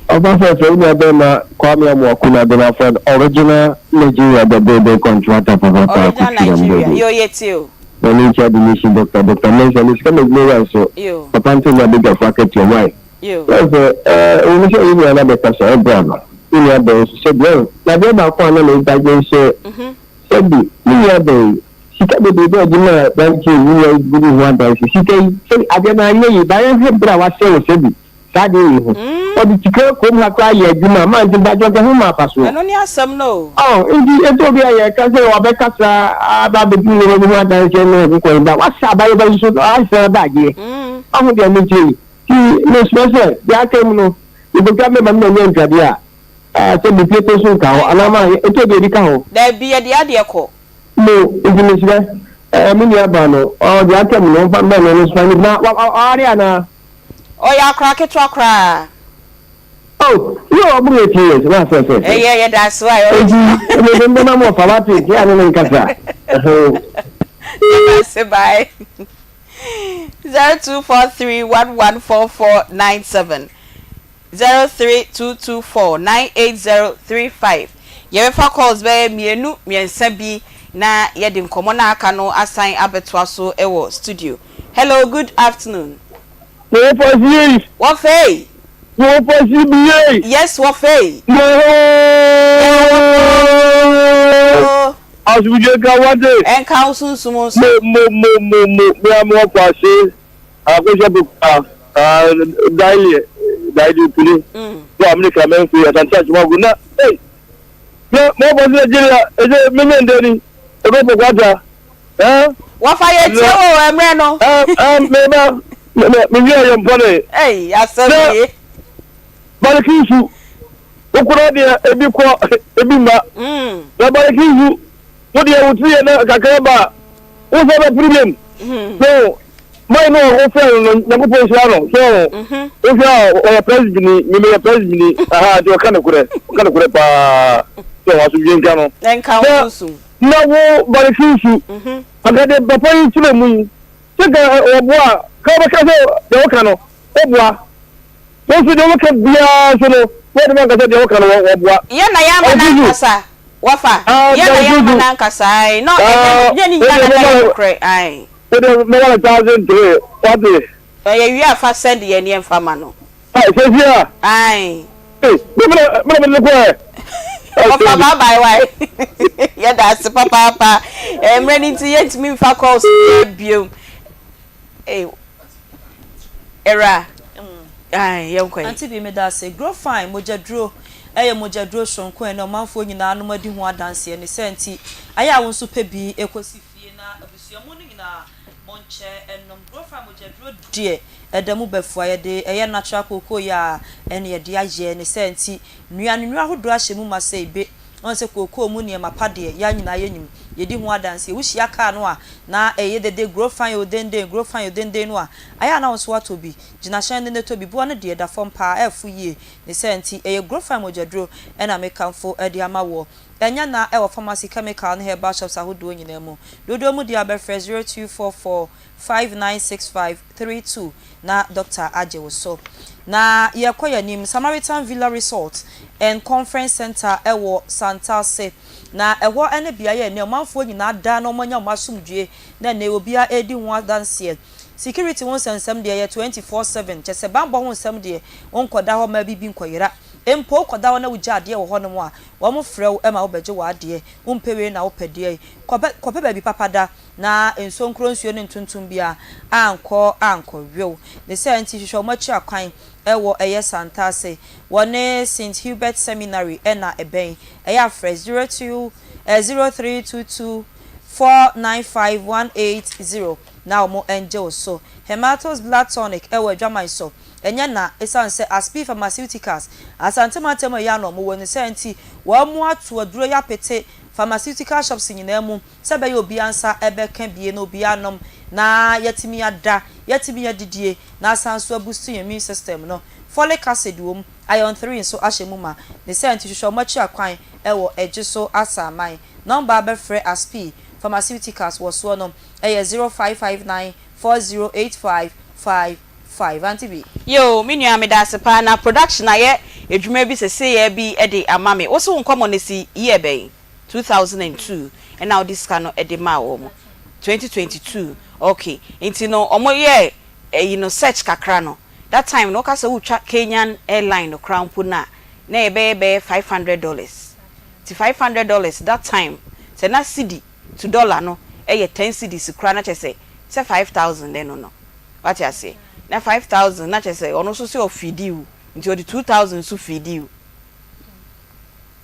Ɔba fɛfɛ wo nua bɛɛma Kwame Amoako na de no afrɛ no original Nigeria the building contractor papaapa Original Akotwi na Nigeria mebɛdi. yoo yɛtie o. Na ne nkyia de nation doctor Doctor Mensah ne sika madwuma wura nso papa nto ne abadwafo akatua why Woahu sɛ ɛɛ ɛwɔ mu sɛ wo nua no abɛkasa ɛbra no wo nua bɛn nso sɛbi ɔn na adeɛ baako a na meda dwen sɛ sɛbi me nua bɛn yi. Sika bebrebe a ɔde maa aberanteɛ yi nyinaa gu ne ho adanse. Sika yi, sɛ adeɛ no anyɛ yie, ba yɛnhwɛ berɛ a wasɛe wɔ sɛbi saa adeɛ wei ho. Ɔde sika kurom ha koraa yɛ adwuma a, mante mpakyɛ ɔka ho ma afasoɔ. Ɛno ne asɛm no o. Ɔɔ, nti ɛtɔ bi a yɛka sɛ wabɛkasa aba abɛdi nneɛma bi ho adanseɛ ne ɛho kwan ba, wasa abayɛ ba nso asesa adagyeɛ. Wahu deɛ mekyerɛ yi? Nti mesrɛ sɛ deɛ aka mu no, yɛbɛtwa mɛma no manya ntwadeɛ a, ah, sɛ mepie to so nka hɔ anaa ma ɛtɔ bi ebi ka ho. Dabi, yɛde adeɛ kɔ. Mo, nti mesrɛ, eh, me nua baa no, ɔɔ, deɛ aka mu no, ɔmfa mmrɛ no, ɔno nso fa ne bi. Na wa, wa, waware anaa? Ɔyɛ akora ketewa koraa. Oh, yɛ ɔboro 18 years, na asɛ sɛ sɛ. Ɛyɛ, yɛda ase wa, ɔyɛ. Nti, mede mbɛma mo ɔfa, wate, nti a ne ne nkasa. Ɛhɛn. Yɛda ase, bye. 0243114497. 0322498035 Yɛbɛfa calls bɛyɛ mmienu mmiɛnsa bi na yɛde nkɔmmɔ no a aka no asan abɛtoa so wɔ studio. Hello, good afternoon. Wɔfa sie. Wɔfei. Wɔfa sie bi yei. Yes, wɔfei. Yoo. Asomdwe nka wate. Ɛnka wo sunsum nso. Mo mo mo mo mo me a me wɔfa se. Akosua Pokuah, Daily, Daily Puni, so amene kraman fi Asante Akyem na ei, na mo bɔ Nigeria, ese menye ndeni, Ebe Pokuah ta, eh? Wɔfa yɛ tie wo ɛmrɛ no. Eh, eh, me ba, me me wi ayɛ mpɔne. Ei, asɛm nie. Bariki nsu, wokora deɛ ebi kɔ ebi mma. Na bariki nsu, wo deɛ wo tiri yɛ na kakra ba a, wo sɛ bɛpere biom. So man no a wofrɛ no no Nyankopɔn nhyira no so wohwɛ a ɔyɛ presbyni me meyɛ presbyni aha nti ɔka nokorɛ ɔka nokorɛ paa so asomdwe nka no na na wo bareke nsu anka de papa yi kyerɛ mu yi sɛ ka ɔboa ka wobɛka sɛ deɛ woka no woboa wo nso deɛ woka biara nso no wɔde ma nka sɛ deɛ woka no wɔboa yɛ na yɛ ama no ankasa Wafa, yɛ na yɛ ama no ankasa ae, na ɛnyɛ nyɛ ne nyinaa na na ɛyɛ nokorɛ ae. Wode mɛma no 1003 wate. Ɛyɛ wie a fa send yɛn ne yɛmfa ma no. Ae sɛsi a. Ae. Ei me na me na mede no kɔɛ. Wɔfa bye bye wae. Yɛda ase papaapa. Mmerɛ no nti yɛntumi mfa calls biara biom. Ei Awura, ae yɛnkɔ yi. Auntie Bee meda ase. Grofine mogyaduro yɛ mogyaduro soronko a ɛnnɛ ɔmanfoɔ nyinaa nom adi ho adanseɛ. Ne saa nti, ayɛ a wo nso pɛ bi kɔsi fie na abusua mu no nyinaa monkyɛ nnom. Grofine mogyaduro deɛ ɛda mu bafua, yɛde ɛyɛ natural kookoo yi a ɛne yɛde ayɛ. Ne saa nti, nnuane nnuro ahodoɔ ahyɛ mu ma sɛ ebe. Woahu sɛ kookoo mu nneɛma pa deɛ, yɛn nyinaa yɛnim. Yɛdi ho adanseɛ. Wohyia kaa no a, na ɛyɛ dede, guro fann o denden, guro fann o denden no a, ayɛ a na wo nso woatɔ bi. Gyina hyɛn no na tɔ bi. Boɔ no deɛ, ɛda fam pa ara, ɛfo yie. Ne saa nti, ɛyɛ guro fann mogyaduro na mekamfo de ama woɔ. Ɛnyɛ na ɛwɔ pharmacy, chemical ne herbal shops ahodoɔ nyinaa mu. Dodoɔ mu deɛ a, bɛfrɛ 0244 596532 na dɔkta agye wo so. Na yɛkɔ yɛn anim, Samaritan Villa Resort and Conference Centre wɔ Santase. Na ɛhɔ ne beaeɛ a ɛnnɛ ɔmanfoɔ nyinaa da na wɔanya wɔn asomdwoeɛ na ɛnnɛ obiara redi ho adanseɛ. Security ho nsɛnsɛm deɛ ɛyɛ 24/7, kyerɛ sɛ banbɔ ho nsɛm deɛ wonkɔda hɔ mma biribi nkɔyera. Mpo wokɔda hɔ na wogya adeɛ wɔ hɔnom a, wɔfrɛ wo ma wobɛgye w'adeɛ. Wompɛ wei na wopɛ deɛn? Kɔpɛ kɔpɛ baabi papa da. na nsuo nkuro nsuo ne ntontom biara ankɔ ankɔwew. Ne saa nti hwehwɛ wɔn akyiri akwan wɔ ɛyɛ Santase. Wɔne Saint Hubert Seminary na ɛbɛn. Ɛyɛ a frɛ 02 0322 495 180 na wɔn ngye wo so. Hematos Blood Tonic wɔ Adwaman so. Ɛnyɛ na ɛsiane sɛ Aspi Pharmaceuticals, Asante mantam a ɛyɛ a na wɔwɔ ne saa nti wɔn ato aduro yi apete pharmaceutical shops nyinaa mu. Sɛ ɛbɛyɛ obiara nsa bɛka bie na obiara anom na yɛatumi ada, yɛatumi adidie na asan nso abustu yɛn immune system no. Folic acid wɔ mu, iron 3 nso ahyɛ mu ma. Ne saa nti hwehwɛ wɔn akyiri akwan wɔ Ɛgyeso Asaman. Nɔmba a bɛfrɛ Aspi Pharmaceuticals wɔ soɔ no yɛ 0559 408555. Auntie Bee. Yoo me nua medaase paa na production ayɛ adwuma bi seseeɛ bi de ama me wose wo nkɔmɔ no si year bɛn? 2002 ɛna wode sika no de maa wɔn 2022 ok nti no wɔn yɛɛ ɛyi no search kakra no that time no woka sɛ wotwa Kenyan airline no koraa mpo no a na ɛbɛyɛ bɛyɛ $500 nti $500 that time sɛ na cedi to dollar no yɛ ten cedis koraa na kyerɛ sɛ sɛ 5000 ɛno no. Wate aseɛ? Na 5000 na kyerɛ sɛ ɔno nso sɛ ɔfeedi wo nti ɔde 2000 nso feedi wo.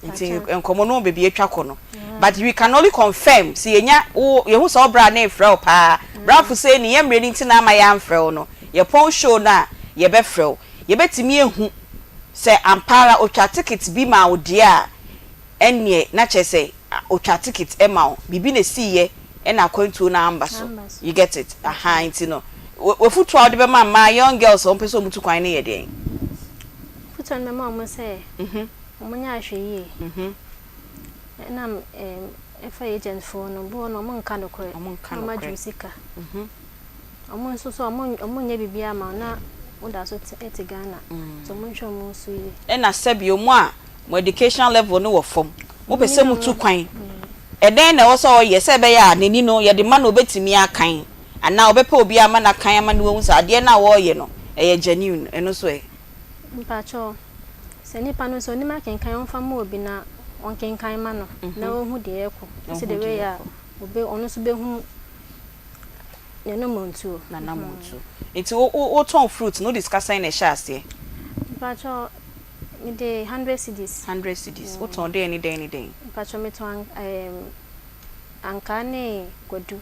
Nti nkɔmmɔ no baabi atwa kɔ no. But we can only confirm sɛ yɛnya wo yɛhu sɛ wo bra no refrɛ wo paa. Bra Fuseni yɛn mmerɛ no nti na ama yɛamfrɛ wo no. Yɛpɔn show no a yɛbɛfrɛ wo. Yɛbɛtumi ahu sɛ ampa ara ɔtwa ticket bi maa wo deɛ a ɛnneɛ na kyerɛ sɛ ɔtwa ticket ma wo. Biribi na ɛsiiɛ ɛna akwantuo no amba so. You get it? Ahaa nti no w'afutuo a wode bɛma mmaa young girls a wɔpɛ sɛ wɔtu kwan no yɛ deɛn? Afutuo a mede bɛma wɔn sɛ wɔnyɛ ahwɛyie. Ɛna ɛfa agent foɔ no, bi wɔ hɔ no wɔnka nokorɛ na wɔagye wo sika. Wɔn nso so wɔnyɛ biribiara ma wo na woda so te Ghana. Nti wɔnhwɛ wɔn ho so yie. Ɛna sɛbi wɔn a mo educational level no wɔ fam, mopɛ sɛ motu kwan, ɛdɛn na ɛwɔ sɛ ɔyɛ sɛ ɛbɛyɛ a n'ani no yɛde ma no ɔbɛtumi akan anaa ɔbɛpɛ obi ama no akan ama no wahu sɛ adeɛ no a wɔreyɛ no ɛyɛ genuine, ɛno nso ɛ? Mpakyɛw, sɛ nipa no sɛ onim akenkan ɔmfa mma obi na ɔnkenkan ma no na ɔnhu deɛ ɛrekɔ, sɛ the way a ɔno nso bɛhu N'anammɔntuo. N'anammɔntuo. Nti wo wo wotɔn fruit no wode sika sɛn na ɛhyɛɛ aseɛ? Mpakyɛw, mede hundred cedis. Hundred cedis. Wotɔn dɛn ne dɛn ne dɛn? Mpakyɛw metɔn an ɛɛm ankaa ne kwadu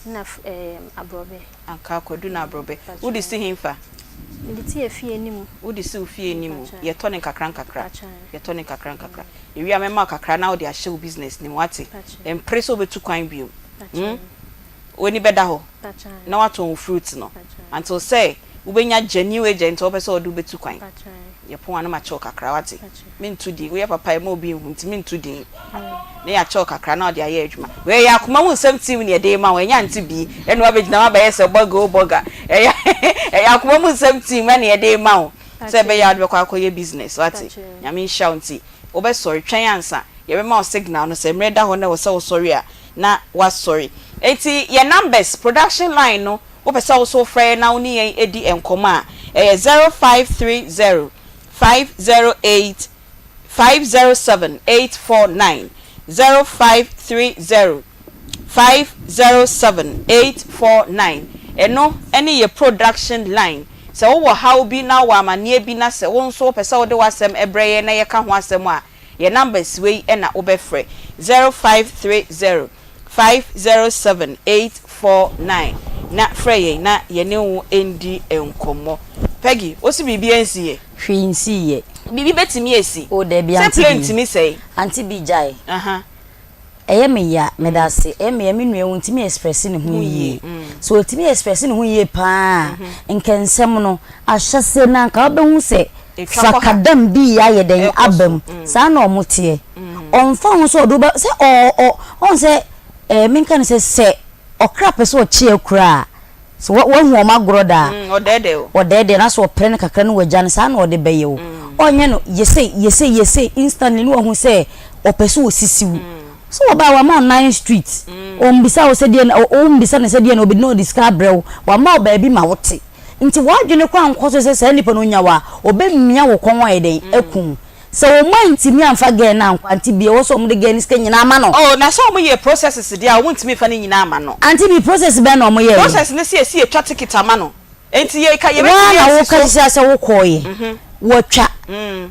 na ɛɛm aborɔbɛ. Ankaa, kwadu na aborɔbɛ. Wode si henfa? Mede si efie anim. Wode si wo fie anim. Yɛtɔ no nkakra nkakra. Yɛtɔ no nkakra nkakra. Ewie a mɛma wo kakra na wode ahyɛ wo business no mu, woate? Mpere sɛ wobɛtu kwan bio. Hmm? W'ani bɛda hɔ na woatɔn wo fruit no until sɛ wobɛnya genuine agent a ɔpɛ sɛ ɔde wo bɛtu kwan. Yɛpɔn a na makyɛ wo kakra, woate? Mento din. Woyɛ papa a ɛma obi nhu nti mento din. Na yɛakyɛ wo kakra na wode ayɛ adwuma. Wei ɛyɛ akoma mu nsɛm team na yɛde rema wo, ɛnyɛ Auntie Bee ɛna woabɛgyina hɔ abɛyɛ sɛ bɔga o bɔga. Ɛyɛ ɛyɛ akoma mu nsɛm team ɛna yɛde rema wo sɛ ɛbɛyɛ a wode bɛkɔ akɔyɛ business, woate? Nyame nhyira wo nti wobɛsɔre, twɛn ansa yɛbɛma wo signal no sɛ mmerɛ da hɔ na ɛwɔ sɛ wosɔre a na woasɔre. Enti yɛn numbers, production line no wopɛ sɛ wo nso wofrɛ yɛn na wo ne yɛn di nkɔmmɔ a, ɛyɛ 0530 508 507 849, 0530 507 849. Ɛno ne yɛn production line. Sɛ wowɔ haw bi na wowɔ amanneɛ bi na sɛ wo nso wopɛ sɛ wode w'asɛm brɛ yɛn na yɛka ho asɛm a, Yɛn numbers wei na wobɛfrɛ, 0530 507 849 na frɛ yɛn na yɛne wo ndi nkɔmmɔ. Peggy, wo se biribi ansi yɛ? Hwee nsii yɛ. Biribi bɛtumi asi. Oh dabi, Sɛ Auntie plane Bee. tumi sɛe. Auntie Bee gyae. Aha. Ɛyɛ me ya, meda ase. Ɛyɛ me ya, me nua ontumi express ne ho yie. Sɛ otumi express ne ho yie paa a, nka nsɛm no, ahyɛse no anka wobɛhu sɛ frakadam bi ayɛ dɛn aba mu. Saa na wɔn teɛ. Ɔmfa ho sɛ ɔde wo bɛ, sɛ ɔ ɔ ɔhu sɛ ɛɛ menka no sɛ sɛ ɔkra pɛ sɛ ɔkye akura a, Sɛ wa wahu wɔn agorɔ da a, Ɔdɛɛdɛɛ o. ɔdɛɛdɛɛ na sɛ ɔpere no kakra na wagya no, saa na ɔde bɛyɛ wo. Ɔnyɛ no yɛ sei, yɛ sei, yɛ sei instantly na wahu sɛ ɔpɛ sɛ ɔsisi wo. Sɛ wɔba a wama wo nine street, ɔmmisa wo sɛ deɛ na, wommisa no sɛ deɛ na ɔbɛdi na ɔde sika abrɛ wo, wama wo baabi ma wote. Nti w'adwene koraa nkɔ so sɛ saa nipa no ɔnya wo a, ɔbɛmia wo kɔn ayɛ dɛn, aku wo. Sɛ wɔn antumi amfa girl no ankɔ Auntie Bee ɛwɔ sɛ wɔn de girl no sika nyinaa ma no. Oh na sɛ wɔn yɛ processes deɛ a wɔn ntumi nfa ne nyinaa ma no. Auntie Bee process bɛn na wɔn yɛɛ? Process ne sɛ yɛsi yɛtwa ticket ama no nti yɛ ka Woaa yɛbɛtumi na asi woka so. sisi a sɛ wo kɔɔyɛ, wɔatwa,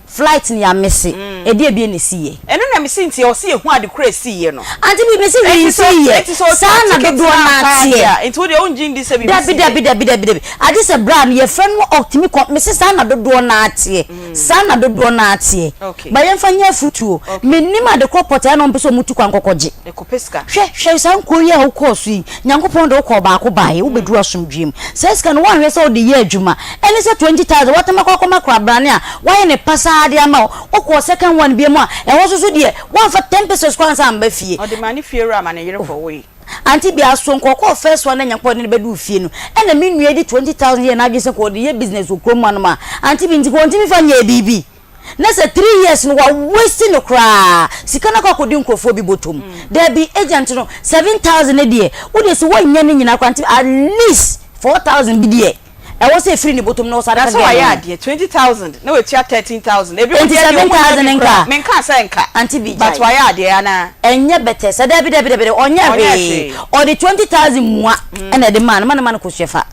flight no yɛamese, ɛdeɛ bie na ɛsiiɛ? Ɛno na mese nti ɛwɔ sɛ yɛhu ade korɔ a ɛsiiɛ no. Auntie Bee mese hwee Enti sɛ nsiiɛ, enti sɛ ɔtwa saa na ticket dodoɔ no no ampa ara deɛ teɛ. a nti wodeɛ wongye ndi sɛ biribi Dabi siiɛ? dabi dabi dabi dabi, agye sɛ bra no yɛfrɛ no ɔtumi kɔ, mese saa na dodoɔ no ara teɛ. Saa na dodoɔ no ara teɛ. Ma yɛmfa nyɛ afotuo. Mennim adekorɔ pɔtee a na wɔpɛ sɛ wɔtu kwan kɔkɔgye. Hwɛ, hwɛ saa nkuro yi a wokɔɔ so yi, Nyankopɔn de wo kɔɔ baako baeɛ, wobɛduru asomdwoeɛ mu. Saa sika no, woanhwɛ sɛ wode yɛ adwuma. Ɛne sɛ 20,000 woatam akɔ akɔma korabrane a wayɛ no pasaa de ama wo. Wokɔɔ second one biam a, ɛhɔ nso so deɛ, woamfa 10 pesos koraa ansa amba fie. Ɔde maa ne fiewura ma ne yere kɔwoe. Auntie Bea so nka ɔkɔɔ first one na Nyankopɔn de no bɛduu fie no ɛna me nua yi de 20,000 yɛɛ n'adwene sɛ nka ɔde yɛ business wɔ kurom hanom a Auntie Bea nti nka ɔntumi mfa nyɛɛ biribi na sɛ three years no wa waste no koraa sika no akɔ akɔdi nkurɔfoɔ bi bɔtɔ mu daabi agent no 7,000 no deɛ wo deɛ sɛ woannya ne nyinaa koraa Auntie Bea at least 4,000 bi deɛ. ɛwɔ sɛ ɛfiri ne bɔtɔm na ɔsan de Na ka sɛ girl no wayɛ ho. adeɛ, 20,000 na watua 13,000, ebi mo Enti deɛ deɛ ɔmo nnya 7,000 bi nka? koraa, menkaa sɛ nka, Auntie bi but gyae. wayɛ adeɛ anaa? Ɛnyɛ bɛtɛ sɛ dabi dabi dabi ɔnyɛ Ɔnyɛɛ hwee hwee. ɔde 20,000 mua ɛna ɛde maa no ma no ma no kosua fa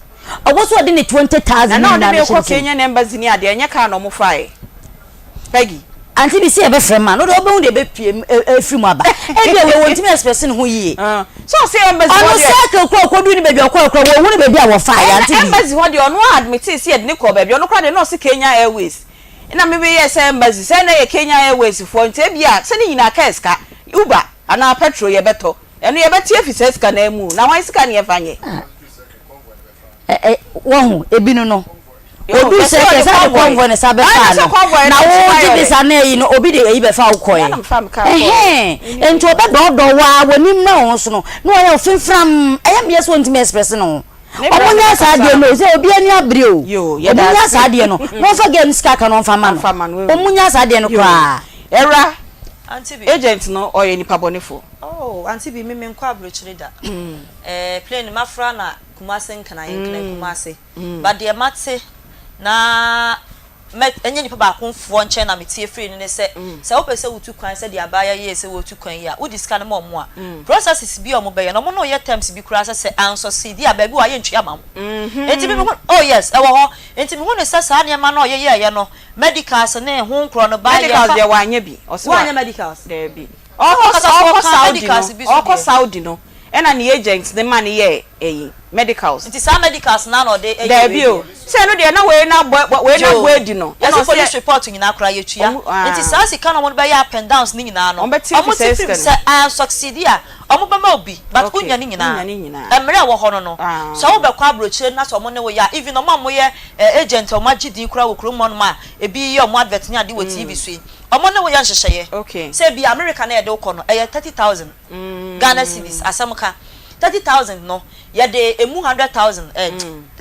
ɔwɔ sɛ ɔde ne 20,000 Na no na ɔde nyinaa me bɛhyɛ rekɔ ne nsam. Kenyan embassy ne adeɛ, ɛnyɛ car na ɔmo faeɛ. Peggy. Auntie bi sɛ yɛbɛfrɛ ma no deɛ ɔbɛhu deɛ ɛbɛpue mu ɛfiri mu aba ebia wei wɔntumi express ne ho yie. Sɛ ɔse embassy hɔ Ɔno deɛ. circle kora ɔkɔduru ne baabi a ɔkɔɛ kora wɔnhu ne baabi a wɔfaeɛ auntie bi. Embassy hɔ deɛ ɔno ara admitee sɛ yɛde no kɔɔ baabi ɔno koraa deɛ na ɔse Kenya Airways ɛna me meyɛɛ sɛ embassy sɛ na ɛyɛ Kenya Airways foɔ nti ebia sɛ ne nyinaa kaa sika Uber anaa petrol yɛbɛtɔ ɛno yɛbɛte afi saa sika no ara mu na hwan sika ne yɛmfa nyɛ. Ɛ ɛ wahu ebi no no odu sɛ kɛ sɛ de convoy ne sa bɛfa no na wo gye de sa na eyi no obi de eyi bɛfa wo kɔɛ ɛhɛn nti ɔbɛdɔɔdɔ waa w'anim na wɔn so no na wɔyɛ ofimfram ɛyɛ mmea sɛ wɔntumi express no ho ɔmo nya saa adeɛ no sɛ obi ani abere o ɔmo nya saa adeɛ no na wɔnfa gɛɛ no sika ka na wɔnfa ma no ɔmo nya saa adeɛ no koraa. Ɛwura agent no ɔyɛ nipa bɔnefo. Oh auntie bi me menkɔ abrokyire da eh plane mafra na Kumase nkran nkran Kumase but deɛ mate na mɛ ɛnyɛ nipa baako foɔ nkyɛn na metie firi no ne sɛ sɛ wopɛ sɛ wotu kwan sɛdeɛ abaayewa yi yɛ sɛ wɔtu kwan yi a wode sika no ma ɔmo a processes bi a ɔmo bɛyɛ no ɔmo ne wo yɛ terms bi koraa sɛ sɛ ansɔsidi a baabi wɔ a yɛntua ma wo nti me mehu oh yes ɛwɔ hɔ nti mehu ne sɛ saa nneɛma no a ɔyɛyɛɛyɛ no medicals ne ho nkorɔ no baa Medicals yɛfa deɛ wanyɛ bi ɔse wa woanyɛ medicals daabi. Ɔkɔ Saudi no, ɔkɔ Saudi no ɛna ne agent no ma no yɛɛ ɛyi medicals. Nti saa medicals no ara na ɔde yɛ wei Daabi o, deɛ? sɛ ɛno deɛ na wei na abɔ wei na Joo, abɔ adi no ɛna yɛse ɔsɛ. police report nyinaa koraa yɛtua, Ɔmo aa. nti saa sika no a wɔde bɛyɛ up and downs no nyinaa no, Ɔmo bɛte afi ɔmo saa te sika firi mu no mu. sɛ an succeed a, ɔmo bɛma wo bi, but Okay, wonnya ne nyinaa. wonnya ne nyinaa. Mmerɛ a ɛwɔ hɔ no no, Aa. sɛ wobɛkɔ aburokyire na sɛ ɔmo ne wo yɛ a, even ɔmo a ɔmo yɛ eh agent a ɔmo agye din koraa wɔ kurom hɔnom a, ebi yɛ ɔmo advert ne ade wɔ TV so yi, Ɔmo ne wo yɛ nhyehyɛeɛ sɛ ebia America na yɛde wo kɔ no ɛyɛ 30,000 Ghana cedis asɛm ka 30,000 no yɛde emu 100,000 eh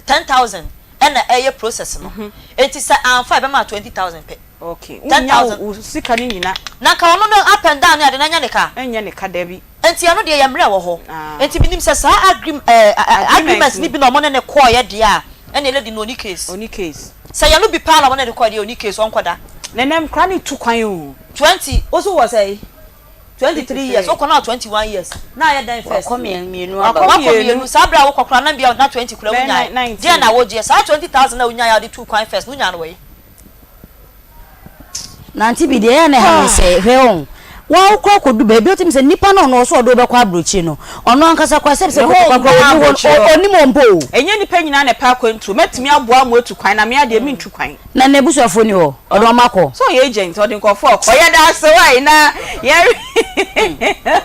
10,000 ɛna ɛyɛ process no enti sɛ anfa a ɛbɛma 20,000 pɛ. Okay Ten wonnya thousand. wo sika no nyina. Na nka ɔno no up and down ne ade no ɛnyɛ ne ka? Ɛnyɛ ne ka dabi. Enti ɛno deɛ yɛ mmerɛ wɔ hɔ. Ah. Enti menim sɛ saa agree eh Agreement agreement no no. bi na ɔmo ne no kɔɔeɛ deɛ a ɛneɛ lady no ɔnni case. Ɔnni case. Sɛ yɛ no bi paa na ɔmo ne no kɔɛ deɛ ɔnni case ɔnkɔ da. Nɛnɛ nkora no tu kwan o. 20 wo so wɔ sɛn? 23 years wokɔ na 21 years na ayɛ dɛn first? Wakɔ mmienu aba. Wakɔ mmienu saa berɛ a wokɔ koraa na bia na 20 koraa wonyae deɛn na wogyeɛ saa 20,000 na wonyae a wode tuu kwan first no wonyaa no wɔ he? Nante bi deɛ ɛyɛ a na ɛha me sɛ hwɛ o wa wokɔ akɔdu baabi wotumi sɛ nipa no ɔno ɔsɛ ɔde wobɛkɔ aburokyire no ɔno ankasa koraa sɛbi sɛ Ne ho kotokwa koraa mmaa ɔni hɔ aburokyire hɔ. ɔnim wɔn mpo o. Ɛnyɛ nnipa nyinaa na ɛpɛ akwantuo. Mɛtumi aboa mo atu kwan na me ara deɛ mentu kwan. Na n'abusuafoɔ ni hɔ ɔde wɔn akɔ. Sɛ ɔyɛ agent ɔde nkurɔfoɔ kɔ. Yɛda ase wai na yɛn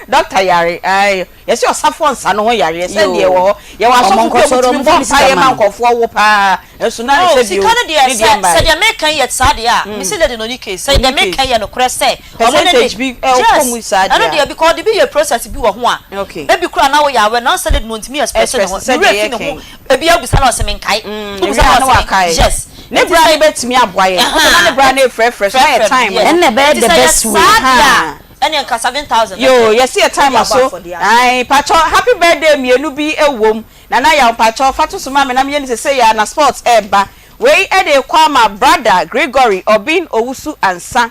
Doctor yare ae yɛse ɔsafoɔ nsa no ho yareɛ sɛ deɛ wɔ hɔ yɛwɔ asɔfo bi a ɔmotumi bɔ mpaeɛ ma nkɔfoɔ wo paa nso na Oh sɛ bio sika no deɛ ne sɛ deɛ sɛ mbaeɛ. deɛ meka yi yɛ saa deɛ a mese lady no ɔni case sɛ deɛ Ɔni meka case yi yɛ nokorɛ sɛ ɔmo ne ne percentage bi ɛkɔ mu yes saa ɛno deɛ deɛ because ɔde bi yɛ process bi wɔ ho a a okay ebi koraa na woyɛ aware na ɔnsɛ lady no ɔntumi express ne ho express sɛ ne werɛ deɛ fi ne yɛka ho yi ebi abisa na ɔse menkae wobisa ewie na a na ɔse wakae yes ne nti bra sɛ no bɛtumi aboa yɛn wosɛ na ne ɛhaa bra no efrɛfrɛ so na yɛ frɛfrɛ no time yes no Ɛnna ɛbɛyɛ nti the sɛ yɛ best way. saa deɛ a haa Ɛneɛ nka 7000 Yoo bɛpɛ yɛse yɛ time wode abɔ aso afɔdeɛ ase. ae pakyɛw happy birthday mienu bi ɛwom Nana Yaw mpakyɛw fa to so ma me na menyɛ no sesei ara na sports ɛɛba wei ɛde rekɔ ama brother Gregory Obin Owusu Ansah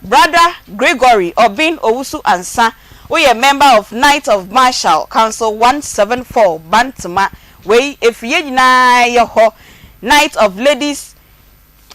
Brother Gregory Obin Owusu Ansah woyɛ member of Knight of Marshall Council 174 Bantama wei ɛfiri yɛn nyinaa yɛ hɔ Knight of Ladies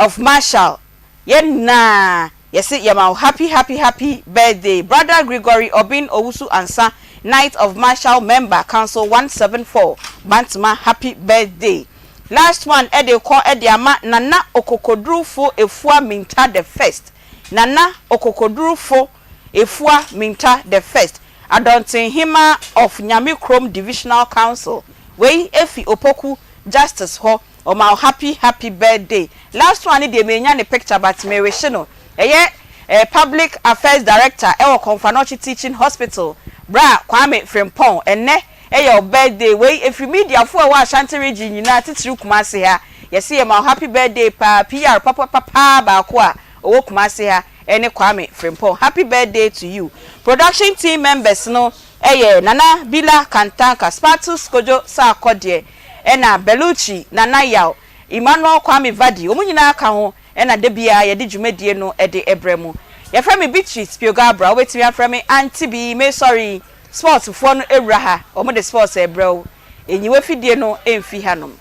of Marshall yɛn nyinaa Yɛse yɛma wo happy happy happy birthday brother Gregory Obeng Owusu Ansah Knight of Marshall member council 174 Bantama happy birthday Last one ɛde rekɔ ɛde ama Nana Okokodurufo Efua Mintah the first Nana Okokodurufo Efua Mintah the first Adɔntenhemaa of Nyame Krom Divisional Council Wei efi Opoku Justice hɔ Ɔma wo happy happy birthday. Last one no deɛ menya ne picture but me wihye no. Ɛyɛ eh public affairs director ɛwɔ Komfo-Anokye teaching hospital bra Kwame Frimpong ɛnnɛ ɛyɛ wo birthday wei ɛfiri media foɔ ɛwɔ Ashanti region nyinaa titiriw Kumasi ha yɛse yɛma wo happy birthday paa PR papapapaa baako a ɔwɔ Kumasi ha ɛne Kwame Frimpong happy birthday to you Production team members no ɛyɛ Nana Bila Kantanka Spatus Kojo Sarkodie. Ɛna Bellucci, Nana Yaw, Emmanuel Kwame Vardy, wɔn nyinaa ka ho na da biara yɛde dwumadie no de brɛ mo. Yɛfrɛ me Beatrice Piogabra, wobɛtumi afrɛ me Auntie Bee, mesɔre yi, sports foɔ no awura ha, wɔn de sports rebrɛ wo. Nyi w'afidie no mfi hanom.